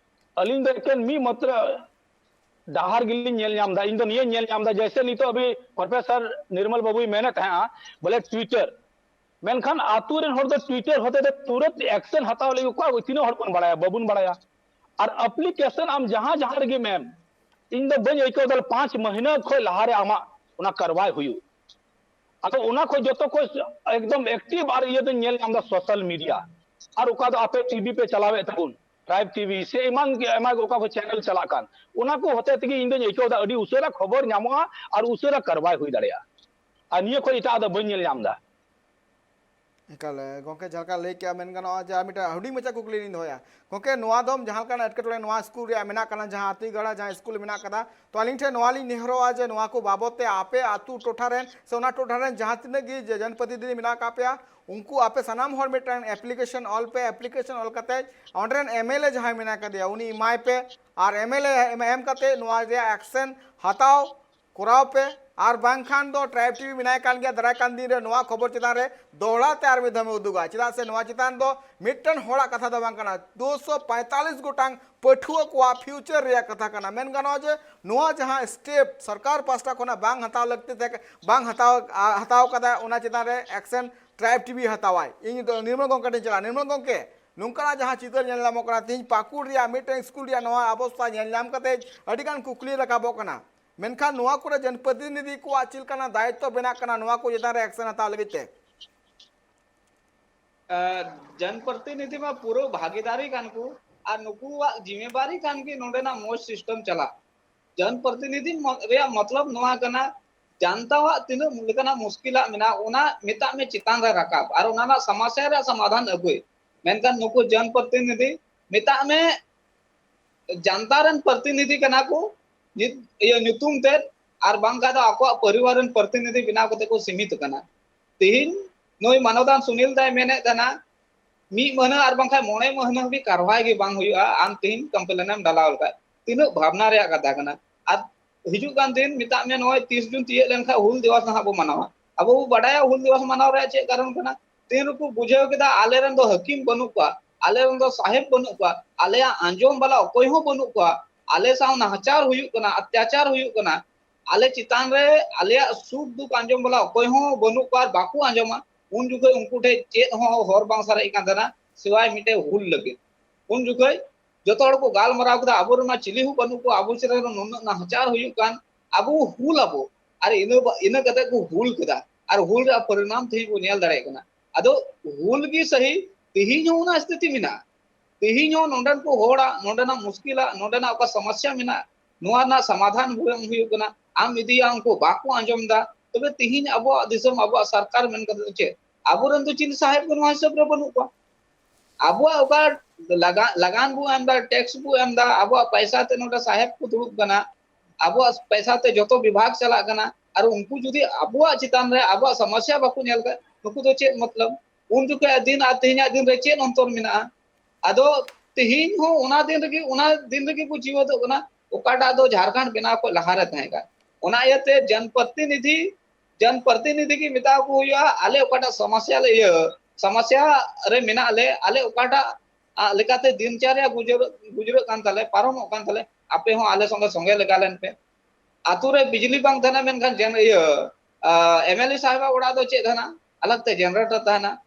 ᱟᱹᱞᱤᱧ ᱫᱚ ᱮᱠᱮᱱ ᱢᱤᱫ ᱢᱟᱛᱨᱚ ᱰᱟᱦᱟᱨ ᱜᱮᱞᱤᱧ ᱧᱮᱞ ᱧᱟᱢ ᱮᱫᱟ᱾ ᱤᱧ ᱫᱚ ᱱᱤᱭᱟᱹᱧ ᱧᱮᱞ ᱧᱟᱢ ᱮᱫᱟ, ᱡᱮᱭᱥᱮ ᱱᱤᱛᱚᱜ ᱟᱵᱤ ᱯᱨᱚᱯᱷᱮᱥᱚᱨ ᱱᱤᱨᱢᱚᱞ ᱵᱟᱵᱩᱭ ᱢᱮᱱᱮᱫ ᱛᱟᱦᱮᱸᱜᱼᱟ ᱵᱚᱞᱮ ᱴᱩᱭᱴᱟᱨ, ᱢᱮᱱᱠᱷᱟᱱ ᱟᱛᱳ ᱨᱮᱱ ᱦᱚᱲ ᱫᱚ ᱴᱩᱭᱴᱟᱨ ᱦᱚᱛᱮ ᱛᱮ ᱛᱩᱨᱟᱹᱛ ᱮᱠᱥᱮᱱ ᱦᱟᱛᱟᱣ ᱞᱟᱹᱜᱤᱫ ᱚᱠᱚᱭ ᱛᱤᱱᱟᱹᱜ ᱦᱚᱲ ᱵᱚᱱ ᱵᱟᱲᱟᱭᱟ? ᱵᱟᱵᱚᱱ ᱵᱟᱲᱟᱭᱟ᱾ ᱟᱨ ᱟᱯᱞᱤᱠᱮᱥᱚᱱ ᱟᱢ ᱡᱟᱦᱟᱸ ᱡᱟᱦᱟᱸ ᱨᱮᱜᱮᱢ ᱮᱢ, ᱤᱧ ᱫᱚ ᱵᱟᱹᱧ ᱟᱹᱭᱠᱟᱹᱣ ᱫᱟ ᱯᱟᱸᱪ ᱢᱟᱹᱦᱱᱟᱹ ᱠᱷᱚᱱ ᱞᱟᱦᱟᱨᱮ ᱟᱢᱟᱜ ᱚᱱᱟ ᱠᱟᱨᱣᱟᱭ ᱦᱩᱭᱩᱜ᱾ ᱟᱫᱚ ᱚᱱᱟ ᱠᱷᱚᱱ ᱡᱚᱛᱚ ᱠᱷᱚᱱ ᱮᱠᱫᱚᱢ ᱮᱠᱴᱤᱵᱷ ᱟᱨ ᱤᱭᱟᱹ ᱫᱚᱧ ᱧᱮᱞ ᱧᱟᱢ ᱫᱟ ᱥᱳᱥᱟᱞ ᱢᱤᱰᱤᱭᱟ, ᱟᱨ ᱚᱠᱟ ᱫᱚ ᱟᱯᱮ ᱴᱤᱵᱷᱤ ᱯᱮ ᱪᱟᱞᱟᱣᱮᱫ ᱛᱟᱵᱚᱱ, ᱴᱨᱟᱭᱤᱵᱽ ᱴᱤᱵᱷᱤ ᱥᱮ ᱮᱢᱟᱱ ᱜᱮ ᱟᱭᱢᱟ ᱜᱮ ᱚᱠᱟ ᱠᱚ ᱪᱮᱱᱮᱞ ᱪᱟᱞᱟᱜ ᱠᱟᱱ, ᱚᱱᱟ ᱠᱚ ᱦᱚᱛᱮ ᱛᱮᱜᱮ ᱤᱧ ᱫᱚᱧ ᱟᱹᱭᱠᱟᱹᱣ ᱫᱟ ᱟᱹᱰᱤ ᱩᱥᱟᱹᱨᱟ ᱠᱷᱚᱵᱚᱨ ᱧᱟᱢᱚᱜᱼᱟ ᱟᱨ ᱩᱥᱟᱹᱨᱟ ᱠᱟᱨᱣᱟᱭ ᱦᱩᱭ ᱫᱟᱲᱮᱭᱟᱜᱼᱟ᱾ ᱟᱨ ᱱᱤᱭᱟᱹ ᱠᱷᱚᱱ ᱮᱴᱟᱜ ᱫᱚ ᱵᱟᱹᱧ ᱧᱮᱞ ᱧᱟᱢ ᱫᱟ᱾ ᱮᱠᱟᱞ, ᱜᱚᱢᱠᱮ, ᱡᱟᱦᱟᱸ ᱞᱮᱠᱟ ᱞᱟᱹᱭ ᱠᱮᱜᱼᱟ, ᱢᱮᱱ ᱜᱟᱱᱚᱜᱼᱟ ᱡᱮ ᱟᱨ ᱢᱤᱫᱴᱟᱝ ᱦᱩᱰᱤᱧ ᱢᱟᱪᱷᱟ ᱠᱩᱠᱞᱤ ᱞᱤᱧ ᱫᱚᱦᱚᱭᱟ᱾ ᱜᱚᱢᱠᱮ, ᱱᱚᱣᱟ ᱫᱚ ᱡᱟᱦᱟᱸ ᱞᱮᱠᱟᱱᱟᱜ ᱮᱴᱠᱮᱴᱚᱬᱮ ᱱᱚᱣᱟ ᱥᱠᱩᱞ ᱨᱮᱭᱟᱜ ᱢᱮᱱᱟᱜ ᱠᱟᱱᱟ, ᱡᱟᱦᱟᱸ ᱦᱟᱹᱛᱤᱜᱟᱲᱟ ᱡᱟᱦᱟᱸ ᱥᱠᱩᱞ ᱢᱮᱱᱟᱜ ᱠᱟᱫᱟ, ᱛᱚ ᱟᱹᱞᱤᱧ ᱴᱷᱮᱱ ᱱᱚᱣᱟ ᱞᱤᱧ ᱱᱮᱦᱚᱨᱚᱜᱼᱟ ᱡᱮ ᱱᱚᱣᱟ ᱠᱚ ᱵᱟᱵᱚᱫ ᱛᱮ ᱟᱯᱮ ᱟᱹᱛᱩ ᱴᱚᱴᱷᱟ ᱨᱮᱱ ᱥᱮ ᱚᱱᱟ ᱴᱚᱴᱷᱟ ᱨᱮᱱ ᱡᱟᱦᱟᱸ ᱛᱤᱱᱟᱹᱜ ᱜᱮ ᱡᱮ ᱡᱚᱱᱯᱨᱚᱛᱤᱱᱤᱫᱷᱤ ᱢᱮᱱᱟᱜ ᱟᱠᱟᱫ ᱯᱮᱭᱟ, ᱩᱱᱠᱩ ᱟᱯᱮ ᱥᱟᱱᱟᱢ ᱦᱚᱲ ᱢᱤᱫᱴᱟᱝ ᱮᱯᱞᱤᱠᱮᱥᱚᱱ ᱚᱞ ᱯᱮ᱾ ᱮᱯᱞᱤᱠᱮᱥᱚᱱ ᱚᱞ ᱠᱟᱛᱮ ᱚᱸᱰᱮ ᱨᱮᱱ ᱮᱢ ᱮᱞ ᱮ ᱡᱟᱦᱟᱸᱭ ᱢᱮᱱᱟᱭ ᱠᱟᱫᱮᱭᱟ, ᱩᱱᱤ ᱮᱢᱟᱭ ᱯᱮ᱾ ᱟᱨ ᱮᱢ ᱮᱞ ᱮ ᱮᱢ ᱠᱟᱛᱮ ᱱᱚᱣᱟ ᱨᱮᱭᱟᱜ ᱮᱠᱥᱮᱱ ᱦᱟᱛᱟᱣ ᱠᱚᱨᱟᱣ ᱯᱮ᱾ ᱟᱨ ᱵᱟᱝᱠᱷᱟᱱ ᱫᱚ ᱴᱨᱟᱭᱤᱵᱽ ᱴᱤᱵᱷᱤ ᱢᱮᱱᱟᱭ ᱠᱟᱱ ᱜᱮᱭᱟ, ᱫᱟᱨᱟᱭ ᱠᱟᱱ ᱫᱤᱱ ᱨᱮ ᱱᱚᱣᱟ ᱠᱷᱚᱵᱚᱨ ᱪᱮᱛᱟᱱ ᱨᱮ ᱫᱚᱦᱲᱟ ᱛᱮ ᱟᱨ ᱢᱤᱫ ᱫᱷᱟᱣ ᱮ ᱩᱫᱩᱜᱟ᱾ ᱪᱮᱫᱟᱜ ᱥᱮ ᱱᱚᱣᱟ ᱪᱮᱛᱟᱱ ᱫᱚ ᱢᱤᱫᱴᱮᱱ ᱦᱚᱲᱟᱜ ᱠᱟᱛᱷᱟ ᱫᱚ ᱵᱟᱝ ᱠᱟᱱᱟ, ᱫᱩᱥᱚ ᱯᱚᱸᱭᱛᱟᱞᱤᱥ ᱜᱚᱴᱟᱝ ᱯᱟᱹᱴᱷᱩᱣᱟᱹ ᱠᱚᱣᱟᱜ ᱯᱷᱤᱭᱩᱪᱟᱨ ᱨᱮᱭᱟᱜ ᱠᱟᱛᱷᱟ ᱠᱟᱱᱟ᱾ ᱢᱮᱱ ᱜᱟᱱᱚᱜᱼᱟ ᱡᱮ ᱱᱚᱣᱟ ᱡᱟᱦᱟᱸ ᱥᱴᱮᱯ ᱥᱚᱨᱠᱟᱨ ᱯᱟᱥᱴᱟ ᱠᱷᱚᱱᱟᱜ ᱵᱟᱝ ᱦᱟᱛᱟᱣ ᱞᱟᱹᱠᱛᱤ ᱛᱟᱦᱮᱸ, ᱵᱟᱝ ᱦᱟᱛᱟᱣ, ᱟ, ᱦᱟᱛᱟᱣ ᱠᱟᱫᱟ, ᱚᱱᱟ ᱪᱮᱛᱟᱱ ᱨᱮ ᱮᱠᱥᱮᱱ ᱴᱨᱟᱭᱤᱵᱽ ᱴᱤᱵᱷᱤ ᱦᱟᱛᱟᱣᱟᱭ᱾ ᱤᱧ ᱫᱚ ᱱᱤᱨᱢᱚᱞ ᱜᱚᱢᱠᱮ ᱴᱷᱮᱱ ᱪᱟᱞᱟᱜᱼᱟ᱾ ᱱᱤᱨᱢᱚᱞ ᱜᱚᱢᱠᱮ, ᱱᱚᱝᱠᱟᱱᱟᱜ ᱡᱟᱦᱟᱸ ᱪᱤᱛᱟᱹᱨ ᱧᱮᱞ ᱧᱟᱢᱚᱜ ᱠᱟᱱᱟ, ᱛᱮᱦᱮᱧ ᱯᱟᱹᱠᱩᱲ ᱨᱮᱭᱟᱜ ᱢᱤᱫᱴᱮᱱ ᱥᱠᱩᱞ ᱨᱮᱭᱟᱜ ᱱᱚᱣᱟ ᱚᱵᱚᱥᱛᱟ ᱧᱮᱞ ᱧᱟᱢ ᱠᱟᱛᱮ ᱟᱹᱰᱤᱜᱟᱱ ᱠᱩᱠᱞᱤ ᱨᱟᱠᱟᱵᱚᱜ ᱠᱟᱱᱟ᱾ ᱢᱮᱱᱠᱷᱟᱱ ᱱᱚᱣᱟ ᱠᱚᱨᱮ ᱡᱚᱱᱯᱨᱚᱛᱤᱱᱤᱫᱷᱤ ᱠᱚᱣᱟᱜ ᱪᱮᱫ ᱞᱮᱠᱟᱱᱟᱜ ᱫᱟᱭᱤᱛᱛᱚ ᱵᱮᱱᱟᱜ ᱠᱟᱱᱟ ᱱᱚᱣᱟ ᱠᱚ ᱪᱮᱛᱟᱱ ᱨᱮ ᱮᱠᱥᱮᱱ ᱦᱟᱛᱟᱣ ᱞᱟᱹᱜᱤᱫ ᱛᱮ? ᱟᱨ ᱡᱚᱱᱯᱨᱚᱛᱤᱱᱤᱫᱷᱤ ᱢᱟ ᱯᱩᱨᱟᱹ ᱵᱷᱟᱜᱤᱫᱟᱨᱤ ᱠᱟᱱ ᱠᱚ, ᱟᱨ ᱱᱩᱠᱩᱣᱟᱜ ᱡᱤᱢᱮᱵᱟᱨᱤ ᱠᱟᱱ ᱜᱮ ᱱᱚᱰᱮᱱᱟᱜ ᱢᱚᱡᱽ ᱥᱤᱥᱴᱮᱢ ᱪᱟᱞᱟᱜ᱾ ᱡᱚᱱᱯᱨᱚᱛᱤᱱᱤᱫᱷᱤ ᱢᱚ-, ᱨᱮᱭᱟᱜ ᱢᱚᱛᱞᱚᱵ ᱱᱚᱣᱟ ᱠᱟᱱᱟ, ᱡᱟᱱᱛᱟᱣᱟᱜ ᱛᱤᱱᱟᱹᱜ ᱞᱮᱠᱟᱱᱟᱜ ᱢᱩᱥᱠᱤᱞᱟᱜ ᱢᱮᱱᱟᱜᱼᱟ, ᱚᱱᱟ ᱢᱮᱛᱟᱜ ᱢᱮ ᱪᱮᱛᱟᱱ ᱨᱮ ᱨᱟᱠᱟᱵ ᱟᱨ ᱚᱱᱟ ᱨᱮᱱᱟᱜ ᱥᱚᱢᱚᱥᱥᱟ ᱨᱮᱭᱟᱜ ᱥᱚᱢᱟᱫᱷᱟᱱ ᱟᱹᱜᱩᱭ᱾ ᱢᱮᱱᱠᱷᱟᱱ ᱱᱩᱠᱩ ᱡᱚᱱᱯᱨᱚᱛᱤᱱᱤᱫᱷᱤ ᱢᱮᱛᱟᱜ ᱢᱮ ᱡᱟᱱᱛᱟ ᱨᱮᱱ ᱯᱨᱚᱛᱤᱱᱤᱫᱷᱤ ᱠᱟᱱᱟ ᱠᱚ, ᱧᱩᱛ-, ᱤᱭᱟᱹ, ᱧᱩᱛᱩᱢ ᱛᱮ, ᱟᱨ ᱵᱟᱝᱠᱷᱟᱱ ᱫᱚ ᱟᱠᱚᱣᱟᱜ ᱯᱚᱨᱤᱵᱟᱨ ᱨᱮᱱ ᱯᱨᱚᱛᱤᱱᱤᱫᱷᱤ ᱵᱮᱱᱟᱣ ᱠᱟᱛᱮ ᱠᱚ ᱥᱤᱢᱤᱛ ᱟᱠᱟᱱᱟ᱾ ᱛᱮᱦᱮᱧ ᱱᱩᱭ ᱢᱟᱱᱚᱫᱟᱱ ᱥᱩᱱᱤᱞ ᱫᱟᱭ ᱢᱮᱱᱮᱫ ᱠᱟᱱᱟ, ᱢᱤᱫ ᱢᱟᱹᱦᱱᱟᱹ ᱟᱨ ᱵᱟᱝᱠᱷᱟᱱ ᱢᱚᱬᱮ ᱢᱟᱹᱦᱱᱟᱹ ᱦᱟᱹᱵᱤᱡ ᱠᱟᱨᱣᱟᱭ ᱜᱮ ᱵᱟᱝ ᱦᱩᱭᱩᱜᱼᱟ, ᱟᱢ ᱛᱮᱦᱮᱧ ᱠᱚᱢᱯᱞᱮᱱ ᱮᱢ ᱰᱟᱞᱟᱣ ᱞᱮᱠᱷᱟᱡ᱾ ᱛᱤᱱᱟᱹᱜ ᱵᱷᱟᱵᱽᱱᱟ ᱨᱮᱭᱟᱜ ᱠᱟᱛᱷᱟ ᱠᱟᱱᱟ᱾ ᱟᱨ ᱦᱤᱡᱩᱜ ᱠᱟᱱ ᱫᱤᱱ ᱢᱮᱛᱟᱜ ᱢᱮ, ᱱᱚᱜᱼᱚᱭ ᱛᱤᱥ ᱡᱩᱱ ᱛᱤᱭᱟᱹᱜ ᱞᱮᱱᱠᱷᱟᱱ ᱦᱩᱞ ᱫᱤᱵᱚᱥ ᱱᱟᱦᱟᱜ ᱵᱚ ᱢᱟᱱᱟᱣᱟ᱾ ᱟᱵᱚ ᱵᱚ ᱵᱟᱰᱟᱭᱟ ᱦᱩᱞ ᱫᱤᱵᱚᱥ ᱢᱟᱱᱟᱣ ᱨᱮᱭᱟᱜ ᱪᱮᱫ ᱠᱟᱨᱚᱱ ᱠᱟᱱᱟ᱾ ᱛᱤᱱ ᱨᱮᱠᱚ ᱵᱩᱡᱷᱟᱹᱣ ᱠᱮᱫᱟ ᱟᱞᱮ ᱨᱮᱱ ᱫᱚ ᱦᱟᱹᱠᱤᱢ ᱵᱟᱹᱱᱩᱜ ᱠᱚᱣᱟ, ᱟᱞᱮ ᱨᱮᱱ ᱫᱚ ᱥᱟᱦᱮᱵᱽ ᱵᱟᱹᱱᱩᱜ ᱠᱚᱣᱟ, ᱟᱞᱮᱭᱟᱜ ᱟᱸᱡᱚᱢ ᱵᱟᱞᱟ ᱚᱠᱚᱭ ᱦᱚᱸ ᱵᱟᱹᱱᱩᱜ ᱠᱚᱣᱟ, ᱟᱞᱮ ᱥᱟᱶ ᱱᱟᱦᱟᱪᱟᱨ ᱦᱩᱭᱩᱜ ᱠᱟᱱᱟ, ᱚᱛᱛᱟᱪᱟᱨ ᱦᱩᱭᱩᱜ ᱠᱟᱱᱟ, ᱟᱞᱮ ᱪᱮᱛᱟᱱ ᱨᱮ ᱟᱞᱮᱭᱟᱜ ᱥᱩᱠ ᱫᱩᱠ ᱟᱸᱡᱚᱢ ᱵᱟᱞᱟ ᱚᱠᱚᱭ ᱦᱚᱸ ᱵᱟᱹᱱᱩᱜ ᱠᱚᱣᱟ ᱟᱨ ᱵᱟᱠᱚ ᱟᱸᱡᱚᱢᱟ, ᱩᱱ ᱡᱚᱠᱷᱚᱡ ᱩᱱᱠᱩ ᱴᱷᱮᱡ ᱪᱮᱫ ᱦᱚᱸ ᱦᱚᱨ ᱵᱟᱝ ᱥᱟᱨᱮᱡ ᱠᱟᱱ ᱛᱟᱦᱮᱱᱟ, ᱥᱤᱣᱟᱭ ᱢᱤᱫᱴᱮᱡ ᱦᱩᱞ ᱞᱟᱹᱜᱤᱫ᱾ ᱩᱱ ᱡᱚᱠᱷᱚᱡ ᱡᱚᱛᱚ ᱦᱚᱲ ᱠᱚ ᱜᱟᱞᱢᱟᱨᱟᱣ ᱠᱮᱫᱟ, ᱟᱵᱚ ᱨᱮᱱ ᱢᱟ ᱪᱤᱞᱤ ᱦᱚᱸ ᱵᱟᱹᱱᱩᱜ ᱠᱚᱣᱟ, ᱟᱵᱚ ᱪᱮᱛᱟᱱ ᱨᱮ ᱱᱩᱱᱟᱹᱜ ᱱᱟᱦᱟᱪᱟᱨ ᱦᱩᱭᱩᱜ ᱠᱟᱱ, ᱟᱵᱚ ᱦᱩᱞ ᱟᱵᱚ᱾ ᱟᱨ ᱤᱱᱟᱹ ᱵᱟ-, ᱤᱱᱟᱹ ᱠᱟᱛᱮ ᱠᱚ ᱦᱩᱞ ᱠᱮᱫᱟ, ᱟᱨ ᱦᱩᱞ ᱨᱮᱭᱟᱜ ᱯᱚᱨᱤᱱᱟᱢ ᱛᱮᱦᱮᱧ ᱵᱚ ᱧᱮᱞ ᱫᱟᱲᱮᱭᱟᱜ ᱠᱟᱱᱟ᱾ ᱟᱫᱚ ᱦᱩᱞ ᱜᱮ ᱥᱟᱹᱦᱤ, ᱛᱮᱦᱮᱧ ᱦᱚᱸ ᱚᱱᱟ ᱥᱛᱷᱤᱛᱤ ᱢᱮᱱᱟᱜᱼᱟ᱾ ᱛᱮᱦᱮᱧ ᱦᱚᱸ ᱱᱚᱰᱮᱱ ᱠᱚ ᱦᱚᱲᱟᱜ ᱱᱚᱰᱮᱱᱟᱜ ᱢᱩᱥᱠᱤᱞᱟᱜ, ᱱᱚᱰᱮᱱᱟᱜ ᱚᱠᱟ ᱥᱚᱢᱚᱥᱥᱟ ᱢᱮᱱᱟᱜᱼᱟ, ᱱᱚᱣᱟ ᱨᱮᱱᱟᱜ ᱥᱚᱢᱟᱫᱷᱟᱱ ᱵᱟᱝ ᱦᱩᱭᱩᱜ ᱠᱟᱱᱟ᱾ ᱟᱢ ᱤᱫᱤᱭᱟ, ᱩᱱᱠᱩ ᱵᱟᱠᱚ ᱟᱸᱡᱚᱢ ᱮᱫᱟ᱾ ᱛᱚᱵᱮ ᱛᱮᱦᱮᱧ ᱟᱵᱚᱣᱟᱜ ᱫᱤᱥᱚᱢ, ᱟᱵᱚᱣᱟᱜ ᱥᱚᱨᱠᱟᱨ ᱢᱮᱱ ᱠᱟᱛᱮ ᱫᱚ ᱪᱮᱫ? ᱟᱵᱚᱨᱮᱱ ᱫᱚ ᱪᱤᱞᱤ ᱥᱟᱦᱮᱵ ᱜᱮ ᱱᱚᱣᱟ ᱦᱤᱥᱟᱹᱵ ᱨᱮ ᱵᱟᱹᱱᱩᱜ ᱠᱚᱣᱟ᱾ ᱟᱵᱚᱣᱟᱜ ᱚᱠᱟ ᱞᱟᱜᱟ-, ᱞᱟᱜᱟᱱ ᱵᱚ ᱮᱢ ᱮᱫᱟ, ᱴᱮᱠᱥ ᱵᱚ ᱮᱢ ᱮᱫᱟ, ᱟᱵᱚᱣᱟᱜ ᱯᱚᱭᱥᱟ ᱛᱮ ᱱᱚᱰᱮ ᱥᱟᱦᱮᱵ ᱠᱚ ᱫᱩᱲᱩᱵ ᱠᱟᱱᱟ, ᱟᱵᱚᱣᱟᱜ ᱯᱚᱭᱥᱟ ᱛᱮ ᱡᱚᱛᱚ ᱵᱤᱵᱷᱟᱜᱽ ᱪᱟᱞᱟᱜ ᱠᱟᱱᱟ, ᱟᱨ ᱩᱱᱠᱩ ᱡᱩᱫᱤ ᱟᱵᱚᱣᱟᱜ ᱪᱮᱛᱟᱱ ᱨᱮ ᱟᱵᱚᱣᱟᱜ ᱥᱚᱢᱚᱥᱥᱟ ᱵᱟᱠᱚ ᱧᱮᱞ ᱠᱷᱟᱱ, ᱱᱩᱠᱩ ᱫᱚ ᱪᱮᱫ ᱢᱚᱛᱞᱚᱵ? ᱩᱱ ᱡᱚᱠᱷᱮᱡ ᱫᱤᱱ ᱟᱨ ᱛᱮᱦᱮᱧᱟᱜ ᱫᱤᱱ ᱨᱮ ᱪᱮᱫ ᱚᱱᱛᱚᱨ ᱢᱮᱱᱟᱜᱼᱟ? ᱟᱫᱚ ᱛᱮᱦᱮᱧ ᱦᱚᱸ ᱚᱱᱟ ᱫᱤᱱ ᱨᱮᱜᱮ, ᱚᱱᱟ ᱫᱤᱱ ᱨᱮᱜᱮ ᱠᱚ ᱡᱤᱣᱮᱫᱚᱜ ᱠᱟᱱᱟ, ᱚᱠᱟᱴᱟᱜ ᱫᱚ ᱡᱷᱟᱲᱠᱷᱚᱸᱰ ᱵᱮᱱᱟᱣ ᱠᱷᱚᱱ ᱞᱟᱦᱟᱨᱮ ᱛᱟᱦᱮᱸ ᱠᱟᱱᱟ᱾ ᱚᱱᱟ ᱤᱭᱟᱹᱛᱮ ᱡᱚᱱᱯᱨᱚᱛᱤᱱᱤᱫᱷᱤ, ᱡᱚᱱᱯᱨᱚᱛᱤᱱᱤᱫᱷᱤ ᱜᱮ ᱢᱮᱛᱟ ᱠᱚ ᱦᱩᱭᱩᱜᱼᱟ, ᱟᱞᱮ ᱚᱠᱟᱴᱟᱜ ᱥᱚᱢᱚᱥᱥᱟ ᱞᱮ, ᱤᱭᱟᱹ, ᱥᱚᱢᱚᱥᱥᱟ ᱨᱮ ᱢᱮᱱᱟᱜ ᱞᱮ, ᱟᱞᱮ ᱚᱠᱟᱴᱟᱜ, ᱟ, ᱞᱮᱠᱟᱛᱮ ᱫᱤᱱᱪᱟᱨᱭᱟ ᱜᱩᱡᱩᱨ-, ᱜᱩᱡᱩᱨᱟᱹᱜ ᱠᱟᱱ ᱛᱟᱞᱮ, ᱯᱟᱨᱚᱢᱚᱜ ᱠᱟᱱ ᱛᱟᱞᱮ, ᱟᱯᱮ ᱦᱚᱸ ᱟᱞᱮ ᱥᱚᱸᱜᱮ, ᱥᱚᱸᱜᱮ ᱞᱮᱜᱟ ᱞᱮᱱ ᱯᱮ᱾ ᱟᱛᱳ ᱨᱮ ᱵᱤᱡᱽᱞᱤ ᱵᱟᱝ ᱛᱟᱦᱮᱱᱟ, ᱢᱮᱱᱠᱷᱟᱱ ᱡᱮᱱ-, ᱤᱭᱟᱹ, ᱟ, ᱮᱢ ᱮᱞ ᱮ ᱥᱟᱦᱮᱵᱟᱜ ᱚᱲᱟᱜ ᱫᱚ ᱪᱮᱫ ᱛᱟᱦᱮᱱᱟ? ᱟᱞᱟᱜᱽ ᱛᱮ ᱡᱮᱱᱟᱨᱮᱴᱚᱨ ᱛᱟᱦᱮᱱᱟ,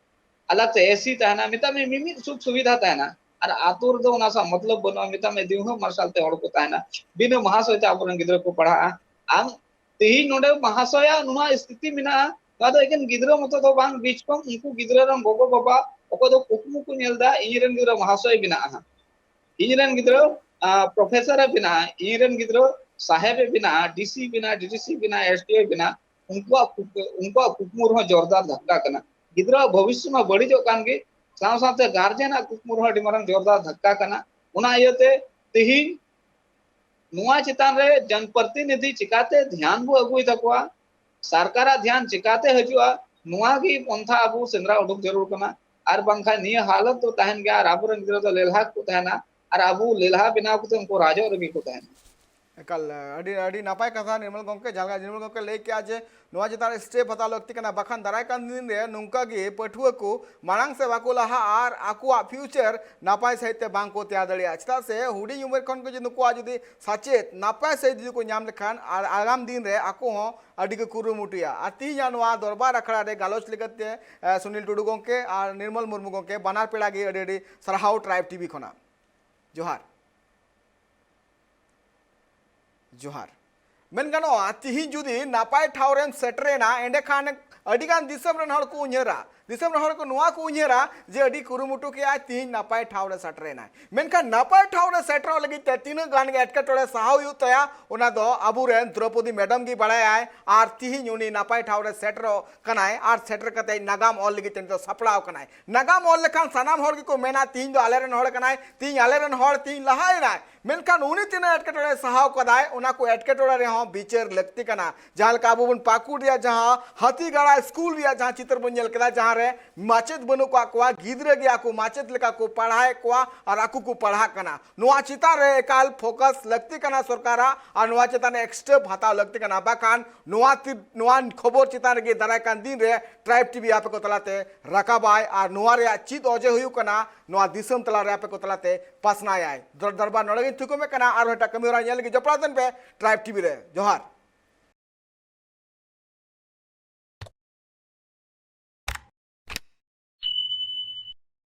ᱟᱞᱟᱜᱽ ᱛᱮ ᱮ ᱥᱤ ᱛᱟᱦᱮᱱᱟ, ᱢᱮᱛᱟᱜ ᱢᱮ ᱢᱤᱢᱤᱫ ᱥᱩᱠ ᱥᱩᱵᱤᱫᱷᱟ ᱛᱟᱦᱮᱱᱟ᱾ ᱟᱨ ᱟᱛᱳ ᱨᱮᱫᱚ ᱚᱱᱟ ᱥᱟᱶ ᱢᱚᱛᱞᱚᱵ ᱵᱟᱹᱱᱩᱜᱼᱟ, ᱢᱮᱛᱟᱜ ᱢᱮ ᱫᱤᱱ ᱦᱚᱸ ᱢᱟᱨᱥᱟᱞ ᱛᱮ ᱦᱚᱲ ᱠᱚ ᱛᱟᱦᱮᱱᱟ, ᱵᱤᱱᱟᱹ ᱢᱟᱦᱟᱥᱚᱭ ᱛᱮ ᱟᱵᱚᱨᱮᱱ ᱜᱤᱫᱽᱨᱟᱹ ᱠᱚ ᱯᱟᱲᱦᱟᱜᱼᱟ᱾ ᱟᱢ ᱛᱮᱦᱮᱧ ᱱᱚᱰᱮ ᱢᱟᱦᱟᱥᱚᱭᱟᱜ ᱱᱚᱣᱟ ᱥᱛᱷᱤᱛᱤ ᱢᱮᱱᱟᱜᱼᱟ, ᱱᱚᱣᱟ ᱫᱚ ᱮᱠᱮᱱ ᱜᱤᱫᱽᱨᱟᱹ ᱢᱚᱛᱚ ᱫᱚ ᱵᱟᱝ, ᱵᱤᱪᱠᱚᱢ ᱩᱱᱠᱩ ᱜᱤᱫᱽᱨᱟᱹ ᱨᱮᱱ ᱜᱚᱜᱚ ᱵᱟᱵᱟ ᱚᱠᱚᱭ ᱫᱚ ᱠᱩᱠᱢᱩ ᱠᱚ ᱧᱮᱞ ᱮᱫᱟ, ᱤᱧ ᱨᱮᱱ ᱜᱤᱫᱽᱨᱟᱹ ᱢᱟᱦᱟᱥᱚᱭ ᱵᱮᱱᱟᱜᱼᱟ ᱦᱟᱸᱜ, ᱤᱧ ᱨᱮᱱ ᱜᱤᱫᱽᱨᱟᱹ, ᱟ, ᱯᱨᱚᱯᱷᱮᱥᱚᱨ ᱮ ᱵᱮᱱᱟᱜᱼᱟ, ᱤᱧ ᱨᱮᱱ ᱜᱤᱫᱽᱨᱟᱹ ᱥᱟᱦᱮᱵ ᱮ ᱵᱮᱱᱟᱜᱼᱟ, ᱰᱤ ᱥᱤ ᱵᱮᱱᱟᱜᱼᱟ, ᱮᱥ ᱰᱤ ᱳ ᱵᱮᱱᱟᱜᱼᱟ, ᱩᱱᱠᱩᱣᱟᱜ ᱠᱩᱠ-, ᱩᱱᱠᱩᱣᱟᱜ ᱠᱩᱠᱢᱩ ᱨᱮᱦᱚᱸ ᱡᱳᱨᱫᱟᱨ ᱫᱷᱟᱠᱠᱟ ᱠᱟᱱᱟ᱾ ᱜᱤᱫᱽᱨᱟᱹᱣᱟᱜ ᱵᱷᱚᱵᱤᱥᱥᱚ ᱢᱟ ᱵᱟᱹᱲᱤᱡᱚᱜ ᱠᱟᱱ ᱜᱮ, ᱥᱟᱶ ᱥᱟᱶᱛᱮ ᱜᱟᱨᱡᱮᱱᱟᱜ ᱠᱩᱠᱢᱩ ᱨᱮᱦᱚᱸ ᱟᱹᱰᱤ ᱢᱟᱨᱟᱝ ᱡᱳᱨᱫᱟᱨ ᱫᱷᱟᱠᱠᱟ ᱠᱟᱱᱟ᱾ ᱚᱱᱟ ᱤᱭᱟᱹᱛᱮ ᱛᱮᱦᱮᱧ ᱱᱚᱣᱟ ᱪᱮᱛᱟᱱ ᱨᱮ ᱡᱚᱱᱯᱨᱚᱛᱤᱱᱤᱫᱷᱤ ᱪᱤᱠᱟᱛᱮ ᱫᱷᱮᱭᱟᱱ ᱵᱚ ᱟᱹᱜᱩᱭ ᱛᱟᱠᱚᱣᱟ, ᱥᱚᱨᱠᱟᱨᱟᱜ ᱫᱷᱮᱭᱟᱱ ᱪᱤᱠᱟᱛᱮ ᱦᱤᱡᱩᱜᱼᱟ, ᱱᱚᱣᱟ ᱜᱮ ᱯᱚᱱᱛᱷᱟ ᱟᱵᱚ ᱥᱮᱸᱫᱽᱨᱟ ᱩᱰᱩᱠ ᱡᱟᱹᱨᱩᱲ ᱠᱟᱱᱟ᱾ ᱟᱨ ᱵᱟᱝᱠᱷᱟᱱ ᱱᱤᱭᱟᱹ ᱦᱟᱞᱚᱛ ᱫᱚ ᱛᱟᱦᱮᱱ ᱜᱮᱭᱟ ᱟᱨ ᱟᱵᱚᱨᱮᱱ ᱜᱤᱫᱽᱨᱟᱹ ᱫᱚ ᱞᱮᱞᱦᱟ ᱠᱚ ᱛᱟᱦᱮᱱᱟ ᱟᱨ ᱟᱵᱚ ᱞᱮᱞᱦᱟ ᱵᱮᱱᱟᱣ ᱠᱟᱛᱮ ᱩᱱᱠᱩ ᱨᱟᱡᱚᱜ ᱨᱮᱜᱮ ᱠᱚ ᱛᱟᱦᱮᱱᱟ᱾ ᱮᱠᱟᱞ, ᱟᱹᱰᱤ, ᱟᱹᱰᱤ ᱱᱟᱯᱟᱭ ᱠᱟᱛᱷᱟ ᱱᱤᱨᱢᱚᱞ ᱜᱚᱢᱠᱮ, ᱡᱟᱦᱟᱸ ᱞᱮᱠᱟ ᱱᱤᱨᱢᱚᱞ ᱜᱚᱢᱠᱮ ᱞᱟᱹᱭ ᱠᱮᱜᱼᱟ ᱡᱮ ᱱᱚᱣᱟ ᱪᱮᱛᱟᱱ ᱨᱮ ᱥᱴᱮᱯ ᱦᱟᱛᱟᱣ ᱞᱟᱹᱠᱛᱤ ᱠᱟᱱᱟ, ᱵᱟᱠᱷᱟᱱ ᱫᱟᱨᱟᱭ ᱠᱟᱱ ᱫᱤᱱ ᱨᱮ ᱱᱚᱝᱠᱟ ᱜᱮ ᱯᱟᱹᱴᱷᱩᱣᱟᱹ ᱠᱚ ᱢᱟᱲᱟᱝ ᱥᱮᱫ ᱵᱟᱠᱚ ᱞᱟᱦᱟᱜᱼᱟ ᱟᱨ ᱟᱠᱚᱣᱟᱜ ᱯᱷᱤᱭᱩᱪᱟᱨ ᱱᱟᱯᱟᱭ ᱥᱟᱺᱦᱤᱡ ᱛᱮ ᱵᱟᱝ ᱠᱚ ᱛᱮᱭᱟᱨ ᱫᱟᱲᱮᱭᱟᱜᱼᱟ᱾ ᱪᱮᱫᱟᱜ ᱥᱮ ᱦᱩᱰᱤᱧ ᱩᱢᱮᱨ ᱠᱷᱚᱱ ᱜᱮ ᱡᱩᱫᱤ ᱱᱩᱠᱩᱣᱟᱜ ᱡᱩᱫᱤ ᱥᱟᱪᱮᱫ ᱱᱟᱯᱟᱭ ᱥᱟᱺᱦᱤᱡ ᱡᱩᱫᱤ ᱠᱚ ᱧᱟᱢ ᱞᱮᱠᱷᱟᱱ, ᱟᱨ ᱟᱜᱟᱢ ᱫᱤᱱ ᱨᱮ ᱟᱠᱚ ᱦᱚᱸ ᱟᱹᱰᱤ ᱜᱮ ᱠᱩᱨᱩᱢᱩᱴᱩᱭᱟ᱾ ᱟᱨ ᱛᱮᱦᱮᱧᱟᱜ ᱱᱚᱣᱟ ᱫᱚᱨᱵᱟᱨ ᱟᱠᱷᱲᱟ ᱨᱮ ᱜᱟᱞᱚᱪ ᱞᱮᱠᱟᱛᱮ, ᱮ, ᱥᱩᱱᱤᱞ ᱴᱩᱰᱩ ᱜᱚᱢᱠᱮ ᱟᱨ ᱱᱤᱨᱢᱚᱞ ᱢᱩᱨᱢᱩ ᱜᱚᱢᱠᱮ, ᱵᱟᱱᱟᱨ ᱯᱮᱲᱟ ᱜᱮ ᱟᱹᱰᱤ ᱟᱹᱰᱤ ᱥᱟᱨᱦᱟᱣ ᱴᱨᱟᱭᱤᱵᱽ ᱴᱤᱵᱷᱤ ᱠᱷᱚᱱᱟᱜ᱾ ᱡᱚᱦᱟᱨ᱾ ᱡᱚᱦᱟᱨ᱾ ᱢᱮᱱ ᱜᱟᱱᱚᱜᱼᱟ, ᱛᱤᱦᱤᱧ ᱡᱩᱫᱤ ᱱᱟᱯᱟᱭ ᱴᱷᱟᱶ ᱨᱮᱢ ᱥᱮᱴᱮᱨᱮᱱᱟ, ᱮᱸᱰᱮᱠᱷᱟᱱ ᱟᱹᱰᱤᱜᱟᱱ ᱫᱤᱥᱚᱢ ᱨᱮᱱ ᱦᱚᱲ ᱠᱚ ᱩᱭᱦᱟᱹᱨᱟ, ᱫᱤᱥᱚᱢ ᱨᱮᱱ ᱦᱚᱲ ᱠᱚ ᱱᱚᱣᱟ ᱠᱚ ᱩᱭᱦᱟᱹᱨᱟ ᱡᱮ ᱟᱹᱰᱤ ᱠᱩᱨᱩᱢᱩᱴᱩ ᱠᱮᱜᱼᱟᱭ, ᱛᱤᱦᱤᱧ ᱱᱟᱯᱟᱭ ᱴᱷᱟᱶ ᱨᱮ ᱥᱮᱴᱮᱨᱮᱱᱟᱭ᱾ ᱢᱮᱱᱠᱷᱟᱱ ᱱᱟᱯᱟᱭ ᱴᱷᱟᱶ ᱨᱮ ᱥᱮᱴᱮᱨᱚᱜ ᱞᱟᱹᱜᱤᱫ ᱛᱮ ᱛᱤᱱᱟᱹᱜ ᱜᱟᱱ ᱜᱮ ᱮᱴᱠᱮᱴᱚᱬᱮ ᱥᱟᱦᱟᱣ ᱦᱩᱭᱩᱜ ᱛᱟᱭᱟ, ᱚᱱᱟ ᱫᱚ ᱟᱵᱚᱨᱮᱱ ᱫᱨᱚᱯᱚᱫᱤ ᱢᱮᱰᱟᱢ ᱜᱮ ᱵᱟᱲᱟᱭᱟᱭ᱾ ᱟᱨ ᱛᱤᱦᱤᱧ ᱩᱱᱤ ᱱᱟᱯᱟᱭ ᱴᱷᱟᱶ ᱨᱮ ᱥᱮᱴᱮᱨᱚᱜ ᱠᱟᱱᱟᱭ ᱟᱨ ᱥᱮᱴᱮᱨ ᱠᱟᱛᱮ ᱱᱟᱜᱟᱢ ᱚᱞ ᱞᱟᱹᱜᱤᱫ ᱛᱮ ᱱᱤᱛᱚᱜ ᱥᱟᱯᱲᱟᱣ ᱠᱟᱱᱟᱭ᱾ ᱱᱟᱜᱟᱢ ᱚᱞ ᱞᱮᱠᱷᱟᱱ ᱥᱟᱱᱟᱢ ᱦᱚᱲ ᱜᱮᱠᱚ ᱢᱮᱱᱟ, "ᱛᱤᱦᱤᱧ ᱫᱚ ᱟᱞᱮᱨᱮᱱ ᱦᱚᱲ ᱠᱟᱱᱟᱭ, ᱛᱤᱦᱤᱧ ᱟᱞᱮᱨᱮᱱ ᱦᱚᱲ ᱛᱤᱦᱤᱧ ᱞᱟᱦᱟᱭᱮᱱᱟᱭ᱾" ᱢᱮᱱᱠᱷᱟᱱ ᱩᱱᱤ ᱛᱤᱱᱟᱹᱜ ᱮᱴᱠᱮᱴᱚᱬᱮ ᱥᱟᱦᱟᱣ ᱠᱟᱫᱟᱭ, ᱚᱱᱟ ᱠᱚ ᱮᱴᱠᱮᱴᱚᱬᱮ ᱨᱮᱦᱚᱸ ᱵᱤᱪᱟᱹᱨ ᱞᱟᱹᱠᱛᱤ ᱠᱟᱱᱟ᱾ ᱡᱟᱦᱟᱸ ᱞᱮᱠᱟ ᱟᱵᱚ ᱵᱚᱱ ᱯᱟᱹᱠᱩᱲ ᱨᱮᱭᱟᱜ ᱡᱟᱦᱟᱸ ᱦᱟᱹᱛᱤᱜᱟᱲᱟ ᱥᱠᱩᱞ ᱨᱮᱭᱟᱜ ᱡᱟᱦᱟᱸ ᱪᱤᱛᱟᱹᱨ ᱵᱚᱱ ᱧᱮᱞ ᱠᱮᱫᱟ, ᱡᱟᱦᱟᱸ ᱨᱮ ᱢᱟᱪᱮᱫ ᱵᱟᱹᱱᱩᱜ ᱠᱟᱜ ᱠᱚᱣᱟ, ᱜᱤᱫᱽᱨᱟᱹ ᱜᱮ ᱟᱠᱚ ᱢᱟᱪᱮᱫ ᱞᱮᱠᱟ ᱠᱚ ᱯᱟᱲᱦᱟᱣᱮᱫ ᱠᱚᱣᱟ ᱟᱨ ᱟᱠᱚ ᱠᱚ ᱯᱟᱲᱦᱟᱜ ᱠᱟᱱᱟ᱾ ᱱᱚᱣᱟ ᱪᱮᱛᱟᱱ ᱨᱮ ᱮᱠᱟᱞ ᱯᱷᱳᱠᱟᱥ ᱞᱟᱹᱠᱛᱤ ᱠᱟᱱᱟ ᱥᱚᱨᱠᱟᱨᱟᱜ, ᱟᱨ ᱱᱚᱣᱟ ᱪᱮᱛᱟᱱ ᱨᱮ ᱮᱠᱥᱴᱨᱮᱯ ᱦᱟᱛᱟᱣ ᱞᱟᱹᱠᱛᱤ ᱠᱟᱱᱟ᱾ ᱵᱟᱠᱷᱟᱱ ᱱᱚᱣᱟ ᱛᱤ-, ᱱᱚᱣᱟ ᱠᱷᱚᱵᱚᱨ ᱪᱮᱛᱟᱱ ᱨᱮᱜᱮ ᱫᱟᱨᱟᱭ ᱠᱟᱱ ᱫᱤᱱ ᱨᱮ ᱴᱨᱟᱭᱤᱵᱽ ᱴᱤᱵᱷᱤ ᱟᱯᱮ ᱠᱚ ᱛᱟᱞᱟᱛᱮ ᱨᱟᱠᱟᱵᱟᱭ, ᱟᱨ ᱱᱚᱣᱟ ᱨᱮᱭᱟᱜ ᱪᱮᱫ ᱚᱡᱮ ᱦᱩᱭᱩᱜ ᱠᱟᱱᱟ, ᱱᱚᱣᱟ ᱫᱤᱥᱚᱢ ᱛᱟᱞᱟᱨᱮ ᱟᱯᱮ ᱠᱚ ᱛᱟᱞᱟᱛᱮ ᱯᱟᱥᱱᱟᱭᱟᱭ᱾ ᱫᱚᱨ-, ᱫᱚᱨᱵᱟᱨ ᱱᱚᱰᱮ ᱜᱤᱧ ᱛᱷᱩᱠᱩᱢᱮᱫ ᱠᱟᱱᱟ᱾ ᱟᱨᱦᱚᱸ ᱮᱴᱟᱜ ᱠᱟᱹᱢᱤ ᱦᱚᱨᱟ ᱧᱮᱞ ᱞᱟᱹᱜᱤᱫ ᱡᱚᱯᱲᱟᱣ ᱛᱟᱦᱮᱱ ᱯᱮ ᱴᱨᱟᱭᱤᱵᱽ ᱴᱤᱵᱷᱤ ᱨᱮ᱾ ᱡᱚᱦᱟᱨ᱾